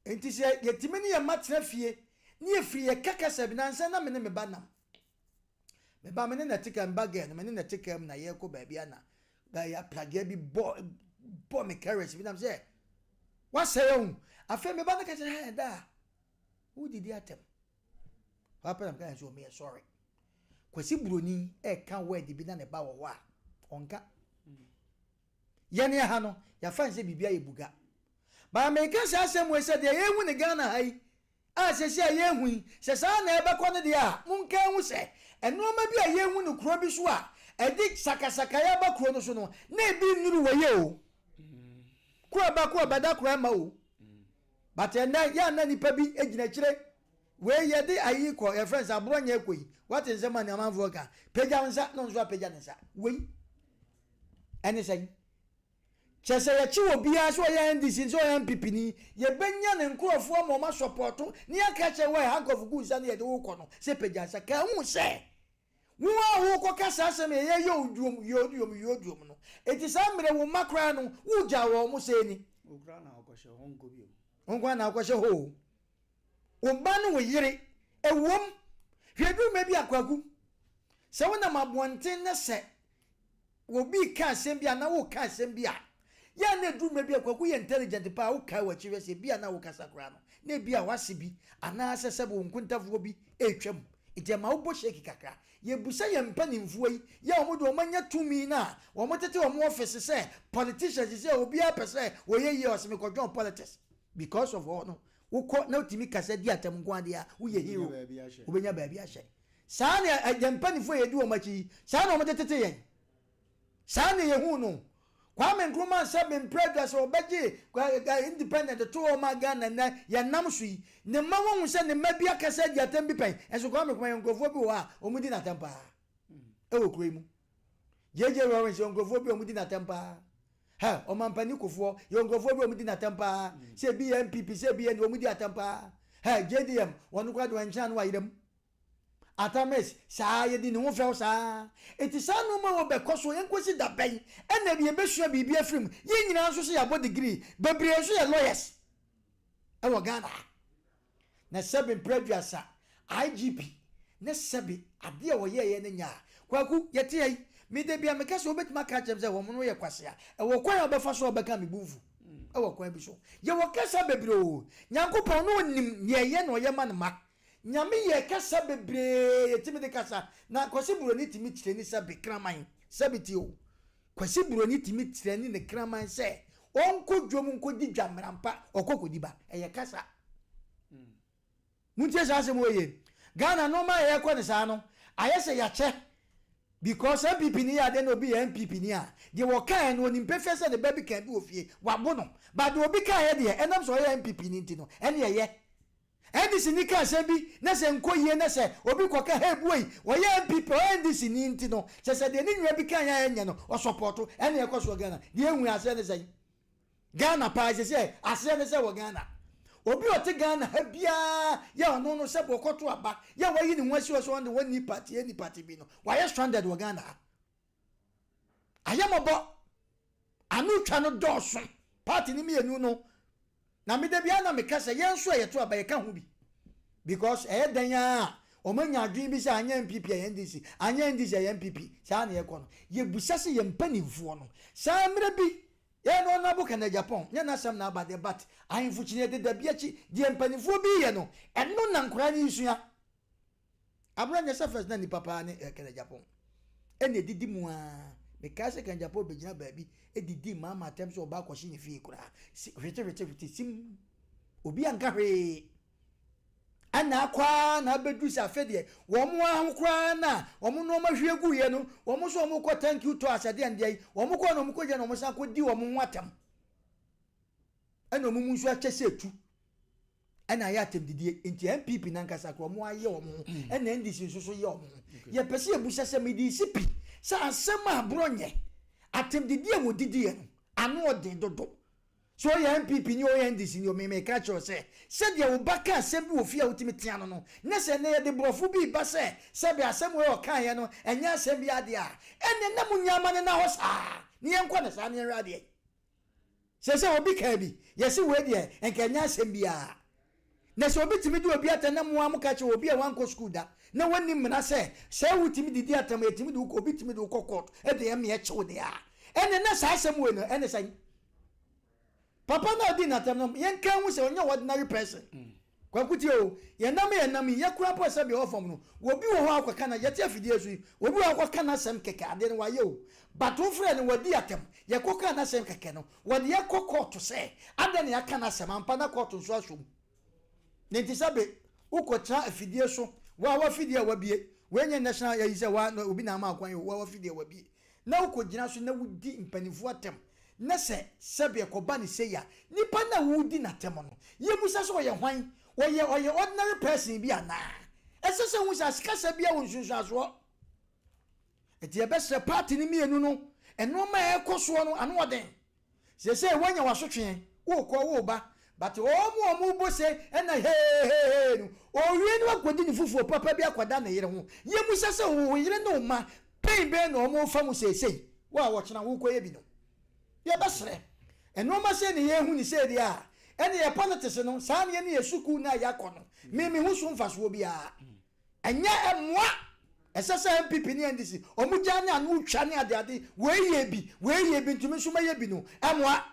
Nti sɛ yɛtumi ne yɛn mma tena fie ne yɛfiri yɛka kasa bi nansa na me ne me ba nam. Me ba me ne na te kaa me ba girl no me ne na te kaa mu na yɛrekɔ baabi a na bɛyɛ apradeɛ bi bɔ bɔ me carrots bi nam sɛ wasɛe ɔho. Afei me ba no ka kyerɛ hɛ daa wodidi atɛm. Hɔ ara pɛ na meka sɛ meyɛ sorry. Kwasi Buroni ɛka word bi na ne ba wɔ hɔ a ɔnka. Yɛne ha no yɛafa ne sɛ biribi ayɛ buga. Baa meka saa asɛm wei sɛ deɛ yɛhu ne Ghana ha yi a sɛsi a yɛhu yi sɛ saa na ɛbɛkɔ no deɛ a monka nhu sɛ nnoɔma bi a yɛhu no kuro bi so a ɛde sakasakayɛ aba kuro no so no na ebi nnuru wɔ yɛ o. Kuro ɛba koro ɛbɛda koro ɛma o. But ɛnɛ yɛ a na nipa bi gyina akyire wei yɛde ayi kɔ yɛfrɛ nsa aboɔ nyɛ kɔ yi wate nsɛm a ne amanfoɔ ka pagya wo nsa na ɔnso apagya ne nsa wei ɛne sɛn kyɛ sɛ yɛkye wɔ biara sɛ ɔyɛ NDC sɛ ɔyɛ NPP ni yɛbɛnya ne nkurɔfoɔ ma ɔma sɔpɔto ne yɛaka kyerɛ wɔ handcuff gu nsa ne yɛde wo kɔ no sɛ pagya nsa ka hu sɛ Wo a worekɔka saa asɛm yi, ɛyɛ yooduom, yooduom, yooduom no. Enti saa mmerɛ wo mma koraa no, wogyaa wɔn sɛɛ ni. Wo koraa na wokɔhyɛ hɔ, wonkɔ bio. Wo nko ara na wokɔhyɛ hɔ o. Wo ba ne wo yere, ɛwom, hwɛ ɛduru mmerɛ bi a Kwaku, sɛ wonam aboɔnten na sɛ Obi reka asɛm bi anaa woreka asɛm bi a, yɛ a na ɛduru mmerɛ bi a Kwaku yɛ intelligent paa, wokae w'akyi hwɛ sɛ ebia na wokasa koraa no, na ebia w'ase bi anaasɛ sɛbe wo nkontafoɔ bi retwam, nti ɛma wobɔ shake kakra. Yɛbusa yɛn mpanimfoɔ yi, yɛ a wɔn deɛ wɔanya tumi no a wɔtete wɔn office sɛ politicians sɛ obiara pɛ sɛ ɔyɛ yie a ɔse mekɔjoin politics because of hɔ no, wokɔ na wotumi kasa di atɛm nko ara deɛ a, woyɛ hero, wobɛnya baabi ahyɛ. Saa na yɛn mpanimfoɔ a yɛdi wɔn akyi yi, saa na wɔde tete yɛn. Saa na yɛhuu no. Kwame Nkrumah sɛ mempere adwa sɛ ɔbɛgye independent to hɔ ma Ghana nnɛ yɛnam so yi. Ne mma wɔhu sɛ ne mma bi akasa adi atɛm bi pɛn. Nso Kwame Nkrumah yɛ nkurɔfoɔ bi wɔ hɔ a wɔdi n'atɛm paa ɛwɔ kuro yi mu. JJ Rawlings yɛ nkurɔfoɔ bi a wɔdi n'atɛm paa. Hɛ, Ɔmampanin Kufuor yɛ nkurɔfoɔ bi a wɔdi n'atɛm paa. Sɛ ebi yɛ NPP, sɛ ebi yɛ NDC, wɔdi atɛm paa. Hɛ, JDM, wɔn koraa de wɔn nkyɛn ano ayera mu. Atames, saa, yɛdi ne ho fɛw saa. Enti saa nnoɔma wɔ bɛkɔ so nkosi da bɛn ɛna yɛbɛsua biribi afiri mu? Yɛn nyinaa nso sɛ yɛabɔ degree, bebree nso yɛ lawyers ɛwɔ Ghana ha. Na sɛbe mprɛ aduasa, IGP ne sɛbe adeɛ a wɔyɛeɛ no nyɛ a. Kwaku, yɛte ha yi, me da biara meka sɛ wobɛtumi aka akyerɛ me sɛ wɔn no yɛ kwasea. Ɛwɔ kwan a wobɛfa so a wobɛka me bo mfu ɛwɔ kwan bi so. Yɛwɔ kasa bebree o. Nyankopɔn no ɔnim deɛ ɛyɛ na ɔyɛ ma ne mma. Nyame yɛ kasa bebree yɛtumi de kasa na Kwasi Buroni tumi kyerɛ ni sɛbe kraman sɛbe tie o Kwasi Buroni tumi kyerɛ ni ne kraman sɛ ɔnkɔ dwom nkɔdi dwa mmrampa ɔkɔ kɔdi ba ɛyɛ kasa Montie saa asɛm wɔ yie Ghana nnoɔma a yɛkɔ ne saa no ayɛ sɛ yɛakyɛ because NPP ni yɛ adeɛ na obi yɛ NPP ni a deɛ wɔkaeɛ no ɔnim pefee sɛ ne ba bi kaa bi wɔ fie wabo no but deɛ obi kaeɛ deɛ ɛnam sɛ ɔyɛ NPP ni nti no ɛne ɛyɛ NDC ni ka asɛm bi na sɛ nkɔ yie na sɛ obi kɔ ka hey buei ɔyɛ NPP ɔyɛ NDC ni nti no kyɛ sɛ deɛ ne nua bi kaeɛ a ɛnyɛ no ɔsɔpɔto ɛne ɛkɔ soɔ Ghana deɛ ɛhu aseɛ ne sɛn Ghana paa ɛsɛ sɛ aseɛ ne sɛ wɔ Ghana obi ɔte Ghana ha biara yɛ ɔno no sɛ wɔkɔto aba yɛ wayi ne ho asi hɔ sɛ ɔno de wɔnni party ɛnni party bi no wayɛ stranded wɔ Ghana ha Ayɛ mmɔbɔ. Ano twa no dɔɔso. Party no mmienu no, na me da biara na meka sɛ yɛn nso a yɛto aba yɛka ho bi. Because ɛyɛ dɛn ara a, wɔn anya adwene bi sɛ anyɛ NPP a NDC, anyɛ NDC a NPP. Saa na yɛkɔ no. Yɛbusa sɛ yɛn mpanimfoɔ no, saa mmerɛ bi, yɛn no Honourable Kenneth Agyapong, nyɛ n'asɛm na aba deɛ but ahemfo kyiniiɛ deda bi akyi, deɛ mpanimfoɔ bi yɛ no, ɛno na nkwadaa no resua. Abena nyɛ sɛ first na nipa paa ne eh, Kenneth Agyapong ɛna edidi mu aa mekae sɛ Kenneth Agyapong bɛgyina baabi edidi maama atɛm sɛ ɔba akɔhye ne fie koraa si hwete hwete hwete sim obi anka hwee. Ɛna akɔ ara na abɛduru sɛ afei deɛ wɔn ara ho koraa no a wɔn nnoɔma hwie guiɛ no, wɔn nso wɔn rekɔ thank you tour asɛdeɛ ndeɛ yi, wɔn kɔɔ na wɔn kɔgyina na wɔn san kɔdi wɔn ho atɛm. Ɛna wɔn mu nso akyɛ sɛ etu. Ɛna ayɛ atɛmdidie. Nti NPP nankasa koraa wɔn ayɛ wɔn ho. Ɛna NDC nso so yɛ wɔn ho. Yɛpɛ sɛ yɛbusa sɛ mede si pi sɛ asɛm a aborɔ nyɛ atɛmdidie a wɔdidiiɛ no ano ɔden dodo. Sɛ ɔyɛ NPP ni o, ɔyɛ NDC ni o, me meka kyerɛ wo sɛ, sɛdeɛ wo ba ka asɛm bi wɔ fie a wotumi tea no no, na sɛ nnɛ yɛde borɔfo bi reba sɛ, sɛbe asɛm wei a ɔkaeɛ no, ɛnyɛ asɛm biara deɛ a, ɛnneɛ na monnya mma no nna hɔ saa, na yɛnkɔ no saa na yɛnhwɛ adeɛ. Seesei obi kaa bi, yɛse wei deɛ, nka ɛnyɛ asɛm biara. Na sɛ obi tumi di obi atɛm na mo ara moka kyerɛ obi a wankɔ sukuu da na wanni mmara sɛ sɛ wotumi didi atɛm a yɛtumi de wo kɔ obi tumi de wo kɔ court de ɛmeɛ kye wo deɛ a, ɛnneɛ na saa asɛm wei no ɛne sɛn? Papa no a ɔdii n'atɛm no yɛnka nhu sɛ ɔnyɛ ordinary person. Kwaku tie o, yɛnam yɛnam yi, yɛkora mpo a sɛdeɛ ɔwɔ fam no, obi wɔ hɔ a wokɔka na yɛte afidie so yi, obi wɔ hɔ a wokɔka n'asɛm kɛkɛ adeɛ no wayɛ o, but wofrɛ no wadi atɛm, yɛkɔkaa n'asɛm kɛkɛ no, Wɔde yɛ kɔ kɔɔto sɛ adɛn na yɛaka n'asɛm ampa na kɔɔto nso asom. Ne nti sɛ be wokɔtena afidie so waa w'afidie a wabie, wei nyɛ national ayi sɛ waa obi na ama kwan o, waa w'afidie a wabie na wokɔgyina so na wodi mpanimfoɔ atɛm na sɛ sɛbe ɛkɔba ne sei a, nipa no a woredi n'atɛm no, yɛmmisa sɛ ɔyɛ hwan? Ɔyɛ ɔyɛ ordinary person bi anaa? Ɛsɛ sɛ wohu sɛ kasa biara wɔ nsunsuansoɔ. Enti yɛbɛsrɛ party no mmienu no, nnoɔma a ɛrekɔ soɔ no ano ɔden. Seesei woanya w'asotweɛ, worekɔ woreba, but wɔn a wɔrebɔ se ɛna heeheehee no, ɔrewie no akɔdi ne fufuo papa bi akɔda ne yere ho. Yɛmmisa sɛ wo yere ne wo mma pain bɛn na wɔrefa mu seesei, wo a ɔkyena worekɔyɛ bi no. Yɛbɛsrɛ, nnoɔma sei na yɛrehu no sei deɛ a, ɛne yɛ politics no, saa na yɛne yɛ sukuu no a yɛakɔ no, me mehu so mfasoɔ biara. Ɛnyɛ mmoa. Ɛsɛ sɛ NPP ne NDC wɔn gyaa ne ano twa ne ade ade wei yɛ bi wei yɛ bi ntumi nso mɛyɛ bi no ɛmoa.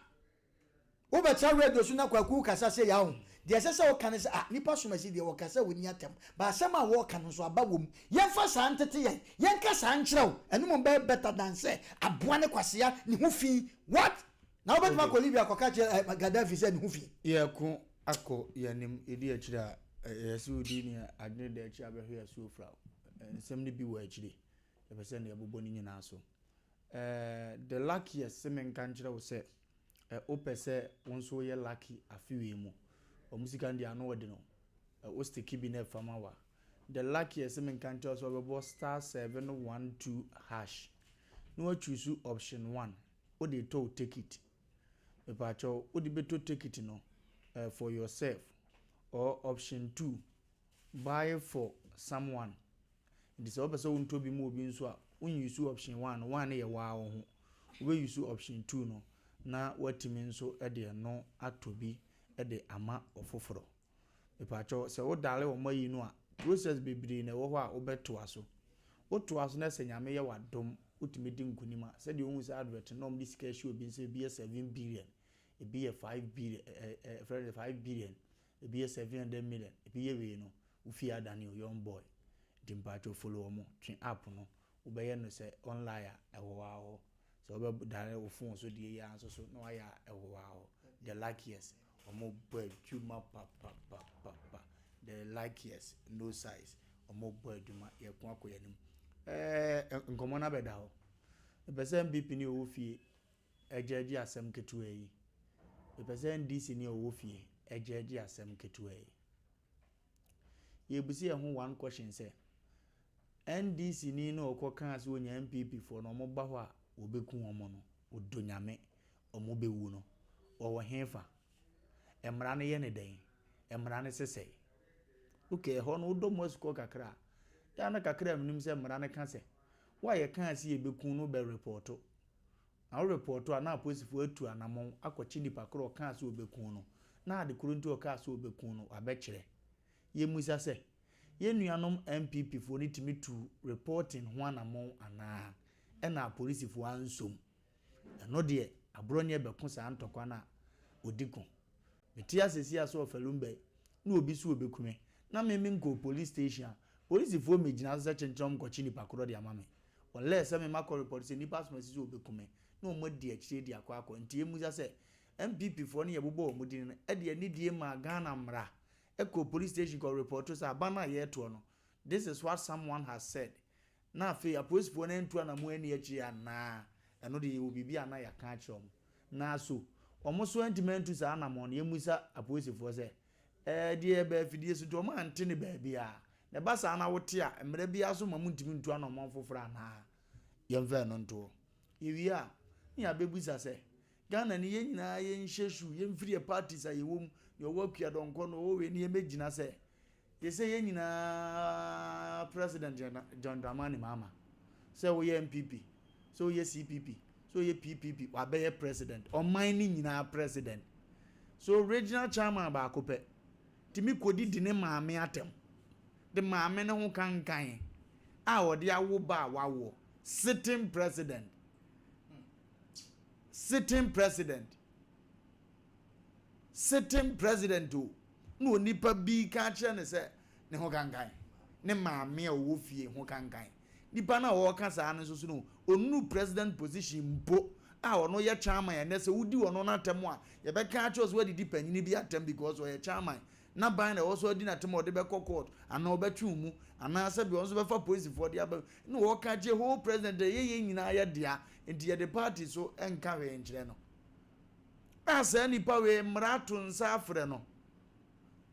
Wobɛtra radio so na Kwaku kasa sei a ho deɛ ɛsɛ sɛ woka ne sɛ ah nipa somasi deɛ wɔka sɛ wɔnni atɛm but asɛm a wɔka no nso aba wom yɛmfa saa ntete yɛn yɛnka saa nkyerɛ wo ɛno mmom bɛyɛ better than sɛ aboa ne kwasea ne ho fi what na wobɛtumi akɔ Libya akɔka kyerɛ eh, Gaddafi sɛ ne ho fi. Yɛko akɔ yɛn anim, yɛdi akyire a, ɛyɛ sɛ wodi ne adwene da akyi abɛhwe asuo fra wo. Nsɛm no bi wɔ akyire, yɛpɛ sɛ na yɛbobɔ ne nyinaa so. The luckiest se menka nkyerɛ wo sɛ, wopɛ sɛ wo nso woyɛ lucky afe wei mu. Wɔn sika no deɛ ano ɔde no, wo stick bi na ɛfa ma wa. The luckiest se menka nkyerɛ wo sɛ wɔbɛbɔ star 712 hash na woachuusu option 1, wode retɔ wo ticket. Mepakyɛw wode bɛtɔ tekiti no eh, for yourself or option 2, buy for someone. Nti sɛ wopɛ sɛ wontɔ bi ma obi nso a, wo use option 1 no, 1 no yɛ waa wo ho. Wobɛ use option 2 no na woatumi nso de ɛno atɔ bi de ama ɔfoforɔ. Mepakyɛw, sɛ wo dale wɔn ayi no a, process bebree na ɛwɔ hɔ a wobɛtoa so. Wotoa so na sɛ Nyame yɛ w'adom, wotumi di nkunim a, sɛdeɛ wohu sɛ advert no na wɔde sika ahyɛ obi nsa, ebi yɛ 7 billion, ebi yɛ 5 billion, ɛ ɛ ɛfrɛ no 5 billion, ebi yɛ 700 million, ebi yɛ wei no, wo fie adane o, young boy. Nti mpakyɛw follow wɔn, twe app no, wobɛyɛ no sɛ online a, ɛwɔ hɔ ara hɔ. Sɛ wobɛdane wo phone so deɛ yi ara nso so na wayɛ a, ɛwɔ hɔ ara hɔ. The luckiest, wɔn bɔ adwuma papapapapa. The luckiest, no size, wɔn bɔ adwuma, yɛko akɔ yɛn anim. Ɛɛ nkɔmɔ no abɛda hɔ. Mepɛ sɛ NPP ni ɔwɔ fie ɛgyɛgye asɛm ketewa yi. Mepɛ sɛ NDC ni ɔwɔ fie ɛgyɛgye asɛm ketewa yi. Yɛbisa yɛn ho one question sɛ, NDC ni na ɔkɔ kaa sɛ onya NPP foɔ na wɔn ba hɔ a wɔbɛku wɔn no, ɔdɔ Nyame, wɔn bɛwu no, ɔwɔ hefa? Mmara no yɛ ne dɛn? Mmara no sesɛe. Okay, ɛhɔ no wodɔ mu asukɔ kakra a, yɛa no kakra a menim sɛ mmara no ka sɛ, wo a yɛkaa sɛ yɛbɛku no bɛ repɔto. Na wo repɔto a na apolisifoɔ atu anamɔn akɔkye nipa korɔ ɔkaa sɛ ɔbɛku no, na ade korɔ nti ɔkaa sɛ ɔbɛku no, wabɛkyerɛ. Yɛmmisa sɛ, yɛn nuanom NPP foɔ no tumi tuu reporting ho anamɔn anaa? Ɛna apolisifoɔ ansom. Ɛno deɛ, aborɔnyɛ bɛko saa ntɔkwa no a, ɔdi ko. Mete ase sei a sɛ ɔfɛlum bɛ na obi so ɔbɛku me, na me menkɔɔ police station a, polisifoɔ mmɛgyina so sɛ kyenkyerɛ wɔn nkɔkye nipa korɔ de ama me. Unless sɛ me makɔ report sɛ nipa asoma si sɛ ɔbɛku me, na wɔn adi akyire de akɔ akɔ. Nti yɛmmisa sɛ, NPP foɔ no yɛbobɔ wɔn din no de anidie maa Ghana mmara. kɔɔ police station kɔ report sɛ aba no a yɛretoɔ no, this is what someone has said, na afei apolisifoɔ no antu anamon anni akyire anaa? Ɛno deɛ yɛwɔ biribi a na yɛaka akyerɛ wɔn. Na so wɔn nso antumi antu saa anamon no? Yɛmmisa apolisifoɔ sɛ, ɛɛ deɛ ɛbaa afidie so nti wɔn ante no baabiara? Na ɛba saa na wote a, mmara biara so ma montumi ntu anamon foforɔ anaa? Yɛmfa ɛno nto hɔ. Yɛwie a, na yɛabɛbisa sɛ, Ghana ni yɛn nyinaa yɛnhyɛ shoe, yɛmfiri yɛ parties a yɛwɔ mu, deɛ ɔwɔ Akua Donkor no, ɔwɔ wei no, yɛmmɛgyina sɛ, te sɛ yɛn nyinaa President John Dramani Mahama, sɛ woyɛ NPP, sɛ woyɛ CPP, sɛ woyɛ PPP, wabɛyɛ president, ɔman no nyinaa president. So regional chairman baako pɛ, tumi kɔdidi ne maame atɛm, de maame no ho kankan a ɔde awo ba a wawoɔ, sitting president. Sitting president. Sitting president o, na onipa bi ka akyerɛ no sɛ ne ho kankan. Ne maame a ɔwɔ fie ho kankan. Nipa no a ɔreka saa no nso so no, ɔnnuru president position mpo a ɔno yɛ chairman ɛnɛ sɛ wodi ɔno no atɛm a, yɛbɛka akyerɛ wo sɛ woadidi panyini bi atɛm because ɔyɛ chairman. N'aban na ɛwɔ so adi n'atɛm a ɔde bɛkɔ court anaa ɔbɛtwe wo mu anaa sɛbi ɔno nso bɛfa polisifoɔ de aba na ɔreka akyerɛ whole president dɛ yɛ yɛn nyinaa yɛ dea nti yɛde party so nka hwee nkyerɛ no. A saa nipa wei mmara ato nsa afrɛ no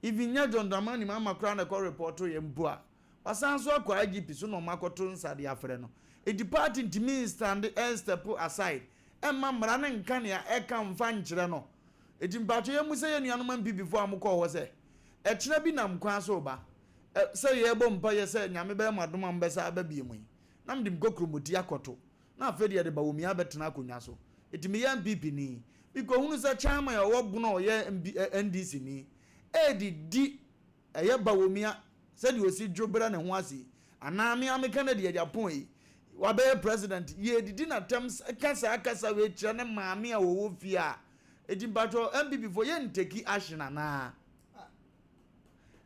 even nyɛ John Dramani Mahama koraa na ɛkɔ report yɛ mpo a wasan so akɔ IGP so na ɔmo akɔto nsa de afrɛ no. Enti party ntumi nstande ɛnstep aside ɛmma mmara no nka nea ɛka mfa nkyerɛ no. Enti mpakyɛw yɛmmisa yɛn nuanom MPP foɔ a mokɔɔ hɔ sɛ, ɛkyena bi nam kwan so reba, ɛ, sɛ yɛrebɔ mpaeɛ sɛ Nyame bɛyɛ mo adom a mobɛsan aba biom yi, na mede me kokuromoti akɔto, na afei deɛ yɛde Bawumia abɛtena akonnwa so. Enti meyɛ MPP ni. Mekɔhunu sɛ chairman a ɔwɔ Bono a ɔyɛ MB, ɛ, NDC ni, redidi Ɛyɛ Bawumia sɛdeɛ ɔsi dwo brɛ ne ho ase yi anaa me ara meka no deɛ Agyapong yi wabɛyɛ president yɛdidi natɛm ka saa kasa wei kyerɛ ne maame a ɔwɔ fie a eti mpakyɛw NPP foɔ yɛ nteki action anaa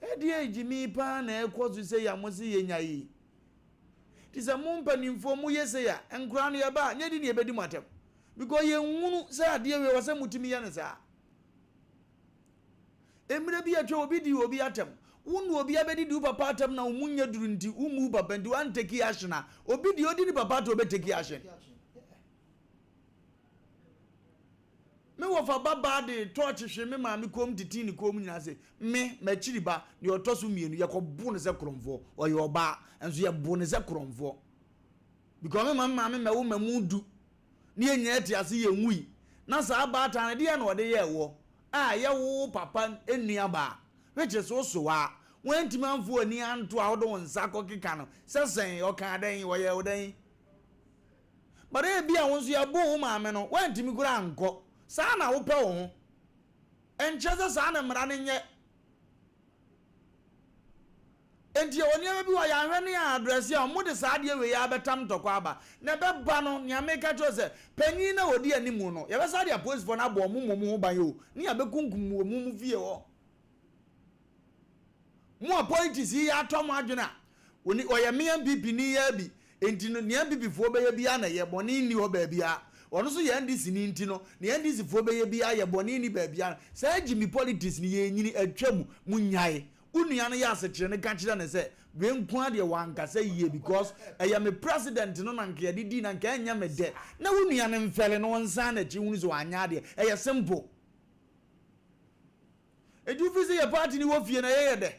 ɛdeɛ gyimii paa na ɛkɔ so sei a mo se yɛnya yi ti sɛ mo mpanimfoɔ mo yɛ sei a nkoraa no yɛba a nyɛ di ne yɛbɛdi mo atɛm because yɛnhunu sɛ adeɛ wei wɔ sɛ motumi yɛ no saa. Mmerɛ bi atwa obi dii obi atɛm. Wo ne obi abɛdidi wo papa atɛm na wo mu nyɛ duru nti wo mmu wo papa nti woan take action a, obi deɛ ɔdi ne papa atɛm ɔbɛ take action. Me wɔfa ba baa de tɔɔkye hwee me maame kɔn mu tetee ne kɔn mu nyinaa se me, m'akyiri ba, deɛ ɔtɔ so mmienu, yɛkɔbo no sɛ korɔmfoɔ. Ɔyɛ ɔbaa, nso yɛbo no sɛ korɔmfoɔ. Because me ma me maame mmɛwo mmamu du ne yɛn nyinaa te ase yɛnwui. Na saa baatan no, deɛn na ɔde yɛɛ woɔ? A ɛyɛ wo papa nuabaa, which is wo sewaa, woantumi amfa w'ani anto a wode wo nsa akɔkeka no sɛ sɛn, ɔkaa dɛn, ɔyɛɛ wo dɛn? But ebia wo nso yɛboo wo maame no, woantumi koraa ankɔ. Saa na wopɛ wo ho. Ɛnkyerɛ sɛ saa na mmara no nyɛ. Enti yɛwɔ nneɛma bi wɔ a yɛanhwɛ ne yɛn adrɛse a, wɔde saa adeɛ wei ara bɛtam ntɔkwa aba. Na ɛbɛba no, nea meka kyerɛ wo sɛ, panyin no a ɔdi anim no, yɛbɛsan de apolisifoɔ no abɔ wɔn mmom ho ban o, ne yɛabɛkunkum mo wɔ mo mo fie hɔ. Mo a politics yi atɔ mo adwene a, oni ɔyɛ me NPP ni yi ara bi, enti no nea NPP foɔ bɛyɛ biara na ɛyɛ, bɔne nni hɔ baabiara. Ɔno nso yɛ NDC ni nti no, nea NDC foɔ bɛyɛ biara yɛ, bɔne nni baabiara. Saa gyimi politics no yɛnyini, atwa mu, monyae. Wo nua no yɛ asekyerɛ no ka kyerɛ no sɛ wei nko ara deɛ wankasa yie because ɛyɛ me president no na nka yɛde dii na nka ɛnyɛ me dɛ na wo nua no mfɛle na ɔnsan n'akyi nhunu sɛ wanyɛ adeɛ. Ɛyɛ simple. Enti wofiri sɛ yɛ party no wɔ fie no ɛyɛ yɛ dɛ?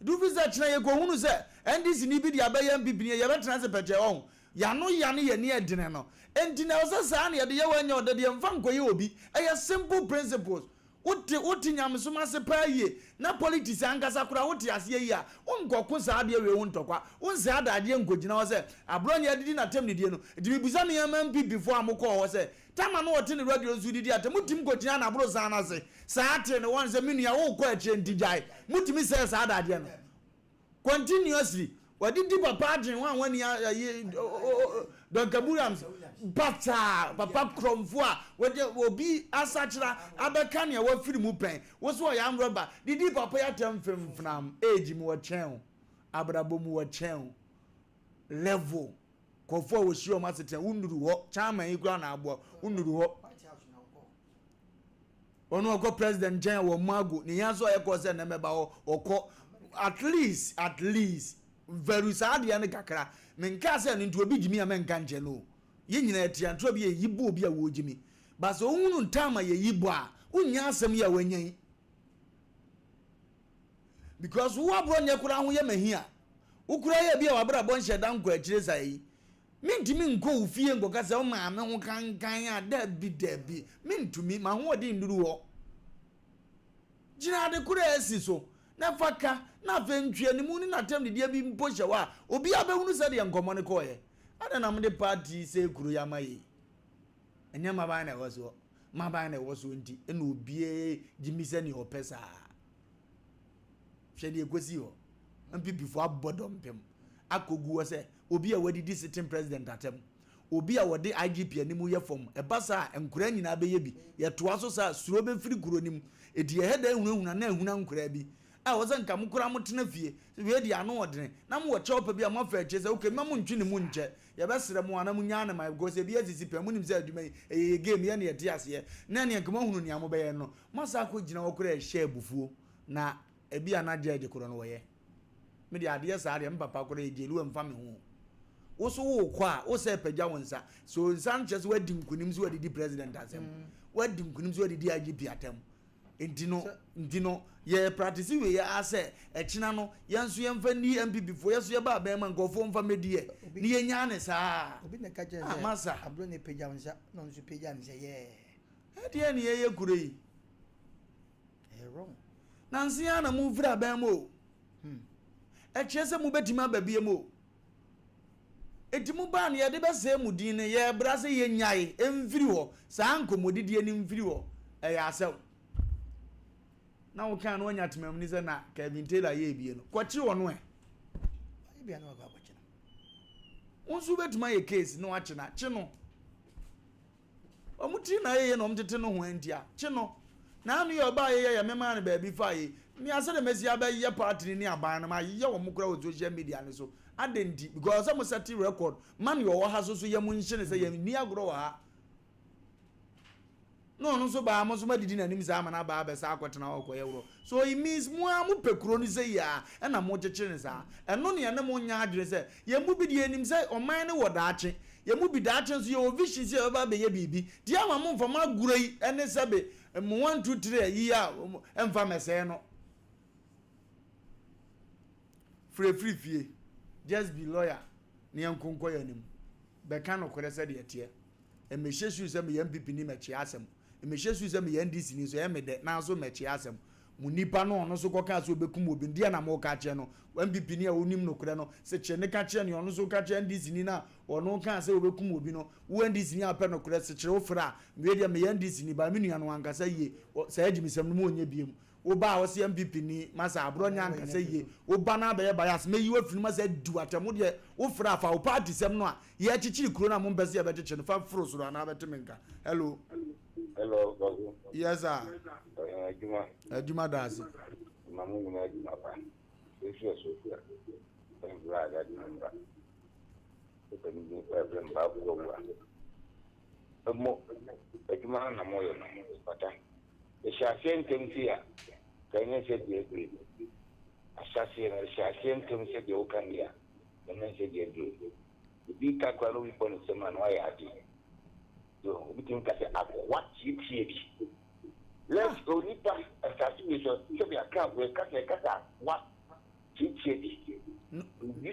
Enti wofiri sɛ kyena yɛkɔhunu sɛ NDC ni bi de abɛyɛ NPP ni yɛbɛtena ase pɛkyɛɛ ɔho? Yɛano ya ne yɛn ani ɛdene no. Enti na ɛwɔ sɛ saa na yɛde yɛ wɔ ɛnyɛ ɔdɛ deɛ mfa nkɔyɛ obi. Ɛyɛ simple principles. Wote wote nyamesom ase paa yie na politics ankasa koraa wote aseɛ yie a, wonkɔko saa adeɛ wei ho ntɔkwa. Wonsɛe adagyeɛ nkɔgyina hɔ sɛ aborɔnyɛ adidi n'atɛmnidie no. Nti mebisa me MNPP foɔ a mokɔɔ hɔ sɛ, Tama no ɔte ne radio nso didi atɛm, motumi kɔgyinaa n'aborosan no ase saa tee no wɔn sɛ me nua worekɔ akyire nti gyae. Motumi sɛe saa adagyeɛ no. Continuously wadidi papa adwene ho a wani ayi Duncan Williams basaa papa korɔmfo a wɔde obi asakyera abɛka nea wafiri mu pɛn wo so ɔyɛ amrɔba didi papa yi atɛm femfenam age mu wɔkyɛn o abrabɔ mu wɔkyɛn o level kɔfo a wɔhyia wɔn asetena wonnuru hɔ chairman yi koraa na aboa wonnuru hɔ. Ɔno ɔkɔ president nkyɛn a wɔn ago ne hia sɛ ɔyɛ kɔ sɛ nnɛ mɛba hɔ ɔkɔ at least at least very saa adeɛ no kakra menkaa sɛ ɛno nti obi gyimi a mɛnka nkyɛ no o yɛn nyinaa yɛte antorɔ bi yɛyi bɔ obi a wɔgyimi ba sɛ wohunu ntam a yɛyi bɔ a wonnya asɛm yi a wanya yi because wo aborɔ nyɛ koraa ho yɛ mahi a wo koraa yɛ bi a wabrabɔ nhyɛ da nkɔ akyire saa yi Mentumi nkɔ wo fie nkɔka sɛ wo maame ho kankan a, dabi, dabi, mentumi, m'ahoɔden nnuru hɔ. Gyina ade koro a asi so, na fa ka, na afei ntweanimu ne n'atɛmdidiɛ bi mpo hyɛ hɔ a, obiara bɛhunu sɛdeɛ nkɔmmɔ no kɔeɛ. Adɛn na mode party sɛe kuro yi ama yei? Ɛnyɛ mmaban na ɛwɔ soɔ. Mmaban na ɛwɔ soɔ nti na obiara gyimi sɛdeɛ ɔpɛ saa. Hwɛ deɛ ɛkɔsii hɔ. NPP foɔ abɔ dɔmpem akɔgu hɔ sɛ obi a wadidi sitting president atɛm, obi a wɔde IGP anim yɛ fam. Ɛba saa a, nkoraa nyinaa bɛyɛ bi. Yɛtoa so saa a, suro bɛfiri kuro no mu. Enti yɛhɛ da hunahuna na ahuna nkoraa bi a ɛwɔ sɛ nka mo koraa motena fie. Sɛ wei deɛ ano ɔdene na mowɔ kyɛw pa bi a moafa akyire sɛ okay mma montwe ne mu nkyɛ. Yɛbɛsrɛ mo anaa monyaa no ma because ebi asisi pɛn. Monim sɛ adwuma yi ɛyɛ yɛ game yɛn na yɛte aseɛ na ɛneɛ nka moahunu nea mobɛyɛ no. Moasan akɔgyina hɔ koraa ɛhyɛ abufuo na Ebia na judge korɔ no wɔyɛ. Me deɛ adeɛ saa deɛ me papa korɔ yɛ jail ɛmfa me ho. Wo so wo kɔ a wo sɛ pagya wo nsa. So nsa no kyerɛ sɛ wadi nkunim sɛ wadidi president asɛm. Wadi nkunim sɛ wadidi IGP atɛm. Nti no nti no yɛ practice wei ara sɛ ɛkyena no yɛn nso yɛmfa nni NPP foɔ yɛ so yɛba abɛn ma nkurɔfoɔ mfa mmɛdi yɛ ne yɛnyaa ne saa. Obi na ɛka kyerɛ Ah sɛ masa. aburo na pagya wo nsa na ɔno nso pagya ne sɛ yɛɛ. Ɛdeɛn ne yɛyɛ kuro yi? Ɛyɛ wrong. Nansa yi ara na mofiri aban mu o. Ɛkyerɛ sɛ mobɛtumi aba biom o. Enti mobaa no yɛde bɛsɛe mo din no, yɛrebra sɛ yɛnyae mfiri hɔ. Saa nkɔmmɔdidie no mfiri hɔ. Ɛyɛ asɛm. Na wokaa no wanya temamuni sɛ na Kevin Taylor yɛ ebie no. Kɔkye ɔno ɛ. Wo nso wobɛtumi ayɛ case na wakye no a, kye no. Wɔn tiri na ayɛ yie na wɔn tete no ho ntia. Kye no. Na ano yɛ ɔbaa yɛ yɛ memaa no baabi faa yei. Me a sɛdeɛ mɛsi abɛyɛ party no ne aban no mayeyɛ wɔn koraa wɔ social media no so. Adɛn nti? Because sɛ mo sɛte record ma nea ɔwɔ ha so so yɛ mo nhye no sɛ yɛn nni agorɔ wɔ ha. Na ɔno nso baa mo nso moadidi n'anim saa ama no aba abɛsa akɔtena hɔ akɔyɛ worɔ. So it means mo ara mopɛ kuro no sɛ yi ara ɛna mokyekyere no saa. Ɛno na yɛne mo nyɛ adwene sɛ yɛn mu bi deɛ yɛnim sɛ ɔman no wɔ daakye. Yɛn mu bi daakye nso yɛwɔ vision sɛ yɛbɛba abɛyɛ biribi. Nti ama momfa mo agorɔ yi ne sɛbe mo one two three ayi a mfa mmɛsɛe no. Firefiri fie. Just be lawyer na yɛnko nkɔ yɛn anim. Bɛka nokorɛ sɛdeɛ ɛteɛ. Mmehyɛ suu sɛ meyɛ NPP ni mɛkyea asɛm. Mmehyɛ suu sɛ meyɛ NDC ni nso ɛyɛ me dɛ nanso mɛkyea asɛm. Mo nipa no ɔno nso kɔkaa sɛ ɔbɛkum obi no deɛ na moka akyerɛ no? NPP ni a ɔnim nokorɛ no se kyere no ka kyerɛ nea ɔno nso ka kyerɛ NDC ni no a ɔno kaa sɛ ɔbɛkum obi no. Wo NDC ni a wopɛ nokorɛ se kyere wo frɛ a wei deɛ meyɛ NDC ni but me nua no wankasa yie saa agyimisɛm no mo ɔnyɛ biom. Wo ba a ɔse NPP ni masa aborɔ nyɛ ankasa yie wo ba no abɛyɛ bias mɛyi wo afiri no masa adi wo atɛm wo deɛ wo frɛ a fa wo party sɛm no a yɛkyekyere kuro no a mompɛ sɛ yɛbɛkyekye no fa foro soro anaa bɛte me nka hello. Hello Kwaku. Yes sir. Ɛɛ adwuma. Adwuma da ase. Ma mo nyinaa adwuma pa. Sofia Sofia. Ɛmbra a dade mbra. Sɛ ne din ɛbrɛ mba aboa wu a. Ɛmo adwuma no na moyɛ no fata. Ɛhyɛ aseɛ ntɛm sei a, ka ɛnyɛ sɛ deɛ aduro yi. Ahyɛaseɛ no, ɛhyɛ aseɛ ntɛm sɛ deɛ woka no yi a, ɛnyɛ sɛ deɛ aduro yi. Obi ka koraa na obi bɔ ne nsam a, na wayɛ adeɛ. So obi tumi ka sɛ akoa tietie bi. Let's onipa asase wei so sɛbi aka wei kasa ɛkasa akoa tietie bi.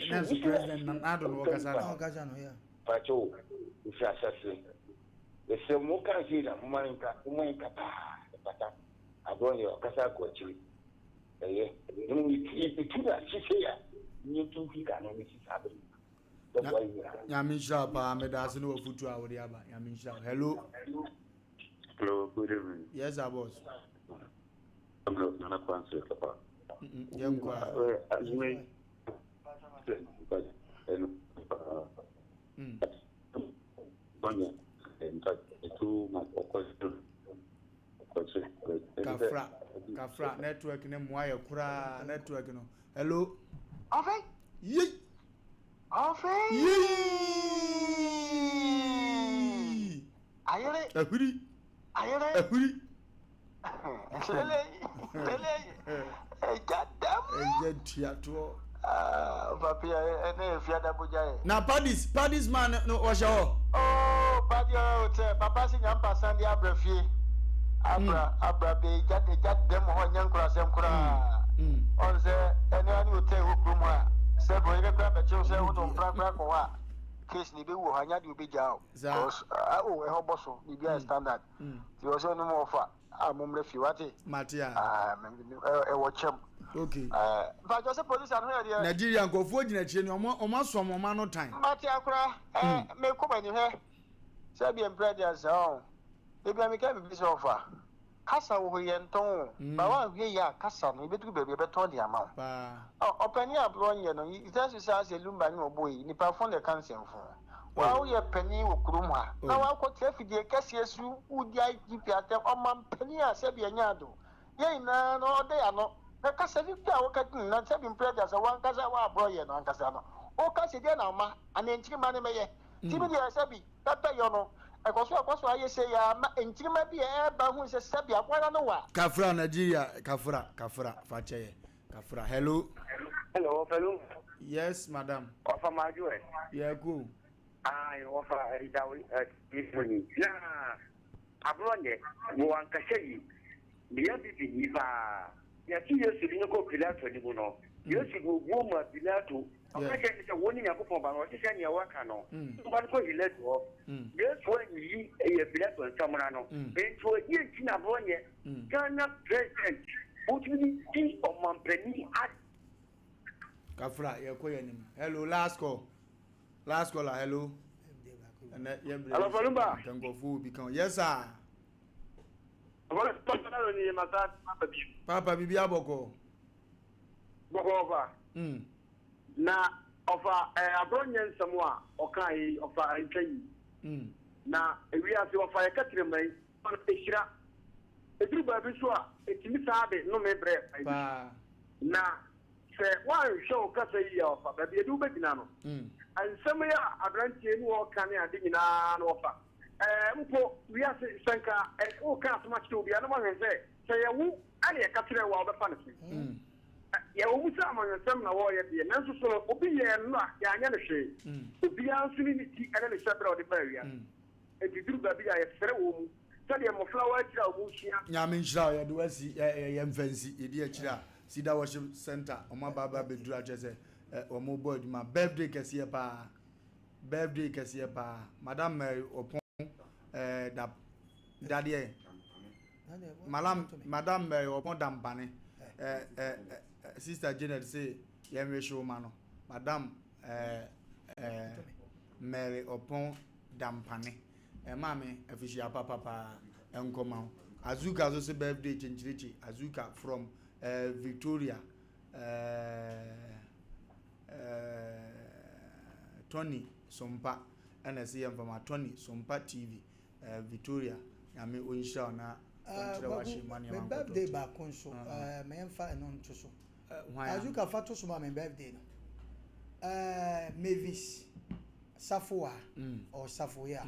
Nanso president Nana Addo na ɔkasa no. Pakyɛ o, ɛfiri ahyɛaseɛ. Mesrɛ mo mo kaa sei na momma no nka momma no nka paa ɛfata agorɔ nyɛ ɔkasa akɔ akyiri ɛyɛ na mmom yɛtu no ase sei a yɛtu mfiri ka no mesi saa bere bɛboa yɛ nyinaa. Nyame nhyira wo paa meda ase ne wafutuo a wode aba Nyame nhyira wo hello. Hello, good evening. Yes sir boss. Hello, Nana Kwanse, papa. Yɛn kɔ a. Azumi. Kafra, kafra, network ne mmoa yɛ koraa, network no. Hello. Ɔfɛ. Yei. Ɔfɛ. Yei. Ayere. Ahuri. Ayere. Ahuri. Lele lele ɛgya dɛm. Ɛgya tuatoɔ. Ah, papi ɛne efia da bogya yɛ. Na padis padis man no ɔhyɛ hɔ. Oh, padi ɔyɛ o tɛ papa si nyampa san de abra fie. Abra mm. abra be egya egya dɛm hɔ nyɛ nkorasɛm koraa. Ɔn sɛ ɛne ane hotel wɔ kurom ha sɛ bro yere koraa bɛkyew sɛ wode wo mpra koraa kɔ hɔ a case na ɛbɛwu wɔ hɔ anya deɛ obɛgyaa o cause oh ɛhɔ bɔ so biribi ayɛ standard nti wɔ sɛ ɔnom ɔfa a mommrɛ fie wate mate a ɛwɔ kyɛm okay mpakyɛ sɛ police ano yɛ deɛ Nigeria nkurɔfoɔ gyina akyire ni ɔmo ɔmo aso ɔmo ɔmo ano tan mate akora mekɔ m'ani hwɛ sɛ bia mprɛ deɛ sɛ ɔn ebi a meka biribi sɛ ɔfa Kasa wɔ hɔ yi yɛntɔn o, but woanhwɛ yie a kasa no ebeduru baabi yɛbɛtɔn de ama wo. Ɔpanin a aborɔ nyɛ no, it tells you sɛ asɛ Lumba ne ɔbɔ yi, nipa fo na ɛka nsɛmfo. Wo a woyɛ panin wɔ kurom ha na woakɔte afidie kɛseɛ so wodi IGP atɛm, ɔmampanin a sɛbi ɛnyɛ ado. Yɛn nyinaa no ɔda yɛn ano. Na kasa bi a woka na sɛbi mprɛ aduasa wo ankasa wo aborɔ yɛ no ankasa no, woka sɛ deɛ na ɔma anaa nkyirima no mɛyɛ. Nti me deɛ sɛbi Pɛpɛyɔ no, ɛkɔ so ɛkɔ so ayɛ sei ara ma nkyirimma bi a ɛreba hu sɛ sɛbi aboa no ano wa. Kafra Nigeria kafra kafra fakyɛ yɛ kafra hello. Hello wɔfa lu. Yes madam. Wɔfa maajo ɛ. Yɛ ko. Ayi wɔfa ɛdawo ɛ ni na aborɔ nyɛ wɔ ankasa yi meyɛ bibi ni paa yɛsi Yesu de no kɔ Pilato anim no Yesu de obuo ma Pilato Ɔka kyerɛɛ no sɛ, Wone Nyankopɔn Ba no. Ɔse sɛ nea woaka no. Momfa no kɔ Hilato hɔ. Yesu anyi ɛyɛ Pilato nsamena no. Enti ɔdeɛ nti na borɔnyɛ Ghana president wotumi de di ɔmampanin ad. Kafra yɛkɔ yɛn anim. Hello last call. Last caller hello. Ɛnɛ yɛ brɛ. Hello Falumba. Nkurɔfoɔ obi kan. Yes sir. Papa bibi abɔkɔ. Bɔkɔ ɔfa. Na ɔfa ɛɛ aborɔ nyɛ nsɛm a ɔkaa yi ɔfa antwa yi. Na ewiase ɔfa yɛ kɛtrɛma yi ɔno ehyira. Eduru baabi nso a etumi saa de nnome brɛ kwan bi so. Na sɛ woanhwɛ wo kasa yie a ɔfa baabi yɛde wo bɛgyina no. Nsɛm yi a aberanteɛ yi ne ɔɔka ne ade nyinaa no ɔfa ɛɛ mpo wiase sɛ nka ɛ woka asɛm akyerɛ obi a na moahwɛ sɛ sɛ yɛ wo ɛna yɛka kyerɛ wo a wobɛfa no sɛn. Yɛwɔ mu sɛ amanyɔsɛm na wɔreyɛ deɛ, nanso so no obi yɛɛ no a yɛanyɛ no hwee? Obiara nso ne ne ti ne ne hyɛberɛ a ɔde baa wiase. Enti duru baabi a yɛsrɛ wɔn mu sɛdeɛ mmɔfra wɔ akyire a wɔresua. Nyame nhyira wo yɛde wo asi yɛ mfa nsi yɛdi akyire a Cedar Worship Center wɔn aba aba abɛduru akyerɛ sɛ wɔn rebɔ adwuma birthday kɛseɛ paa birthday kɛseɛ paa Madam Mary Opon ɛɛ da dadeɛ Madam Madam Mary Opon Dampane ɛɛ ɛɛ Sister Janet se yɛn wish wo ma no Madam ɛɛ ɛɛ Mary Opon Dampane ɛɛ maame afihyia papa paa ɛnkɔma wo Azuka nso se birthday kyenkyerekyi Azuka from ɛɛ Victoria ɛɛ ɛɛ Tony Sompa. Ɛna ɛsɛ yɛmfa ma Tony Sompa TV eh, Victoria Nyame ɔnhyira wo na ɔnkyerɛ w'ahye ma nneɛma Me nkɔtɔ birthday baako nso eh, ma yɛmfa ɛno nto so. Hwan a? Azuka fa to so ma me birthday no. Eh, Mavis Safoa or Safoya.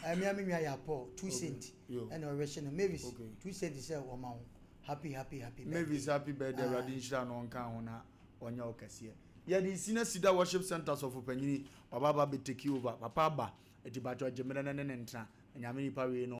Eh, me a me nua yɛ Paul, 2 cent. Ɛna ɔrehyɛ no. Mavis, 2 cent sɛ wɔma wo. Happy, happy, happy birthday. Mavis happy birthday, Awurade nhyira no ɔnka ho na ɔnyɛ wo kɛseɛ. Yɛde nsi na Cedar Worship Center sɔfo panyini waba aba bɛ take over papa aba eti pakyɛw gye mmerɛ na ne ne ntena na Nyame nipa wei no.